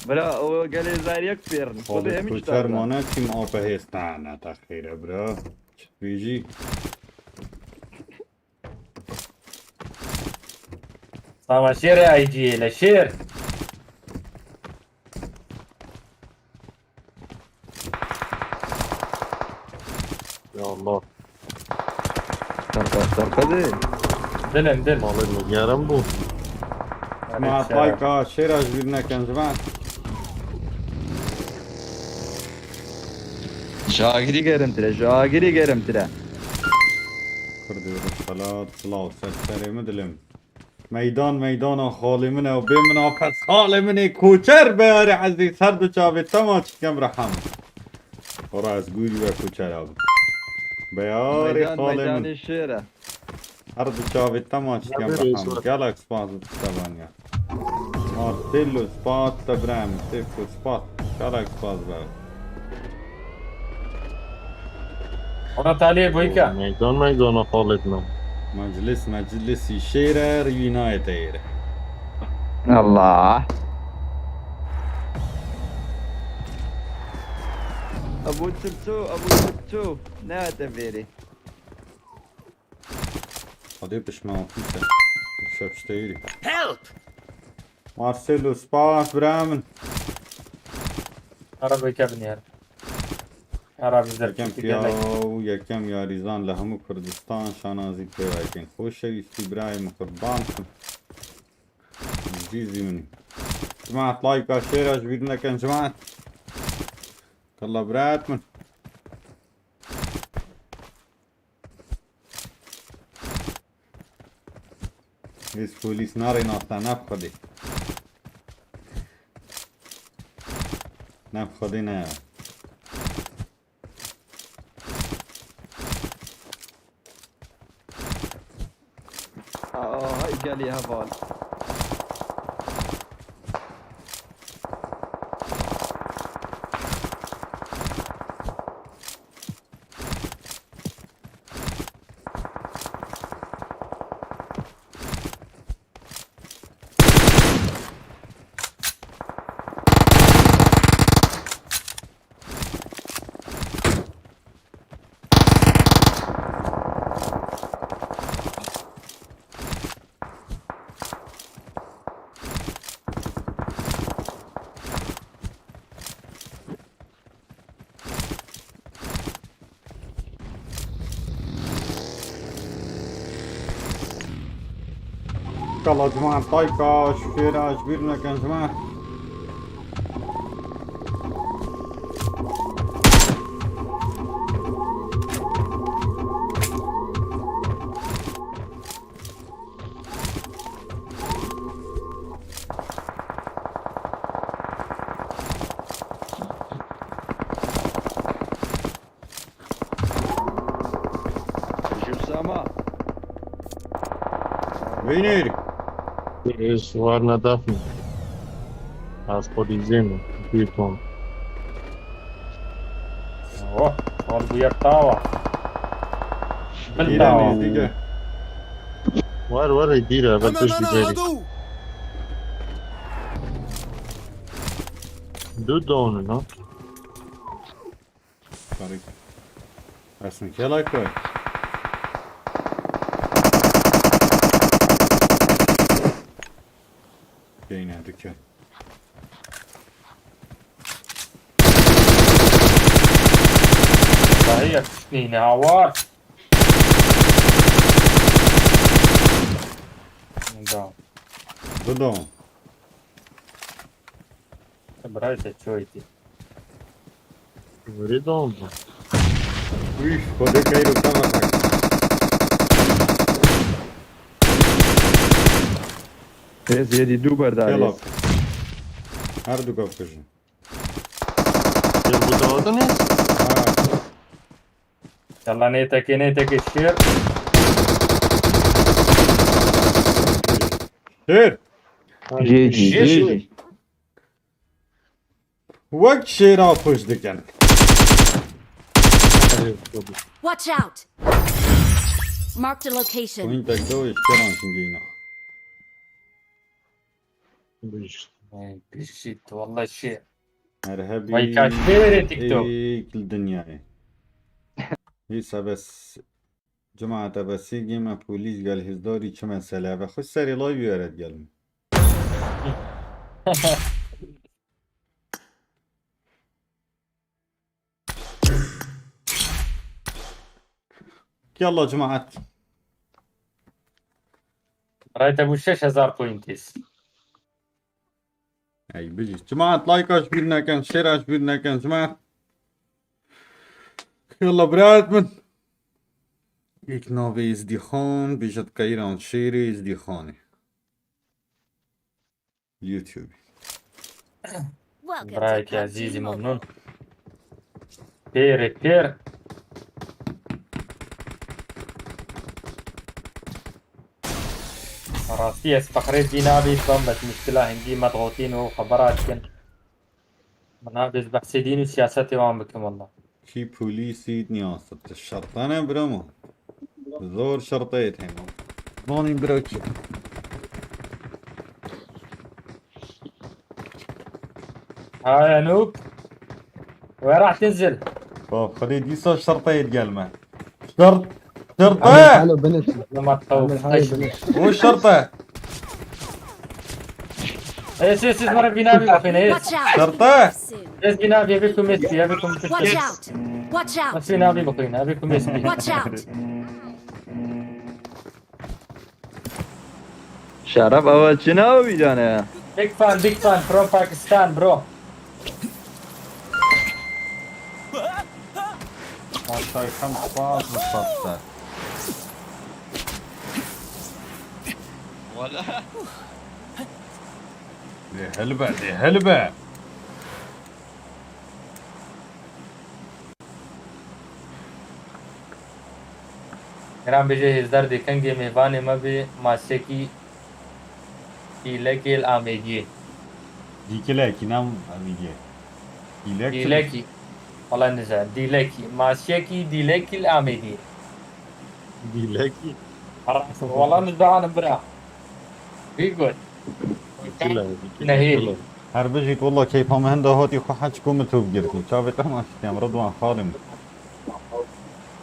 Bira, o gelê zar yek pêrin. Xwedê hemî koçer mane, çim ape hêsta, ne te xêre bira. Çi bêjî? Sava şêrê I G le şêr. Ya Allah. Tarka, tarka de. Dilin, dil. Malê min germ bû. Ma payka şêra ji bîr nekin ji van. Ji agirî gerimtir e, ji agirî gerimtir e. Kurdê Rojhelat, silav ser serê min dilim. Meydan meydana xalê min e û bê min afet xalê min ê koçer beyarê ezîz her du çavê te maç dikem reham. Xora ez gûrî we koçer abim. Beyarê xalê min. Meydan meydanê şêr e. Her du çavê te maç dikem reham. Gelek spas bi te vaniya. Marcelo spas te birem. Sefko spas. Gelek spas be. Ona taliyê boyka. Meydan meydana xalê min. Meclis, meclisî şêr e, rîwî nayê teyêre. Allah. Ebu Çipço, Ebu Çipço. Ne te vêrê. Hadi pişman fîse. Şepşteyri. Help! Marcelo, spas bira min. Arabê ke binêr. Arabê Yekem zerkî gelek. piyaw, yekem yarîzan li hemû Kurdistan şanazî pêvekên. Xweşewîstî birayê min qurban kim. Zîzî min. Cemaat layka şêra ji bîr nekin cemaat. Kalla birat min. Hêz polîs narê nasta ne bi Xwedê. Ne bi Xwedê ne. Aa, hay gelî heval. Kala cemaat tayka şifêra ji bîr nekin cemaat. Ji Usama. Weynir. Is warna dafni. Az polizim. Bir ton. Oh, hol bu yer tawa. Bil Dîre tawa. nêzdîke. Var var dîre ve pişt diberi. Du don no. Tarik. Aslında kelak koy. Yayın dükkan. Dahi yakıştı yine hava. Da. Dudon. Bırak da çoğu. Veri don. Üf, kode kayırı tamam bak. Ez yedî du berdar. Kelak. Her du kapıcı. Ya bu da adı ne? Ha. Yalla ne teke ne teke şir. Şir. Jê jî, jê jî. Wek şêra puş dikin. Watch out! Marked a location. Oyun tekte o işleran şimdi yine. Bişit valla şey. Her hebi. Vay kaç kere TikTok. Ey, kil dünyayı. Neyse bes. Cemaate besî gême polîs gel hêzdorî çi mesele be. Xwe serê lay wî eret gelin. Yalla cemaat. Rayte bu şeş hezar pointis. Ey bijî. Cemaat layka ji bîr nekin, şêra ji bîr nekin cemaat. Yalla birat min. Yek navê Êzdîxan, bijit qeyran şêrê Êzdîxanê. YouTube. Welcome to Brayek PUBG Azîzî Mobile. memnun. Pêrê pêr. Rastî ez fexrê dî nabî, bam bet muşkila hindî me dixotîn û xebera dikin. Min nabê ez behsê dîn û siyasetê wan bikim walla. Kî polîsî niyasat? Şatane birama. Zor şerteyê hema. Zonî biro çi? Haya Noob. Wê rah tenzil. Bak, xwedê dîsa şerteyê gelme. Şert. Amir Şerte. Halo binit. Lama Amir Halo tawf. binit. O şerte. Es es es mara bina bir bakayım es. Watch out! Şerte. Es bina bir bir kumes bir bir kumes. Watch out! Watch out! Es bina bir bakayım bir kumes bir. Watch out! Şeref ava çi navî cane ya? Big fan, big fan from Pakistan, bro. Aşağı kam fazla sattı. Wala. De helbe, de helbe. Geran bêje hêzdar dê kengê mêvanê me bê masiyekî pîlekê li Amêdiyê. Dîkilekî nam Amîdiyê. Dîlek. Dîlekî. Wala niza. Dîlekî. Masiyekî dîlekî li Amêdiyê. Dîlekî. Wala nizanim bira. Wî got. Nehêlî. Her bijît, walla keyfa me hinda hatî xwe heç ku min tu bigirtî. Çavê te maştiyam Ridwan xalê min.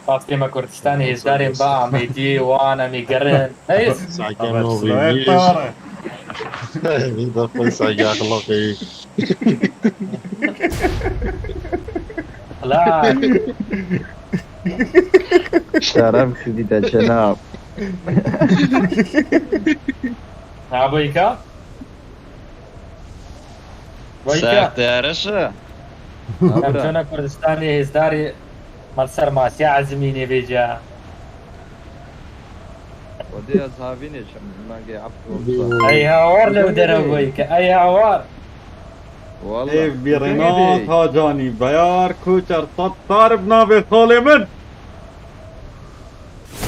Bastê me Kurdistanê hêzdarên ba Amêdiyê wan em ê gerin. Neyz. Sage Evet, no silahı bilgiyiz. tarı. Bir dakika sage akıllı değil. La. Şeref sizi de cenab. Ha boyka. Boyka. Sert yarışı. Em çona Kurdistanê hêzdarê me li ser masiya ezimînê vêca. O diye zavine çim. Mage Abdullah. Ey hawar lew dere boyka. Ey hawar. Vallahi. Ev bir Renat Hacani, Bayar Koçer, Tattar bi navê xalê min.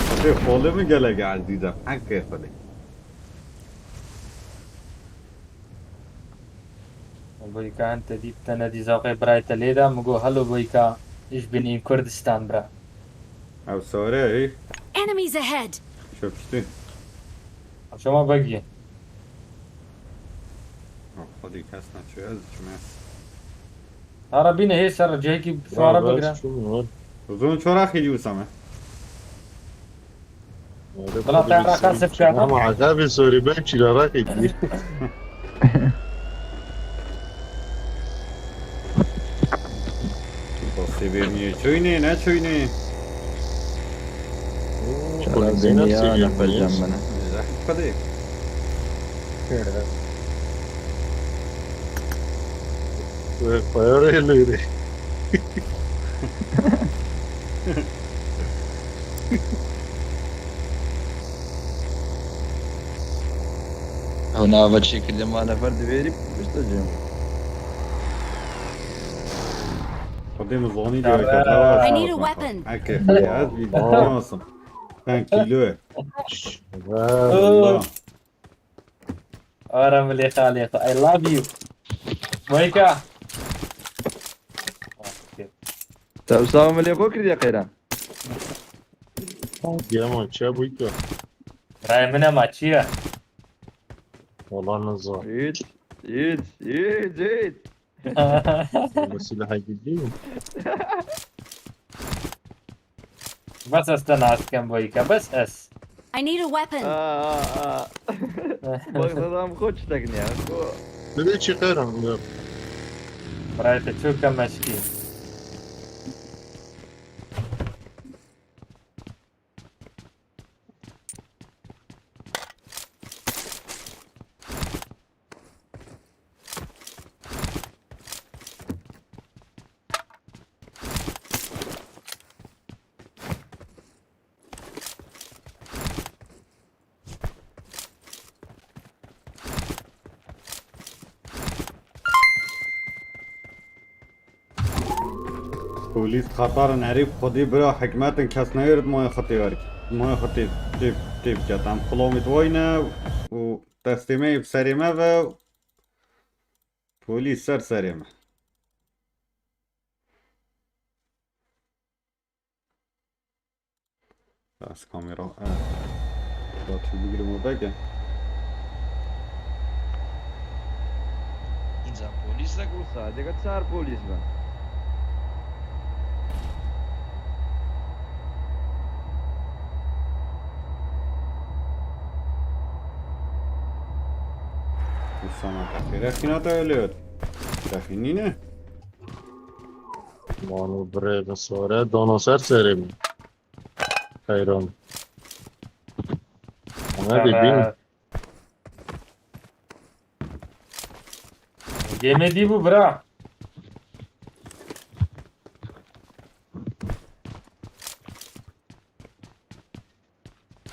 Xalê xalê min gelek ezîz e. Heqê xalê. Boyka hente dît te nedî zaqê birayê te lê de, min got helo boyka, ji binî Kurdistan bira. Ev sare ey. Enemies ahead! Çöpüştü. Şema begiyê. Xwedî kes neçû ez çime. Hara bîne hê ser cihekî şuara bigire. Uzun çorak hediye usame. Bila te Iraqan sifka. Ama azabê sorî ben çîla rakê dî. Sivêrniyê çûynê, ne çûynê? Şeref dünya ne pecem bana. Zehmet xwedê. Payarê lêrê. Ew nava çêkirde ma nefer divêrî pişta cem. Xwedê min zonî Ya diye be. I need a weapon. Heke xwedê ez bir nasım. Ben kilo. Allah. Ara milê xalê xwe. I love you. Boyka. Te sawa milê xwe kiriye qeyran. Yaman çabuka. Rayê min e ma çi ye? Wala nazar. Yiğit, yiğit, yiğit, yiğit. Bu silah gidiyor. Bes ez te nas dikim boyka. Bes ez. I need a weapon. Aa, aa, aa. Bak adam koç tekniği. Bu Nereye çıkarım ya? Birayê te çûke meşkî. Polîs xetar in, erê xwedî bira hikmet in, kes neyêrit mayê xwe tê werî. Mayê xwe tê, tê, tê biket. Em xulamî di wayne û destê me yê bi serê me ve û polîs ser serê me. Ez kamera, eh, batî bigrim û veke. Înca polîs de ku sadece çar polîs be. Sana takire xîna te ölüyor. Te xînî ne? Manu birê bi sore dono ser serê min. Xeyran. Ana bibîn. Yemedî bû bira.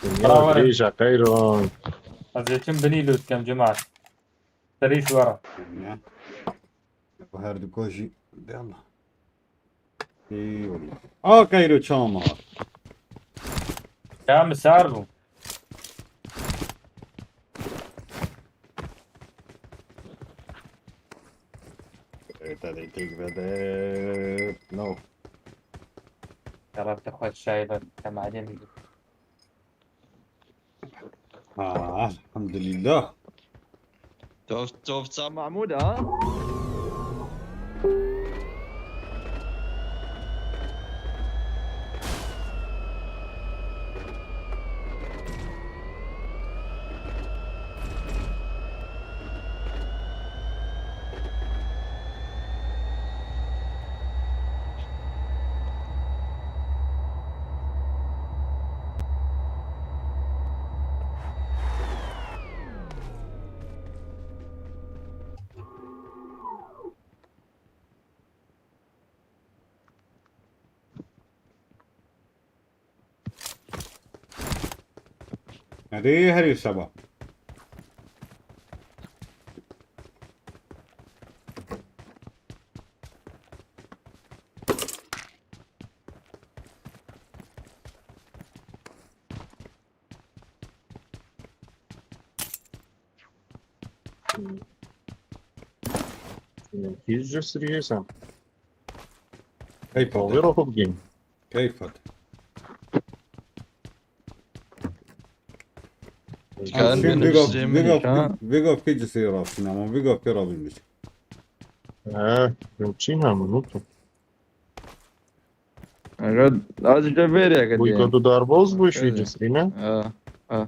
Bravo. Rêja Xeyran. Ez yê çim binî lût kem cemaat. Serî şwara. Bu her du jî. De Allah. Ey oğlum. A Kayro çama. Ya misar bu. Evet, hadi tek ve de. No. Tarafta kaç şey var. Tamam. Ah, elhamdülillah. Tof, tof, ça Mahmoud, ha? Hadi herî seba. He's just serious. Keyf Over hadi. Of game. Keyf hadi. Kan Sen benim Vigov, üstüme Vigov, ha. Vigov kê cisê rastîn ama Vigov kê rabîn biç. Ha, yok çin ha mı nutu. Aga, azıcık da ver ya. Bu kadar darboz bu işi cisri ne? Ha, ha.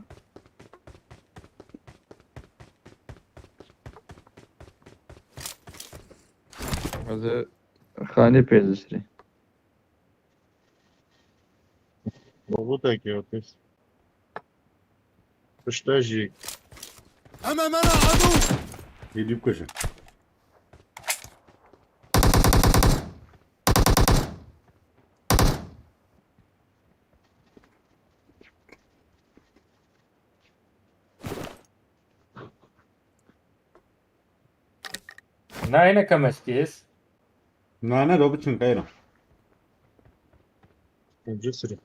Hadi. Xanî pê zisrî. Robotekî otuz. Pişte jî. Ememena adu. Yedi kuşu. Nayne kemeskês. Nane do biçin kayra. Önce sürü.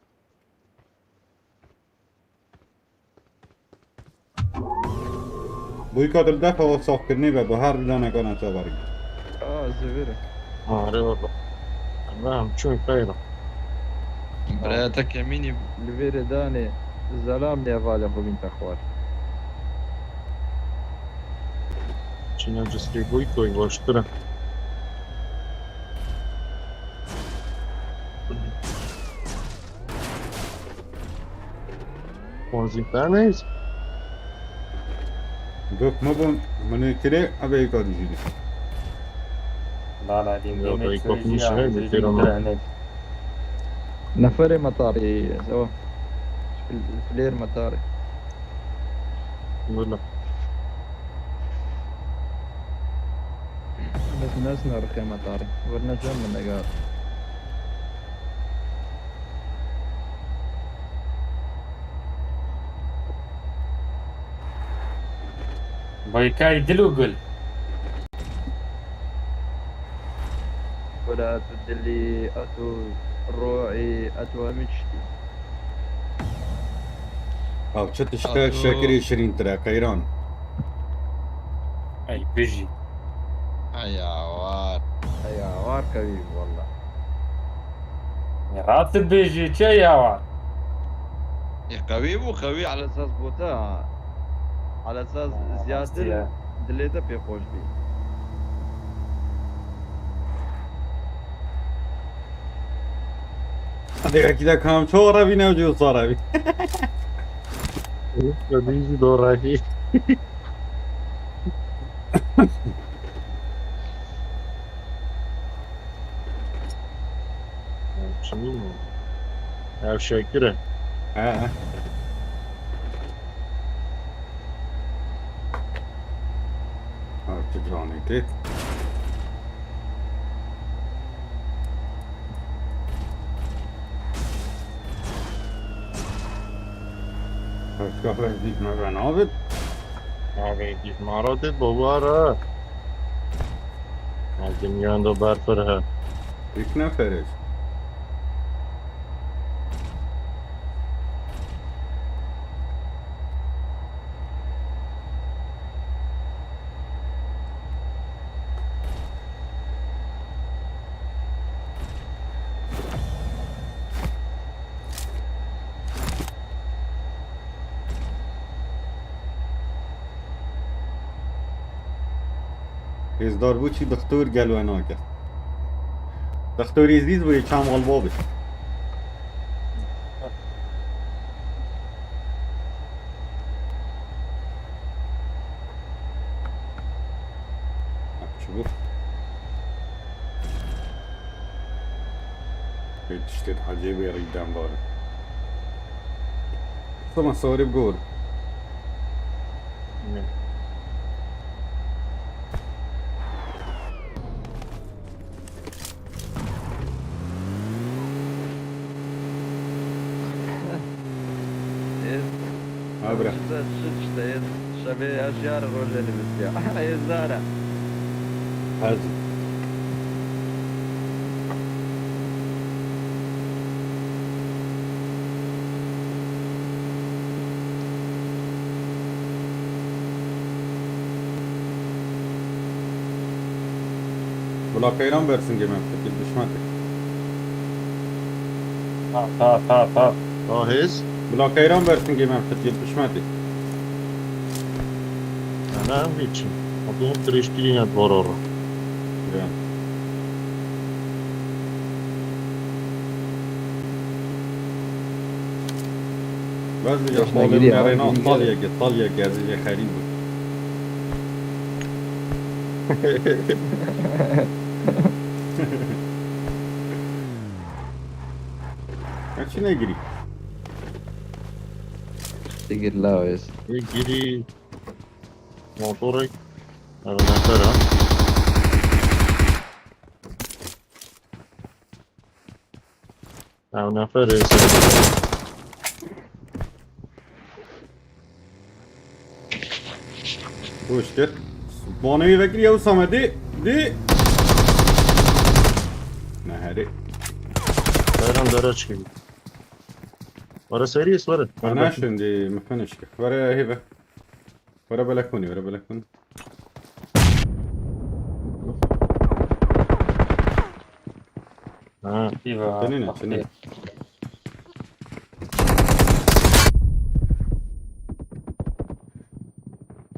Bu kadar defa o safkirni ve bu her bir tane kana çavarı. Aa, ziviri. Are baba. Allah'ım çok kayra. Biraya te kemînî li vê rê danê zelam lê hevalê xwe bîn te xwar. Çîna cistê boy koy baştir e. Wazîfe neyse. Gök me bûn, min ê kirê, ebe êka dijî. Lala dîn Ya, dîmê dayı çûyî kokmuş ya, ne, dî bitirin dîn ha. Neferê metarê, ew. Fil-, filêr metarê. Wala. Bes nas na rixê metarê. Werna can min negat. Baykay dil û gul. Wela tu dilî, a tu ruhî, a tu hemî tiştî. Ew çi tişt e, Ato. Şekirî şirîntir e, qeyran. Ey bijî. Ay awar. Ay awar kevî walla. Rast bijî, çi ya war? Ê, qewî bû, qewî, ala esas bo te, ha. Ala esas Ha, ziyatir rastiye. Dilê te pê xweş bî. Hadi wekî de kam ço re bîne û cî wisa re bî. Xwedî jî do re bî. Çi bû? Ev Şakir e. He, he. Artı canê tê. Başka ben gitme ben abi. Abi gitme ara dedi baba ara. Dünyanın da berfir he. Üç neferiz. Hêzdar bû çi dixtor gel we nake. Dixtor Êzîz bû yê çam alba bî. Çi bû? Pê tiştê hecê bê rîden barin. Tamam, sorry, bigor. Ne? Ha, bira. Şevê ya jiyar rojê nivîsiya. Êzdara. Hadi. Bila keyran bersingê me, fikir bişmetê. Ha, ha, ha, ha. Ahêz. Bila keyran bersingê me, fikir bişmetê. Ana, hiç. Adamın kreşkiliğine doğru. Ya. Bes bir Yok, yapalım, ne giriyor, nereye, abi, nasıl giriyor. Talya'ya git, Talya'ya gezecek, herif bu. Kaçına gireyim? Gir la, Wes. Giri. Motoru. Abi, ne kadar? Ev nefer ê ser. Hoş gel. Bana bir bekle ya Usame, di, di. Neheri. Bayram dara çıkıyor. Were serî, were. Ana şimdi mefene işte. Were hebe. Were belek koni, were belek koni. Ha. Çinî ne, çinî ne?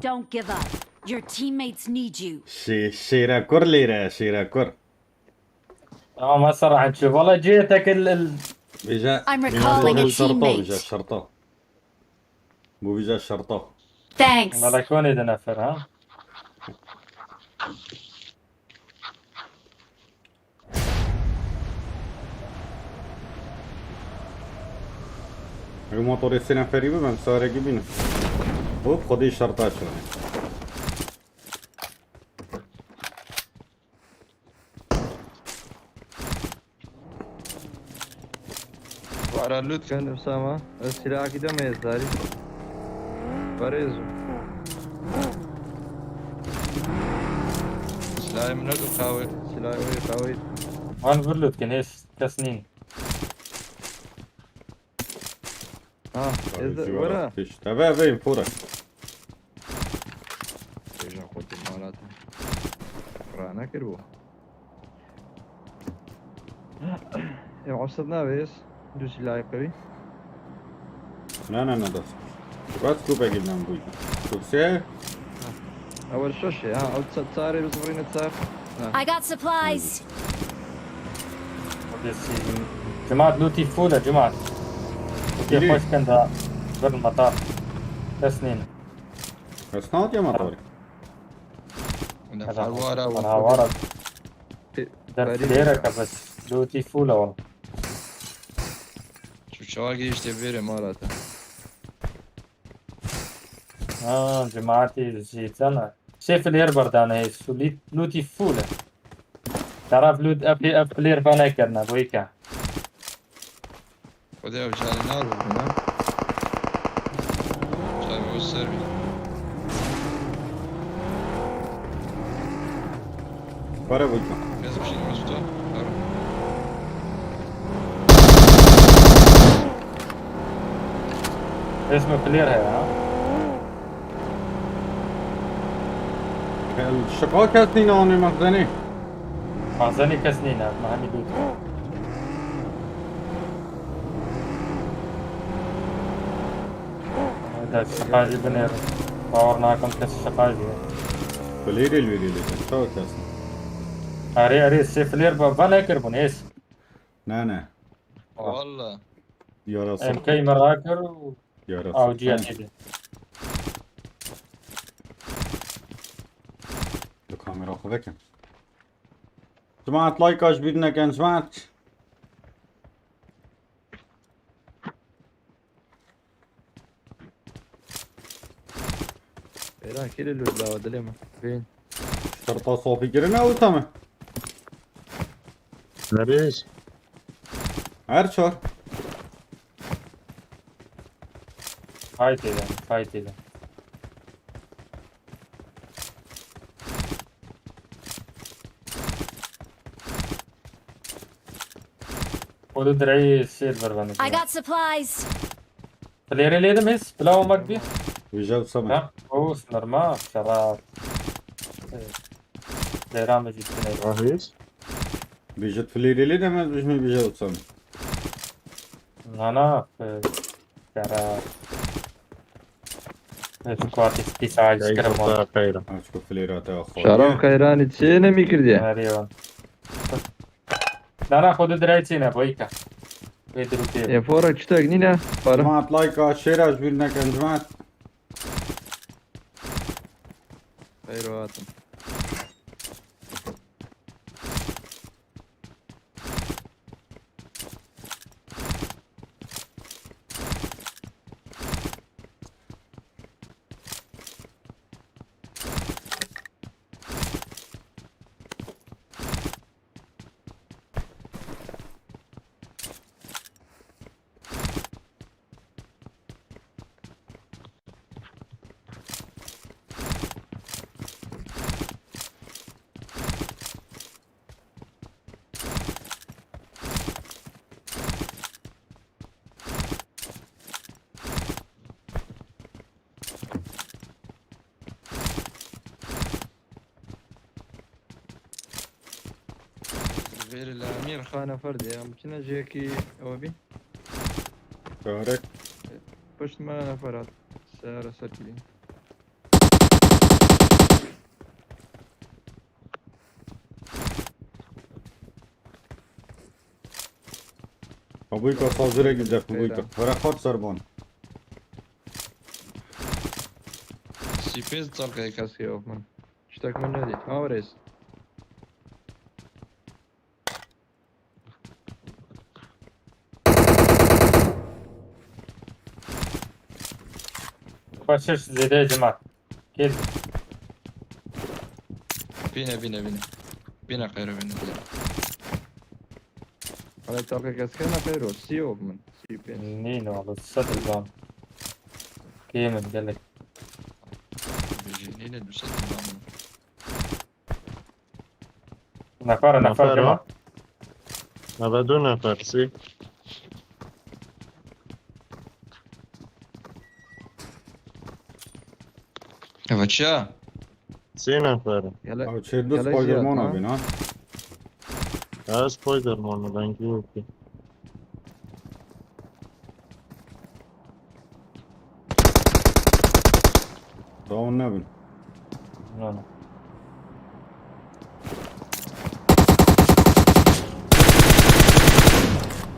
Don't give up. Your teammates need you. Şê-, şêre kur lêre, şêre kur. Tamam, hese rahat çi. Valla cihê tekil il- Bêje, I'm recalling a bêje şerta, teammate. Bêje şerta. Bu bêje şerta. Thanks. Valla konê de nefer ha. Ew motorê sê neferî bû, em sarekî bînin. Hop, xwedî şerta çûne. Wara lût kin, Usama. Ez silahekî deme êzdarî. Were êzo. Silahê min nedu qawê. Silahê wê qawê. Van vir lût kin, hêz kes nîn. Ha, êzda, were. Pişt. Eve, eve, info re. Bêjin xwe tu malate. Ra nekir bû. Ê, Asad navês, du silahê qewî. Na, na, na, das. Bas ku begî nan bû. Kurse? Ewel şaşê, ha, ew ça-, çarê bi zixrîne çar. Ha. I got supplies. Cemaat lûtî full e, cemaat. Lûtî Yürü. Xweş kin da. Bir mata. Kes nîn. Kes nadiye matarê. Nefar wara Ana wara. Pe-, Der Ferî flêre ya. Ke bes. Lûtî full e wal. Şu çawa gihişte vêrê mala te. Ha, cemaatî jî sana. Sê flêr berdane, su lî-, lûtî full e. Taraf lût, ep, ep flêr ve nekirine, boyka. Xwedê ev carê naro bûna. Carê o ser bî. Para bû. Ez bişînim ez to. Ero. Resme flêr heye, ha? Şiqa kes nîne anê mexzenê. Mexzenê kes nîne, me hemî lût. Hadi şiqa jî binêr. Bawer nakim kes şiqa jî. Flêrê lê lê lê. Çawa kes? Erê, erê, sê flêr ba, ba nekir bûn, ês. Ne, ne. Valla. Yarası. M K me rakir û Yarası. avcıya têde. Li kamera xwe vekin. Cemaat, like aç bir nekin cemaat. Êran kê li lût lawa dilê min. Bên. Şerta sofî kirine ew teme. Nereye? Her çar. Hay têde, hay têde. Xwedê direyê sêr ver bende. I got supplies. Flêrê lê de mês, bila olmak bir. Vêje Usame. Ha, o sınırma, şarap. Flêra me jî tine. Ahir. Vêje flêrê lê de me vêje Usame. Na, na, e, şarap. Ne tu kuatî spî sahil Şey çıkarım onu. kurtar kayra. Aç ku flêra te xwe. Şaram xeyranî çê nemî kirdiye. Nereye o? Na, na, xwedê direyê çêne, boyka. Vê dirûtê. Enfora çitek nîne. Para. Cemaat, like aç, share aç bir nekin cemaat. Xeyr hatin. Vêrê li Emîr Xan nefer diye. Em çine jiyekî ew bî. Tarek. Pişt me nefer hat. Seyara ser kidî. Kabuyka sazire gidecek kabuyka. Para xat serban. Sîpêz çal kay kaskê yok min. Ştek min nedî. Ha reis. Xweşiş zêde cemaat. Kêl. Bîne, bîne, bîne. Bîne xeyro bîne. Hala çalka keskena xeyro. Sî yok min. Sî pênc. Nîn oğlu, sedir zam. Kêmin gelek. Bêjî nîne du sed bîne. Nefere, nefere Nefere. cemaat. Nebe du nefer, sî. Eva çiya? Sî nefer. Gele, Abi çê du gele Spider-Man jiyat, abi na. Ha, Spider-Man, rengî wekî. Tamam, ne bin? No, no.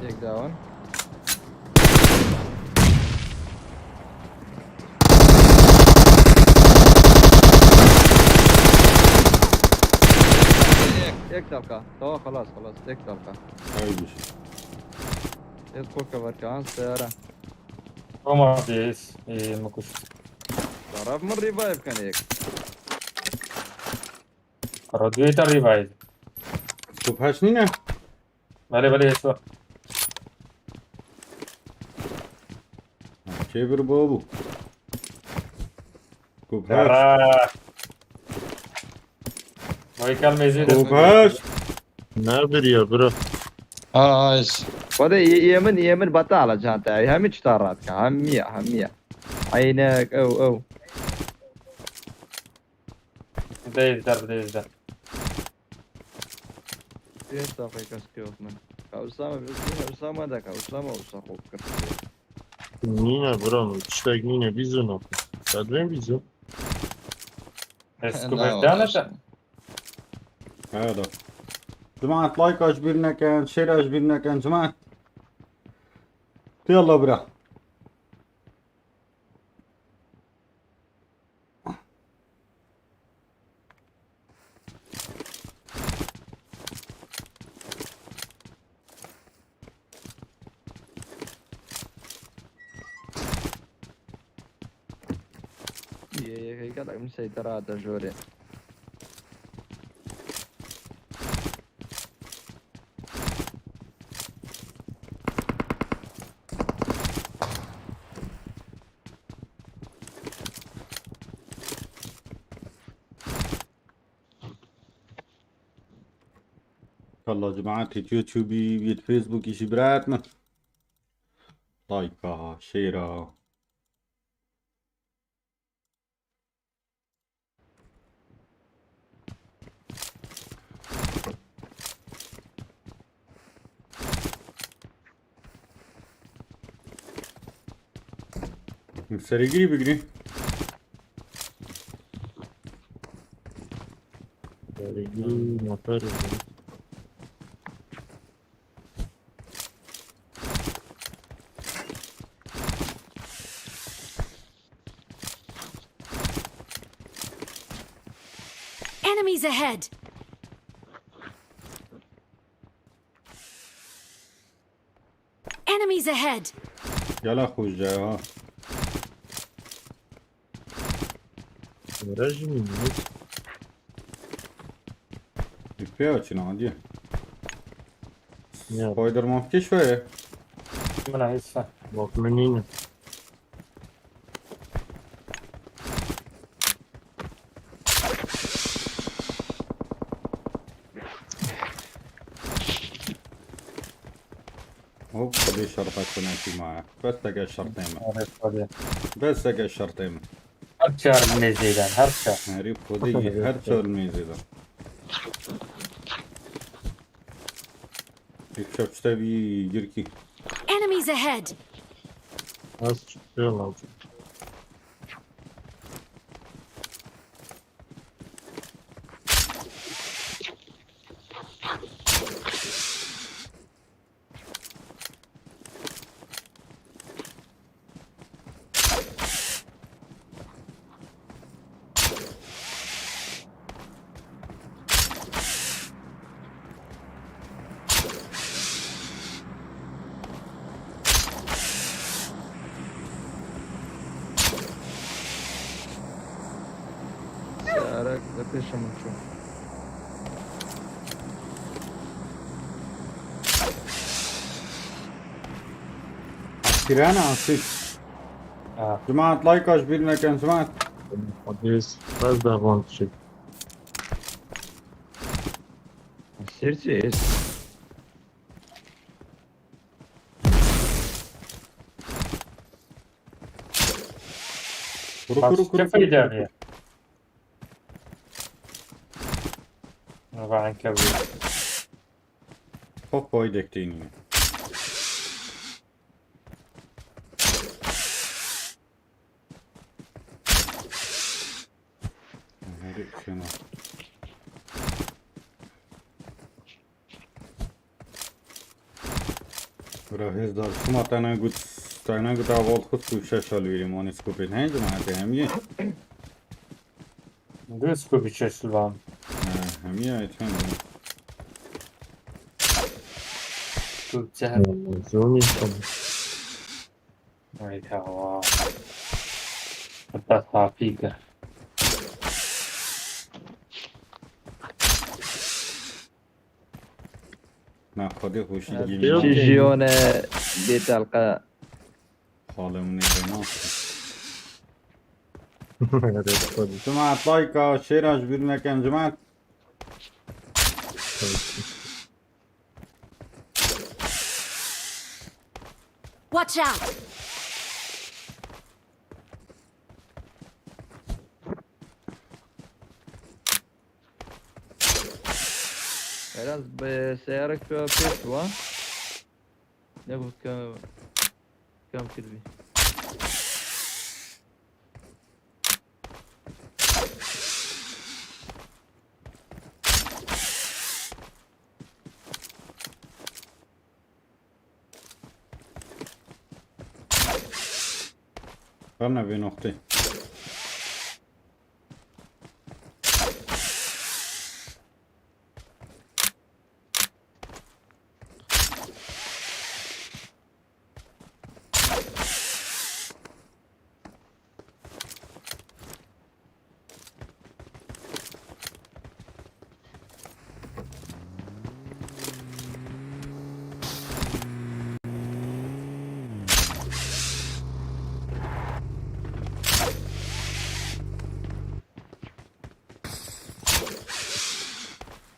Yek down. Yek, yek dalka. Tamam, xelas, xelas. Yek dalka. Haymış. Yek koka var ki, an seyara. Roma diye is, e, mı kuş. Taraf mı revive kan yek? Radyoyu da revive. Top heş nîne? Bale bale, eso. Çevir bavul. Top heş. Yara. Vay kalmezi. Top heş. Ne bir ya bro. Aa, nice. Wade yemin yemin batala canta. Hemi çi tarat ka. Hemiya, hemiya. Aynek, ew, ew. Değildir, değildir. Pênc deqe kes kewt min. Ka Usama, Usama da ka Usama wisa xwe kir. Nîne bro, tiştek nîne, bîzûn o. Sedbên bîzûn. Esko Ne berdane olsun. de. Haya da. Cemaat, like aç bir neken, share aç bir neken, cemaat. Yalla bira. Ye ye, heyka da min seytera ata jore. Yalla cemaat, yê YouTubeî, yê Facebookî jî birat min. Like a, share a. Serîgirî bigirî. Serîgirî, motor. Enemies ahead! Enemies ahead! Gela xwe ji ha. Rejimî mi? Pê açın hadi. Ya. Spider-Man keşfeye. Buna hisse. Bak menîne. Hop, bir şarpa konakî ma. Bes teke şartê min. Evet, hadi. Bes teke şartê min. Her çar nezeyden, her çar. Herî xwedî her çar mêzê de. Yek şapşte bir girkî. Enemies ahead! Az çıkıyor lan. Serek de pêşe min çû. Askirane asik. Ha. Cemaat, like aç bir neken cemaat. Hadi biz, biraz daha bon şey. Sirsiz. Kuru kuru kuru Başka kuru. fayda mı? Baba ankabut. Hop, boy dekteyni. Şuna. Bira hêzdar, şima te ne got, te ne got, eval xist û şeş al wîrî manî skopê ne cemaetê hemiyê. Dê skopî şeş li van. He, hemiyê ayet hem. Skop çehar. Zor insan. Ay, tamam. Hatta safî kir. Na, Xwedê xweşî Ha, dî. Çi jiyone bê telqe. Xalê min ê nas. Cemaat, like-a, share-a ji bîr nekin, cemaat. Watch out! Biraz bi seyarek tu pêş wa. Ne bu kam, kam kirbi. Bana bir nokta.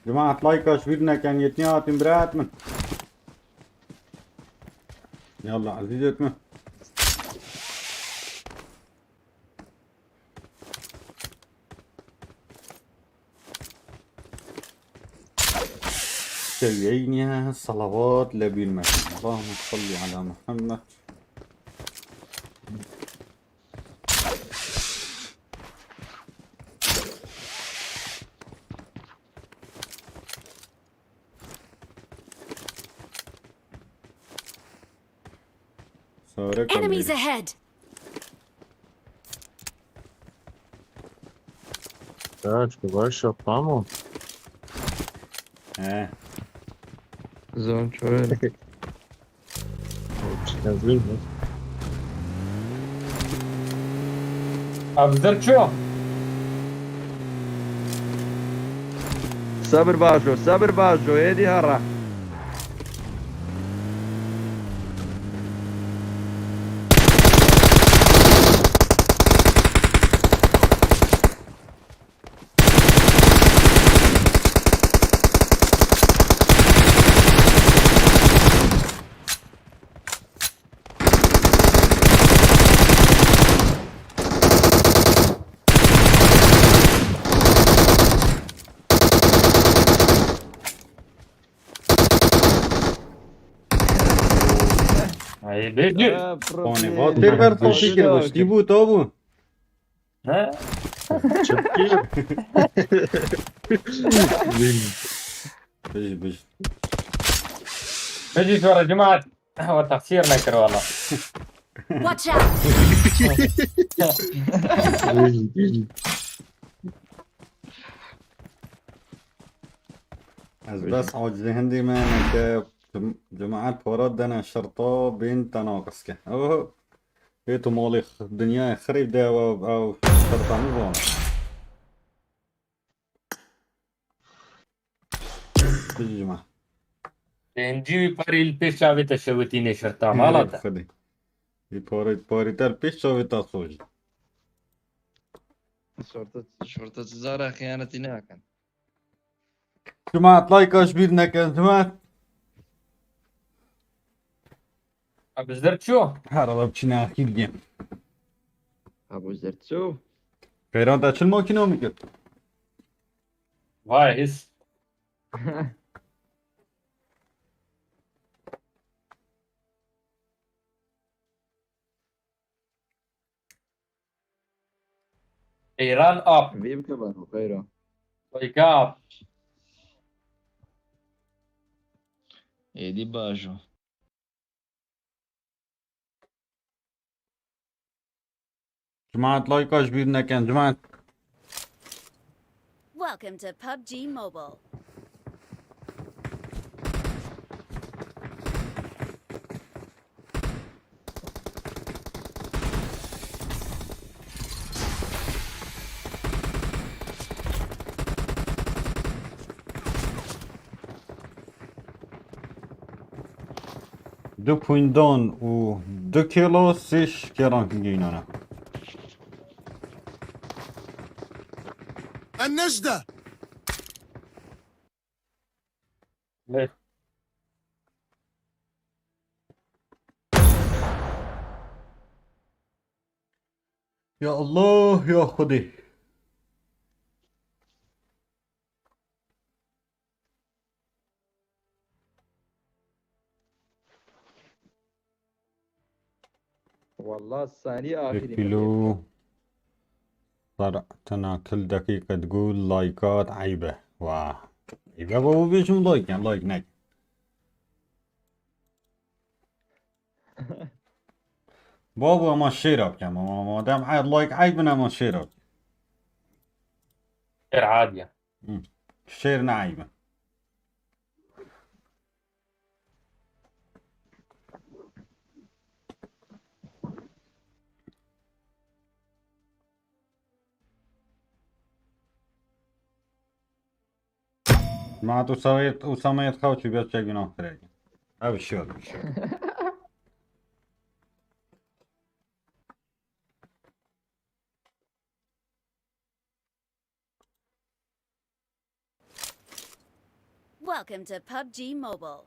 Cemaat, like-a ji bîr nekin, yetnî hatin birat min. Yallah, ezîzet min. Sewiyeyniye salavat lebîr me. Allahümme salli ala Muhammed. Sarek Enemies ahead! Kaç, bu baş yapma mı? He. Zon çöl. Çıkmaz değil mi? Abi zırço. Sabir bajo, sabir bajo, êdî hera. Ay, Bejir. Konê, va têr ber topî kir, miştî bû, to bû. He? Çipkî. Bij, bij. Bejî, tu re cemaat. We teqsîr nekir wala. Watch out! Ez bes acizê hindî me neke cem-, cemaat para dene şerta bên te naqis ke. Oh, ê tu malê x-, dinyayê xirîb de ew, ew şerta nizane. Bijî me. Hindî wî parî li pêş çavê te şewitî nê şerta mala te. Xwedê. Wî parî, parî te li pêş çavê te sojî. Şorta, şorta cizara xiyanetî nekin. Cemaat, like-a ji bîr nekin, cemaat. Abi zerço. Her ala biçîne axîr game. Abi zerço. Xeyran te çil makîna min kir? Vay his. Xeyran ap. Vê bike bano, xeyra. Wake up. Êdî bajo. Cemaat, like ji bîr nekin, cemaat. Welcome to PUBG Mobile. Du puindon û du kilo sê şikeran ki geynana. Ennejde. Ya Allah, ya Xwedê. Wallah, sanî axirî. Pîlo. Sar tena kil deqîqe digo laykat eyb e. Wah. Eyb e babo, bêjim like, yan like nek. Babo, ama şêra bikem, ama madem e-, like eyb in, ama şêra bikem. Şêr adiye. Hı. Şêr ne eyb in. Ma tu Usameyê, Usameyê xew çû bê çek bîna xirek. Ev şiyor, şiyor. Welcome to PUBG Mobile.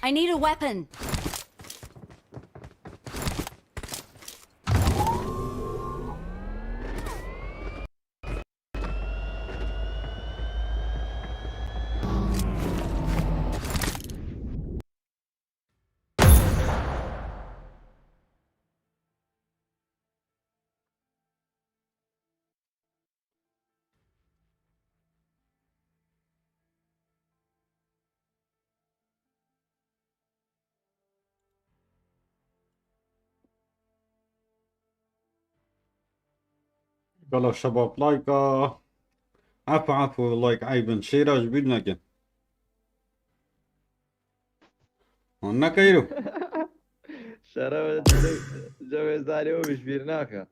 I need a weapon. Galo şebap, like a. Efo, efo, like eyb in. Şêra ji bîr nekin. Hon nekeyro. Şeref cewê zarê û bişbîr nake.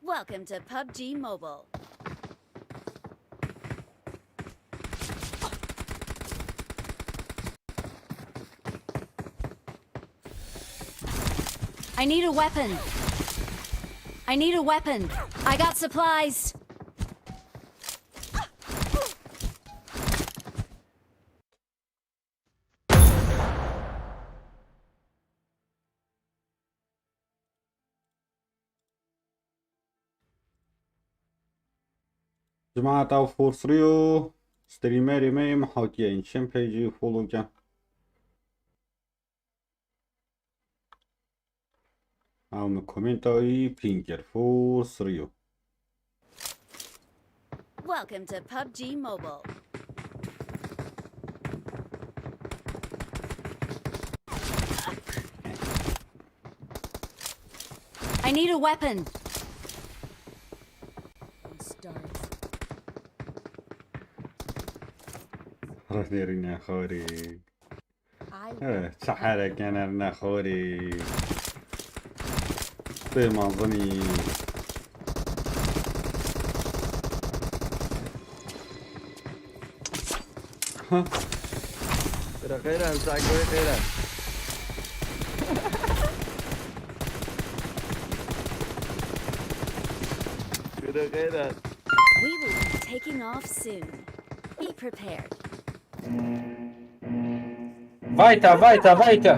Welcome to PUBG Mobile. I need a weapon. I need a weapon. I got supplies. Cemaat, ew Force Rio, streamerê me yê, min hatiye înçin peycî follow ken. Ew min komenta wî pîn kir. Force Rio. Welcome to PUBG Mobile. I need a weapon. Rehnerîne xorî. He, çi hereken er nexorî. Bê mazinî. Ha. Bira xeyra, sakoyê xeyra. Bira xeyra. We will be taking off soon. Be prepared. Weiter, weiter, weiter.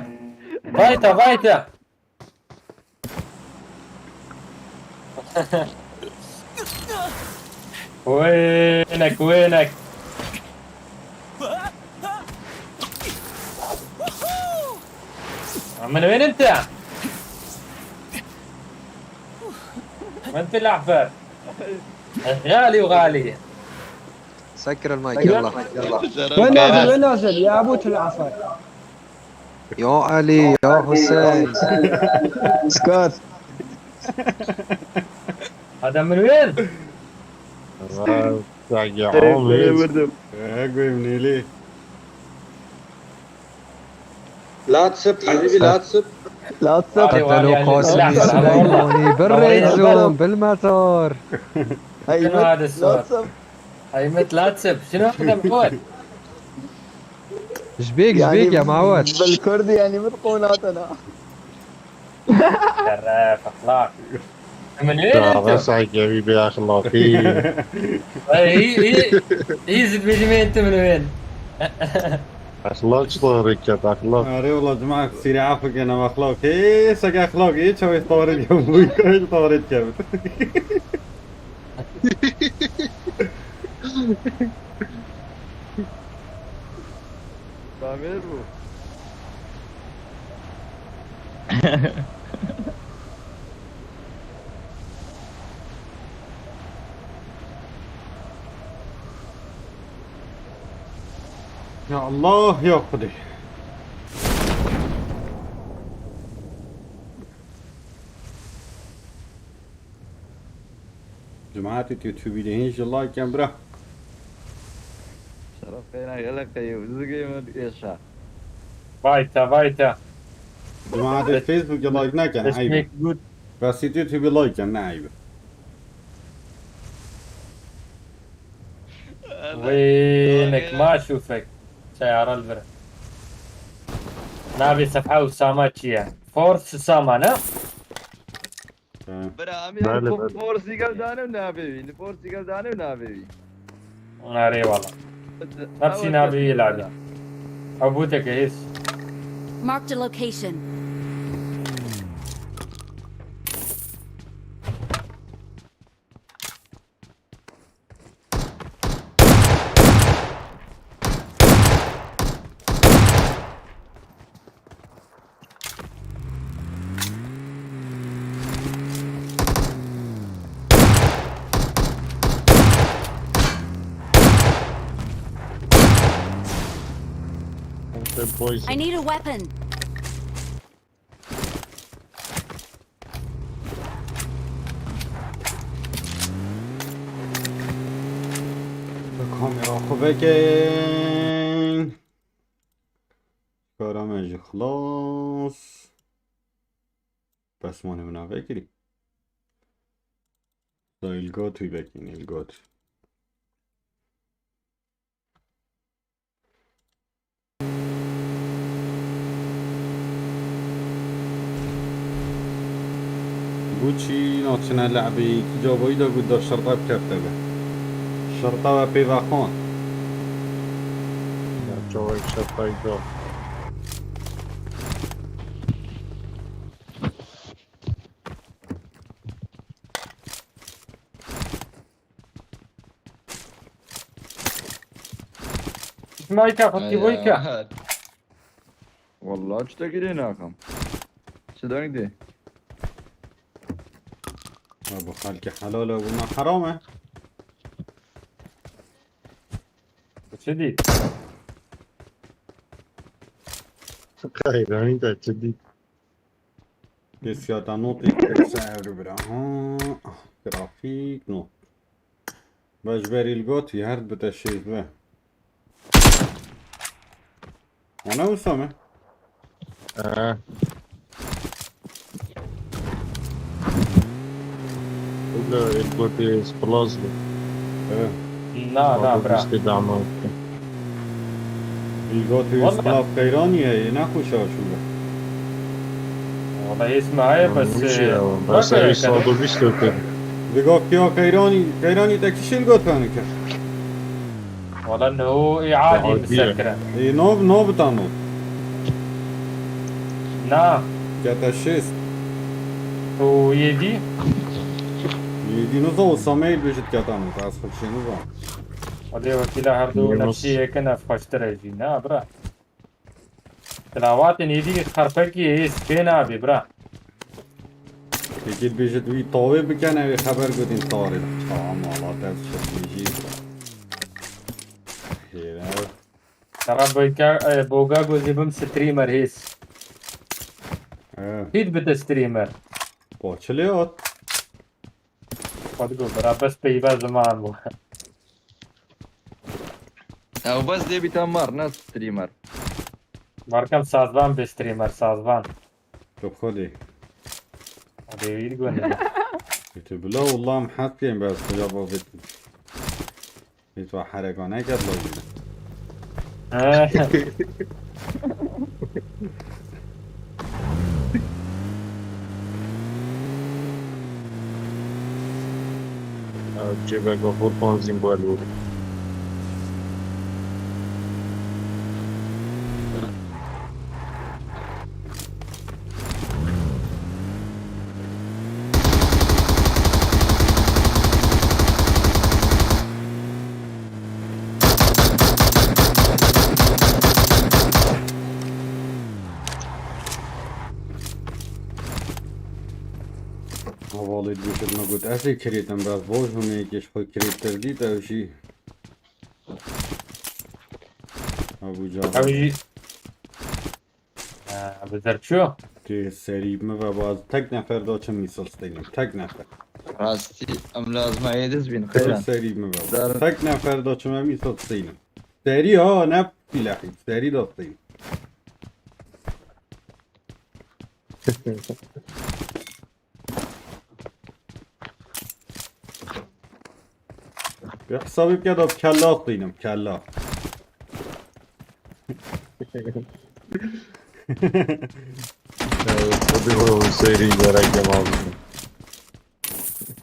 Weiter, weiter. وينك، وينك؟ من وين انت؟ وين تلعب؟ غالي وغالي. سكر المايك، يلا. وين نازل؟ وين نازل؟ يا أبو العصر. يا علي، يا حسين. اسكت. هذا من وين؟ والله، تاج يا عمي. وردم. يا قوي منيلي. لا تسب حبيبي، لا تسب. لا تسب. حتى لو قاسم سليماني بالريد زون، بالمطار. شنو هذا الصوت؟ هاي مت لا تسب. شنو هذا محمود؟ ايش بيك، ايش يعني بيك يا معود؟ بالكردي يعني متقوناتنا. شرف، اخلاق. من وين انتو؟ بس هاي حبيبي اخلاقي. اي، اي، اي، زد بيجي انت من وين؟ اخلاق شطارك يا اخلاق. اري والله جماعة سيري عافك انا واخلاق. اي سك اخلاق، اي شوي طارد يا ابوي، كل طارد كبت. Tamir bu. يا الله يا خدي. جماعة اليوتيوب اللي هين جلايك يا برا. شرف خيرك، يلا خيو، زقي من يشا. بايتا، بايتا. جماعة الفيسبوك لايك نكن، عيب. اسمك جود. بس اليوتيوب لايك كان عيب. وينك؟ ما أشوفك. سيارة البرا. نابي صفحة أسامة تشيا. فورس أسامة، نا؟ Bira, em ê li Force gel dane û navê wî. Li Force gel dane û navê wî. Erê wala. Hepsî navê wî lada. Ew bûteke hêz. Marked a location. I need a weapon. Kamera xwe vekin. Kara me jî xilas. Pesmanê min a vekirî. Da îlgot wî vekîn, îlgot. Gucci naçine le'bî, tu cavayî de got da şerta bikevte be. Şerta we pê vexan. Ya çawek şertayî da. Mayka, xwetî boyka. Vallahi çi te girê nakam. Çi deng dê? Ya bu xelkê helal e, bu me heram e. Çi dî? Qeyranî de çi dî? Hissiyata notê kir ser bira. Ha, grafîk not. Baş berî li gotî her bite şêz be. Ana wisa me? Ee. Ula elbette splash be. Ee. Na, na, bira. Îlgot û Walla. Splav qeyranî ye, yê nexweşa şû be. Walla hêz me heye, bes, Wî jî e, ye, bak bes hele ew kene. Sado bîst kir. Digot ya qeyranî, qeyranî te kişî îlgot hene kir. Wala no ê adî. Adî bi ser ye. Kirin. Ê, no, no bita no. Na. Kete şêst. Û yêdî? Yêdî niza Usameyê bêjit kete no. Ez xwe çê niza. Xwedê wekîla her du Yunus. Nefsî yek in, ev xweştir e jî. Na, bira. Tilawatên êdî xerpekî hêz pê nabê, bira. Yekê dibêjit wî tawê bikin, ew ê xeber gotîn tarê. Tamam, Allah dest şefî jî. Hêre. Kara boyka, e, boga gozî bim streamer hêz. He. Hît bide streamer. Paçilê at. Xwe digo, bira, bes peyva ziman bû. Ew bes dê bîta mar, ne streamer. Barkem sazvan be streamer, sazvan. Tu xwedî. Hadi wî digo ne. Tu bila, wallah em hez kêm bes kuca bo bit. Hiç wa hereka neket lo bîne. He. Cêbeka xwe panzîn bû elû. Hevalê dibêjit me got, ez ê kirêtim, bes boj hûn ê yekê ji xwe kirêttir dît, ew jî. Ew jî. Ha, bi derçû. Tê serî min ve baz tek nefer da çim mîsal steynim. Tek nefer. Rastî, em lazim ê diz bîn, Tek xeyran. Serî min ve. Dar- Tek nefer da çim em mîsal steynim. Serî ha, ne pîlexî. Serî da steynim. Ya hesabê bike da kella xwînim, kella. Xwedê xwe serî gerek em azim.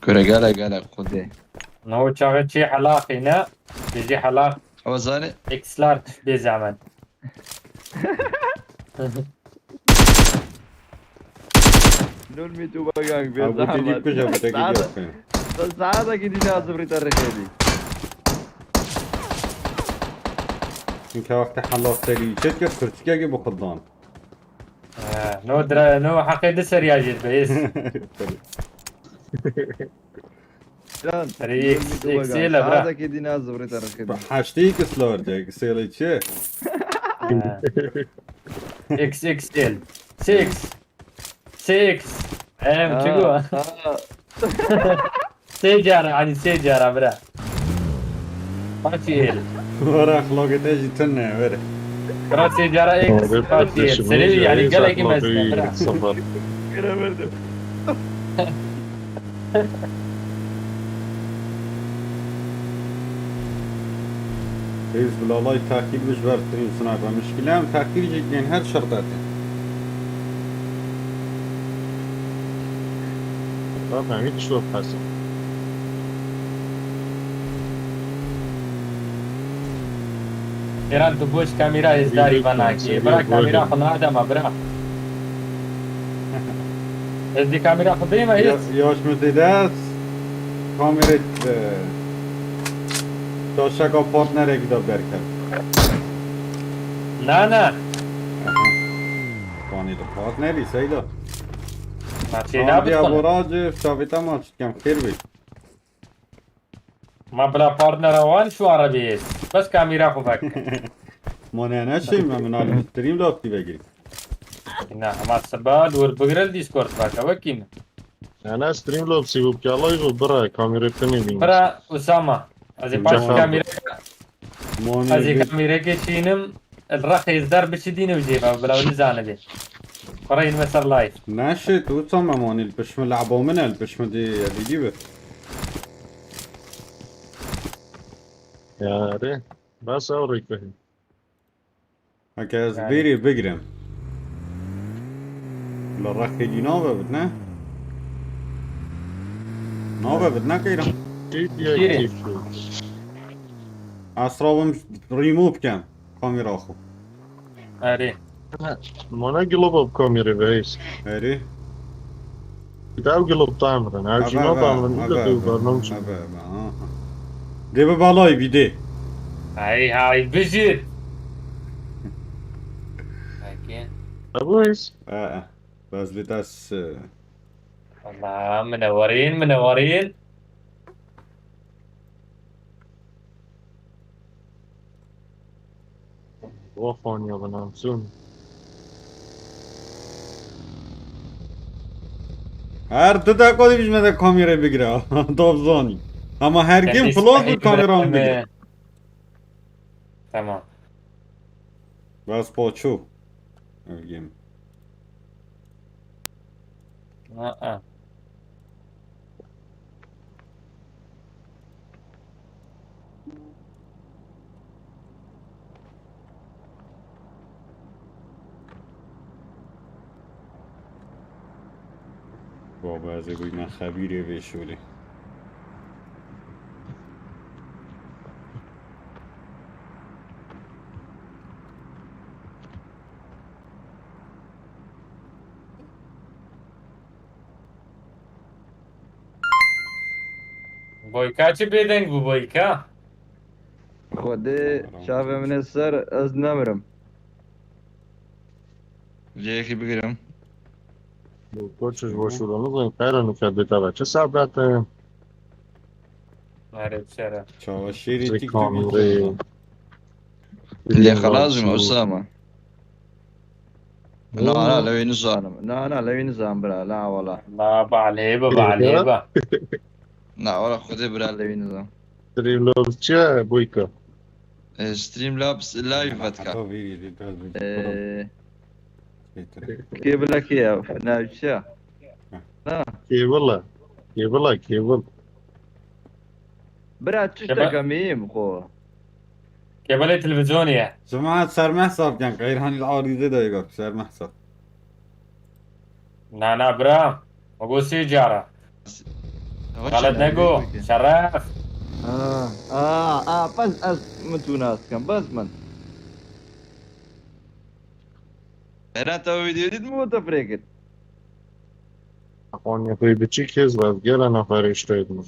Kure gele gele xwedê. No çaxê çê helaxî ne, bijî helax. Ew zanî. X'lar bê zehmet. Nol mi tu bagang be. Ha, bu dedi zahmet. Kuca, bu dedi Saada, yok. Saada ki dina zıbrı tarık edi. Çünkü vakti halal seri çet ya kırçık ya ki bu kıldan. Ha, no dra, no hakkı da seri acil be. Can, Erê, X, X L e, bira. Saada ki dina zıbrı tarık edi. Heştê X L orada, X L çi? Ha. X X L. Six. Six. Em, çi go? Ha. Sê cara, hani sê cara, bira. Paç el. Were, axlaqê te jî tune, were. Bira sê cara X, paç el. Seni yani gelek mezun, bira. Sıfır. Göremedim. Reis, bilalay takip ji ber stream sniper. Mişkile em takip jî dikên her şertetê. Zaten hiç yok Hasan. Êran tu boş kamera hêzdarî vana ki. Bira kamera xwe nade me, bira. Ez di kamera xwe deyim, ez. Ya, yaş mi zêde ez kamerê, e, taşeka partnerekî de derket. Na, na. Aha. Panî de partnerî, seyda. Ma tê Tamam, nabit diya xwe. Boracı, çavê te ma çikem xêr bê. Ma bila partnera wan şu arabiyê. Bes kamera xwe vek. Mane ne şey, me min alî stream de aktive girî. Na, ama seba li wir bigire li Discord veke, wekî min. Yani stream lobsî bû, piyalay bû, bira, kamera te ne bîn. Bira, Usama. Ez ê paş Tamam. Kamera. Mane Ez ê bir- kamereke şînim, li rex hêzdar biçi dîne û jê ve, bila wî nizane bê. Xwe re yînime ser live. Neşê, tu Usama, mane li pişt min, lehba min e, li pişt min dê video bê. Yare, bas ew rêkehî. Heke ez Yani. Bêrê bigrim. Li rexê dî nave bit, ne? Nave bit, ne qeyran? Keyfî ye, Bêrê. Keyfî. Ez rabim remove kem kamera xwe. Erê. Mana globa bi kamerê ve hês. Erê. Dev glob tamrin. Ev jî natamrin. Eve eve. Eve eve. Dê bi balay bî dê. Hay hay bijît. Peki. Ebu hês. Ee. Bez li des. Allah minewarîn minewarîn. Wafanya bana zun. Her du dakika dî bijme de kamerayê bigire. Dobzanî. Ama her game close bir kameram bigire. Tamam. Bas poçu. Her game. Aa. Baba ez ê bûyme xebîrê vê şûlê. Boyka çi bêdeng bû boyka? Xwedê çavê min ê ser ez nemirim. Cihekî bigirim. Koçiş boşluğunu koyun. Kayranı kadeta ve çi sabratı. Nerede dışarı? Çava şêrê Zikam TikTok ve Lê xelazim Osama. Na na lewê nizanim. Na na lewê nizam bira la wala. La balê be balê be. Na wala xwedê bira lewê nizam. Streamlabs çi boyka? E, Streamlabs live vetka. Ee, Kêbila kê ya? Navçe. Na. Kêbila. Kêbila kêbil. Bira tişteka mîyim xo. Kêbelê televizyonê ye. Cemaat sermeh sab ken qeyranî li arîzê de gak sermeh sab. Na na bira. Me got sê cara. Xelet nego. Şeref. Aa, aa, aa, bes ez min tu nas dikim, bes min. Era te o videoyê dît mi? Min te firê kir. Konya koyu biçik hêz ve gela nefere işteydim.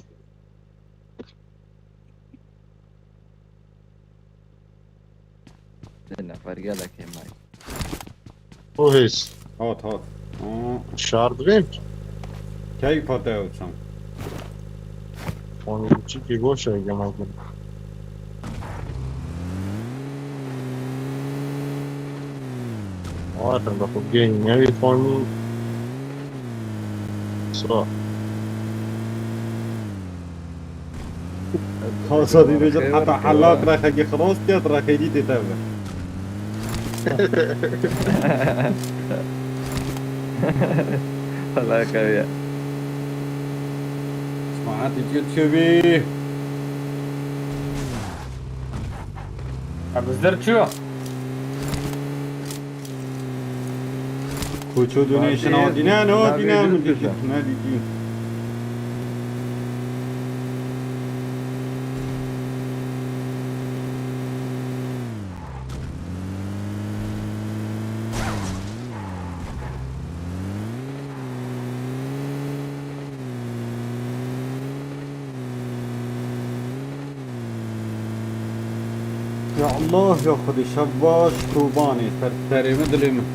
Nefer gelek hêmay. O hêz. Hat hat. Aa, Şard vem. Keyfa te uçan. Konya biçik ki boş ay gema gün. Aa, ben bakıp gelin ne bir konu. So. Xalsa dî bêjin heta helat rexekî xilas ket rexê dî tê tevve. Vallahi qewiye. Smaat YouTube. Abi zır çu. Koço donation hatî ne ne hatî ne min dî ne dî. Ya Allah ya Xwedê şev baş kobanê ser serê min dilê min.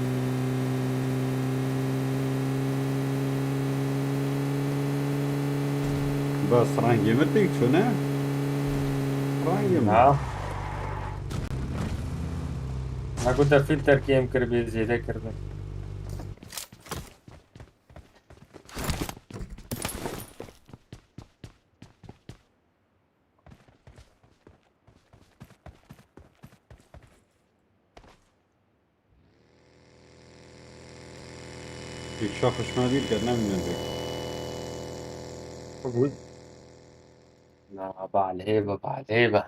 Bes rengê min têk çû ne? Rengê min. Ha. Naku te filter kêm kir bê zêde kiribin. Yekşa xişma dîr ket nemîne dê. Na balê be balê be.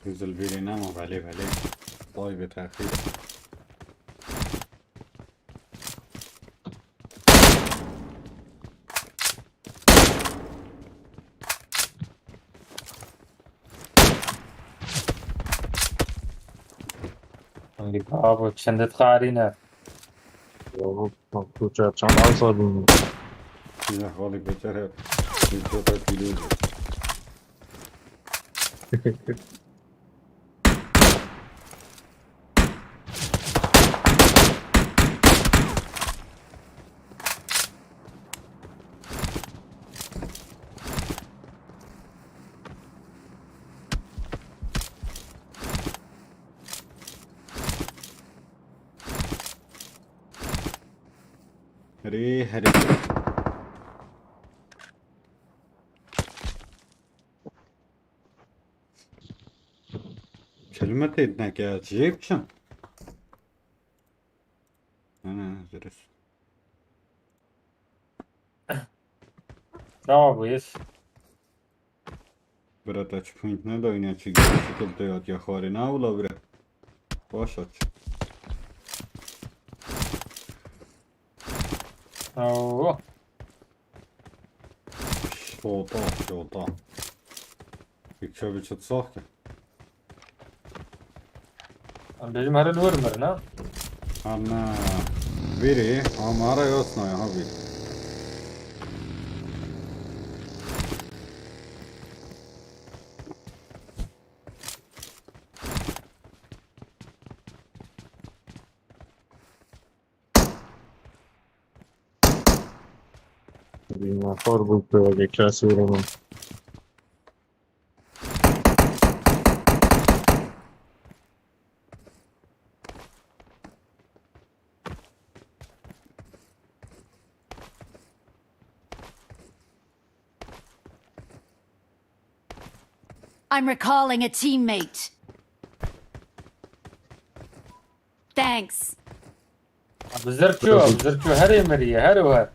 Zilvîrê nema, belê, belê. Tay bi texîr. Hingî babo, çendit xarîne. Yo, tu çar çand alsa bînî. Ya, xalî beçer hep. Çota kîlî. Herê, herê. Kelime têt neke, çi jê biçim? Ana, virus. Bravo, Buyis. Bira te çi point nedayne, çi şekil te yat ya xwarê ne wila bira. Baş aç. Oo. Şota, şota. Bir çabı çıtsak ki. Em bêjim here li wir mirin, ha? Ana. Viri, amara yosna ya, ha viri. Bir nefar bu köyde kes vurma. I'm recalling a teammate. Thanks. Abi zirço, abi zirço, her emiriye, her o her.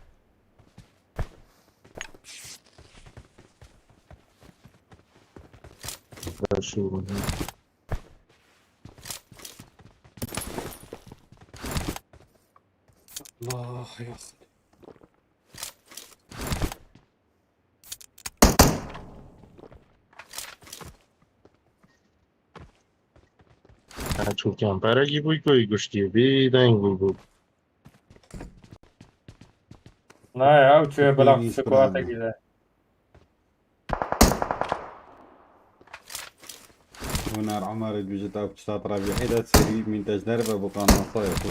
Allah ya. Ha, çûkan perekî bû, koyî guştî bî, deng bû bû. Na ya, ew çûye bila squatekî de. Huner Omer dibêjit ew tişta rabî heyda serî min tejder ve bu kanal xwe ya xwe.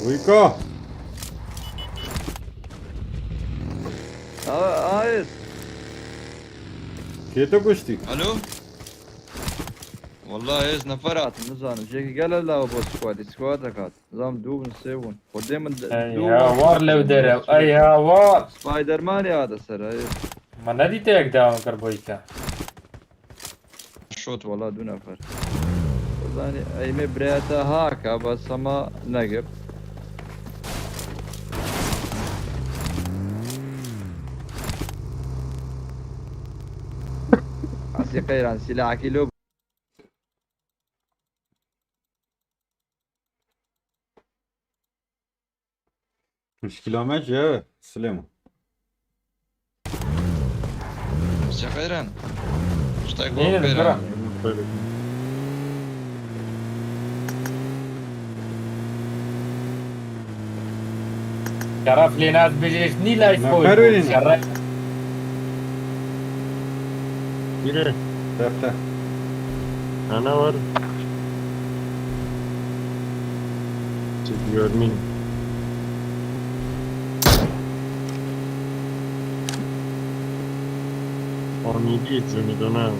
Wîka. A-, Ayis. Kê te kuştî? Alo? Wallahi ez nefer hatim, nizanim. Jêkî gele law bo squadî, squadek hat. Zam du bin, sê bin. Xwedê min de-, Ey du hawar lew derew, ey hawar. Spiderman ya de ser, ey. Ma nedî te yek devam kir bo yîka. Şot wala du nefer. Zanî, ey me birayeta ha ka, bas hema negir. Asî qeyran, silahekî lo. Muşkila me ji ev e, Silêman. Çi xeyran? Tiştek Neyse, bira. Şeref lê nas bijêş nî lay Ne koy. Perwînî ne? Şeref. Bire. Defter. Ana var. Çekiyor min. On yedi canı döner.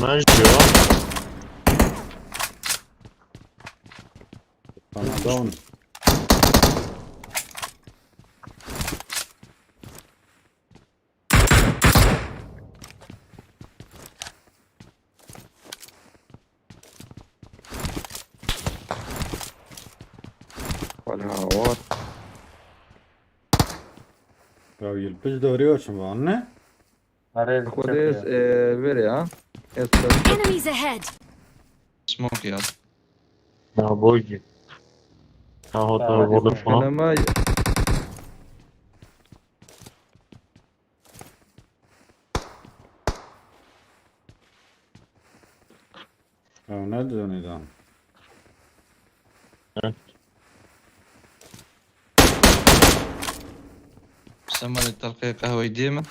Ben jî ya. Tamam, down. Wala, what? Ya, yil piş doriyo çim van ne? Arê, Xwedê ez, e, verê ha. Ez, ez, Enemies ahead! Smoke ya. Ya boycu. Ha, hota Tamam, vurdum hadi. şuna. Kanama. Ya ne diyorsun İlhan? Sen bana talqaya kahveyi diye mi?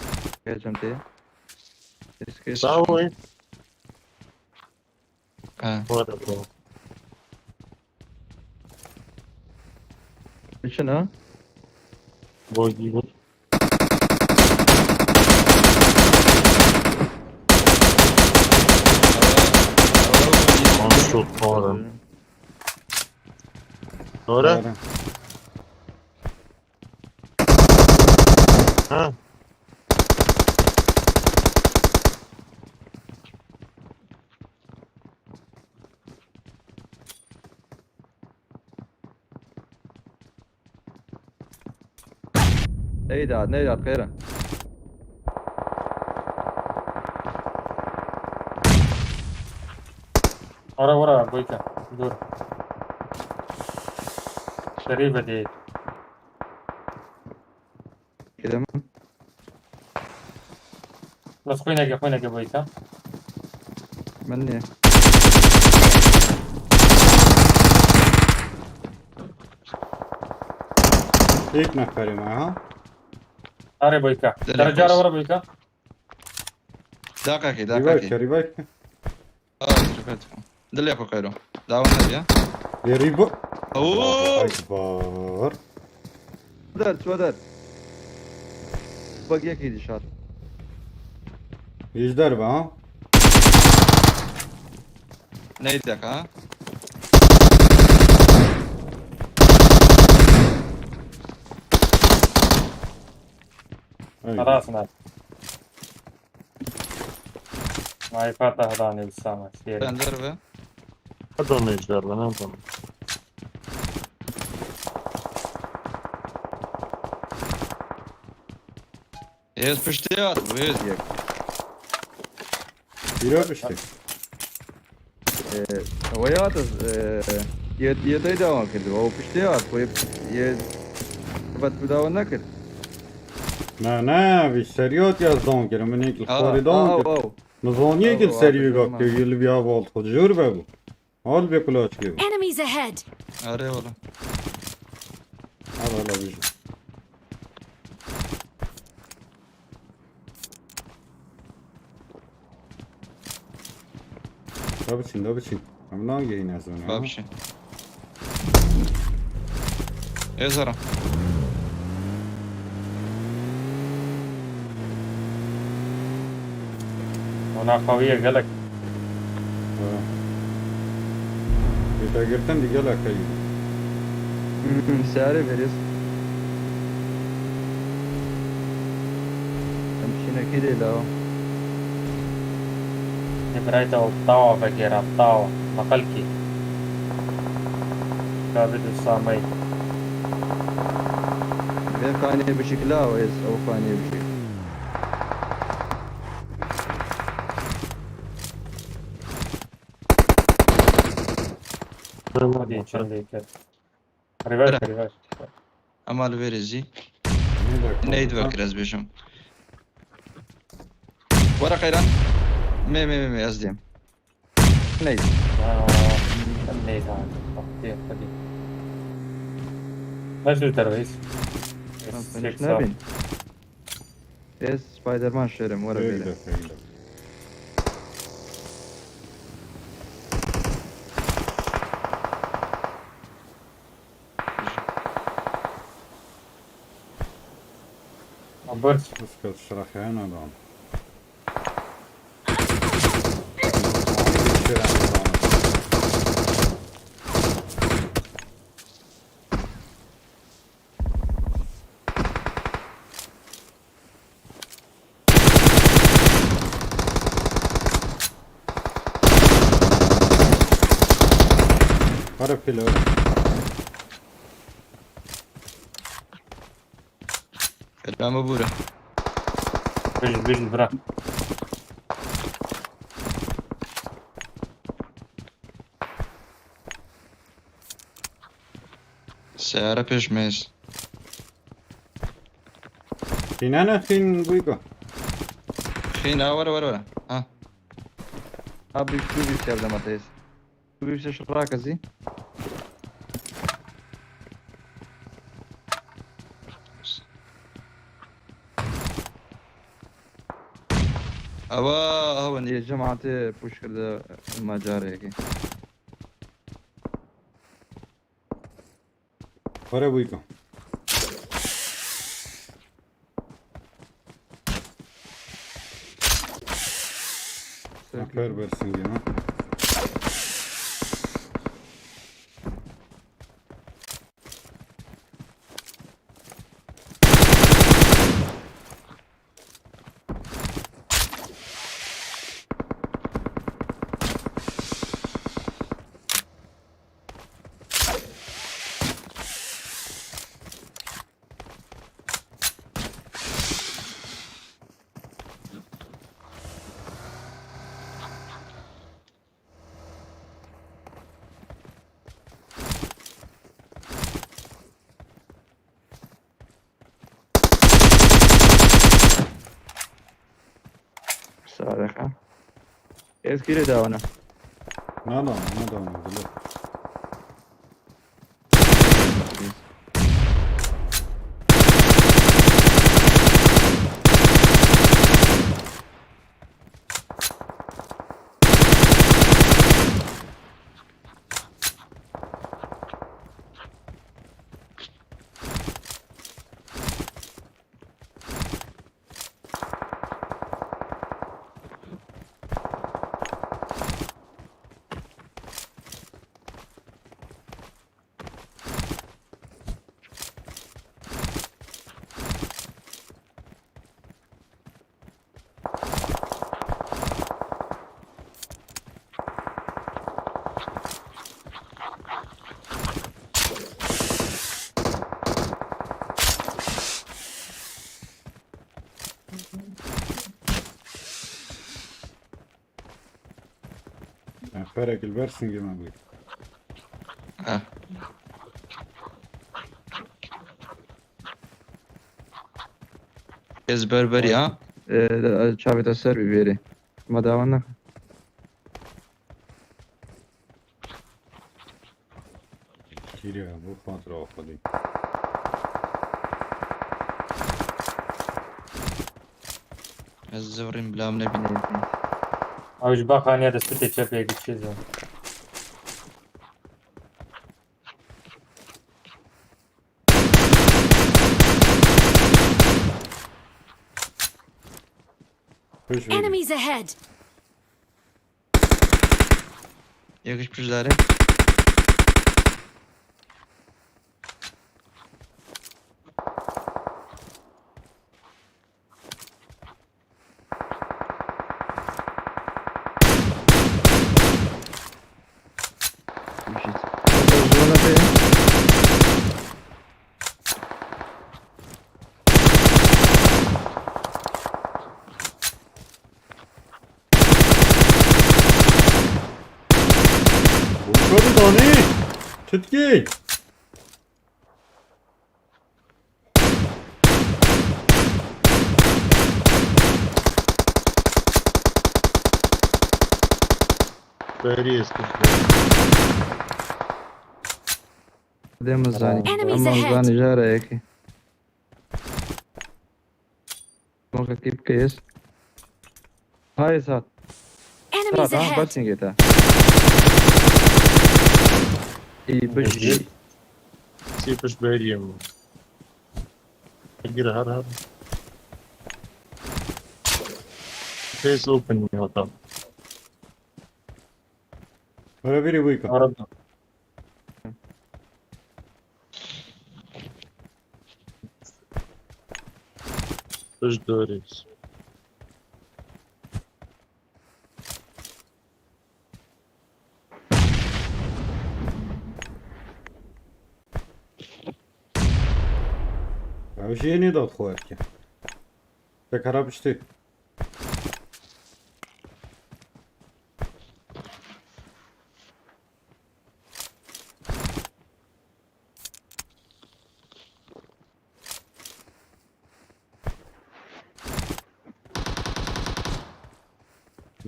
Geleceğim diye. Eski. Sağ ol. Ha. Bu arada. Için ha? Boycu. Tamam, şu oradan. Doğru. Ha. Neydi at, neydi at, Kayra? Ara ora boyka. Dur. Şerî vedê. Gidelim. Bas xwîneke, xwîneke boyka. Ben niye? İlk neferim ha. Arê boyka. Dele Derecara bas. Ora boyka. Dakika ki, Revive dakika ki. ke, revive ke. Aa, revive. Dile yapı Kayra. Devam et ya. Ya revive. Oo! Akbar. Çodar, çodar. Bak ya ki dışarı. Ejder be ha. Neydi ha? Ay. Xelas me. May fata hedanê wisa me. Şêr. Bender ve. Hadi onu Ejder, ben aldım. Ez piştê at, bu ez yek. Bira piştî. Ee, o ya da, ee, yê, yê devam kirdi. O piştê at, bu yê, yê, bat bu devam nekir. Ne, ne, vî seriyot ya zon kirin, min êk li Ha, xorî ha, don ha, kir. ha. Min zon yê Ha, kir ha, seriyê ha, gak kir, yê li biya volt xwe jor be bû. Hol bê kulaç kir. Enemies ahead! Arê oğlum. Al, al, al, bijim. Da biçin, da biçin. Em nagihîn ez ona. Babşi. Ez ara. Ona xawiye gelek. Ha. Bê te girtin dî gelek heyî. Hmm, sare veririz. Em şinekî de la. Ebrayta o tawa vegera tawa. Maqalkî. Kabid û samey. Ve kane bişik la o ez o kane bişik. Hadi çendê kir. Revive, revive. Ama li vê rêzî. Neydi vekir ez bêjim. Were qeyran. Me me me me ez dêm. Neydi. Aa, neydi abi. Bak, diye, hadi. Nasıl terörist? Sen hiç ne bin? Ez Spider-Man şerim, were Öyle, bêre. Öyle. Abart. Nasıl şiraheyana lan. Were pêle. Elma bûre. Bijî, bijî, bira. Seyare pêş mêz. Xînane xîn bûyka. Xîn, ha, were, were, were. Ha. Ha, bir, bir, bir şey yapacağım, ateist. Wî şeş rakezî. Ewa, ewa, niye cemaatê pûç kirdi macarekî. Were bûyka. Afer bersingê me. Sadaka. Ez kire dawana. Na, na, na dawana, dilo. Ferek li ber singê me bû. Eh. Ez berberî ha. Ee, çavê te ser bibêrê. Ma dawa ne? Kîrê, bu kontrol xwedî. Ez zivirîm bila min nebîne. Ew ji baxaniya destpêkê çepê giçê zon. Push baby. Enemies ahead! Yakış pişt dare. Bomba bir tane. Çitki. Berî ez kuştim. Dê min zanî. Enemies ahead. Dema zanî jara yekî. Smoke keep case. Hayır, sat. Enemies ahead. Sat, ha, basın git ha. İyi, beş. Sipış beriyim. Gir har har. Face open ya adam. Para biri bu yıka. Arada. There's dories. Ew jê nêda xwe erke. Pekara piştê.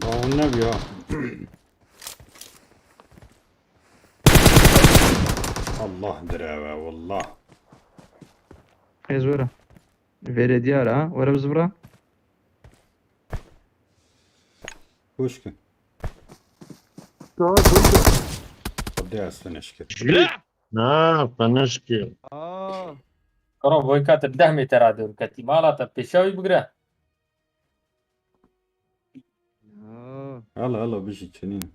Down nebî ha. Allah direwe wallah. Ez were. Vere diyar ha. Were biz bura. Hoş ki. Daha dur. Hadi aslan eşkir. Na, ben eşkir. Aa. Karo boy kat deh metre dur kati. Mala ta peşavi bugre. Aa. Hala hala bir şey çenin.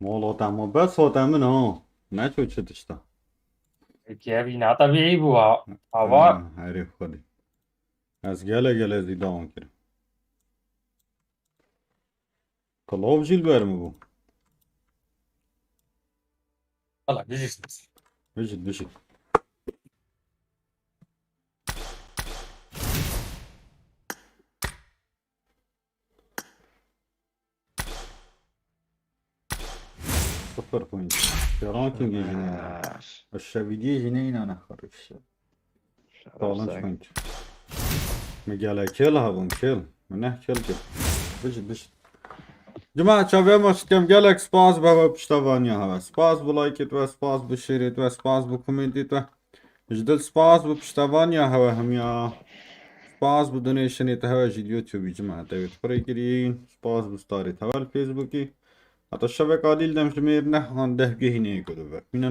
Molota mı bes hota min ha. Ne çok çetişta. Peki abi ne tabii bu ha. Hava. Ha, herif hadi. Ez gele gele zî dawam kirim. Klov jî li ber min bû. Valla bijî. Bijî, bijî. Sıfır point. Ranking jî neyna. Şer. Şevidiyê jî neyna ne xerif şer. Şer Talent olsa. Point. Mi gele kill hebûn kill. Mi neh kill kir. Bijit bijit. Cuma çavê ma şitkem gelek spas be we piştevaniya hewe. Spas bu like-ê we, spas bu share-ê we, spas bu kommentê we. Ji dil spas bi piştevaniya hewe hemiya. Spas bi donationê te hewe jî li YouTubeî cima te wê xurê kirî. Spas bi starê te hewe li Facebookî. Heta şevek adîl dem ji mêr neh an deh guhî neyê ku dibe. Mîna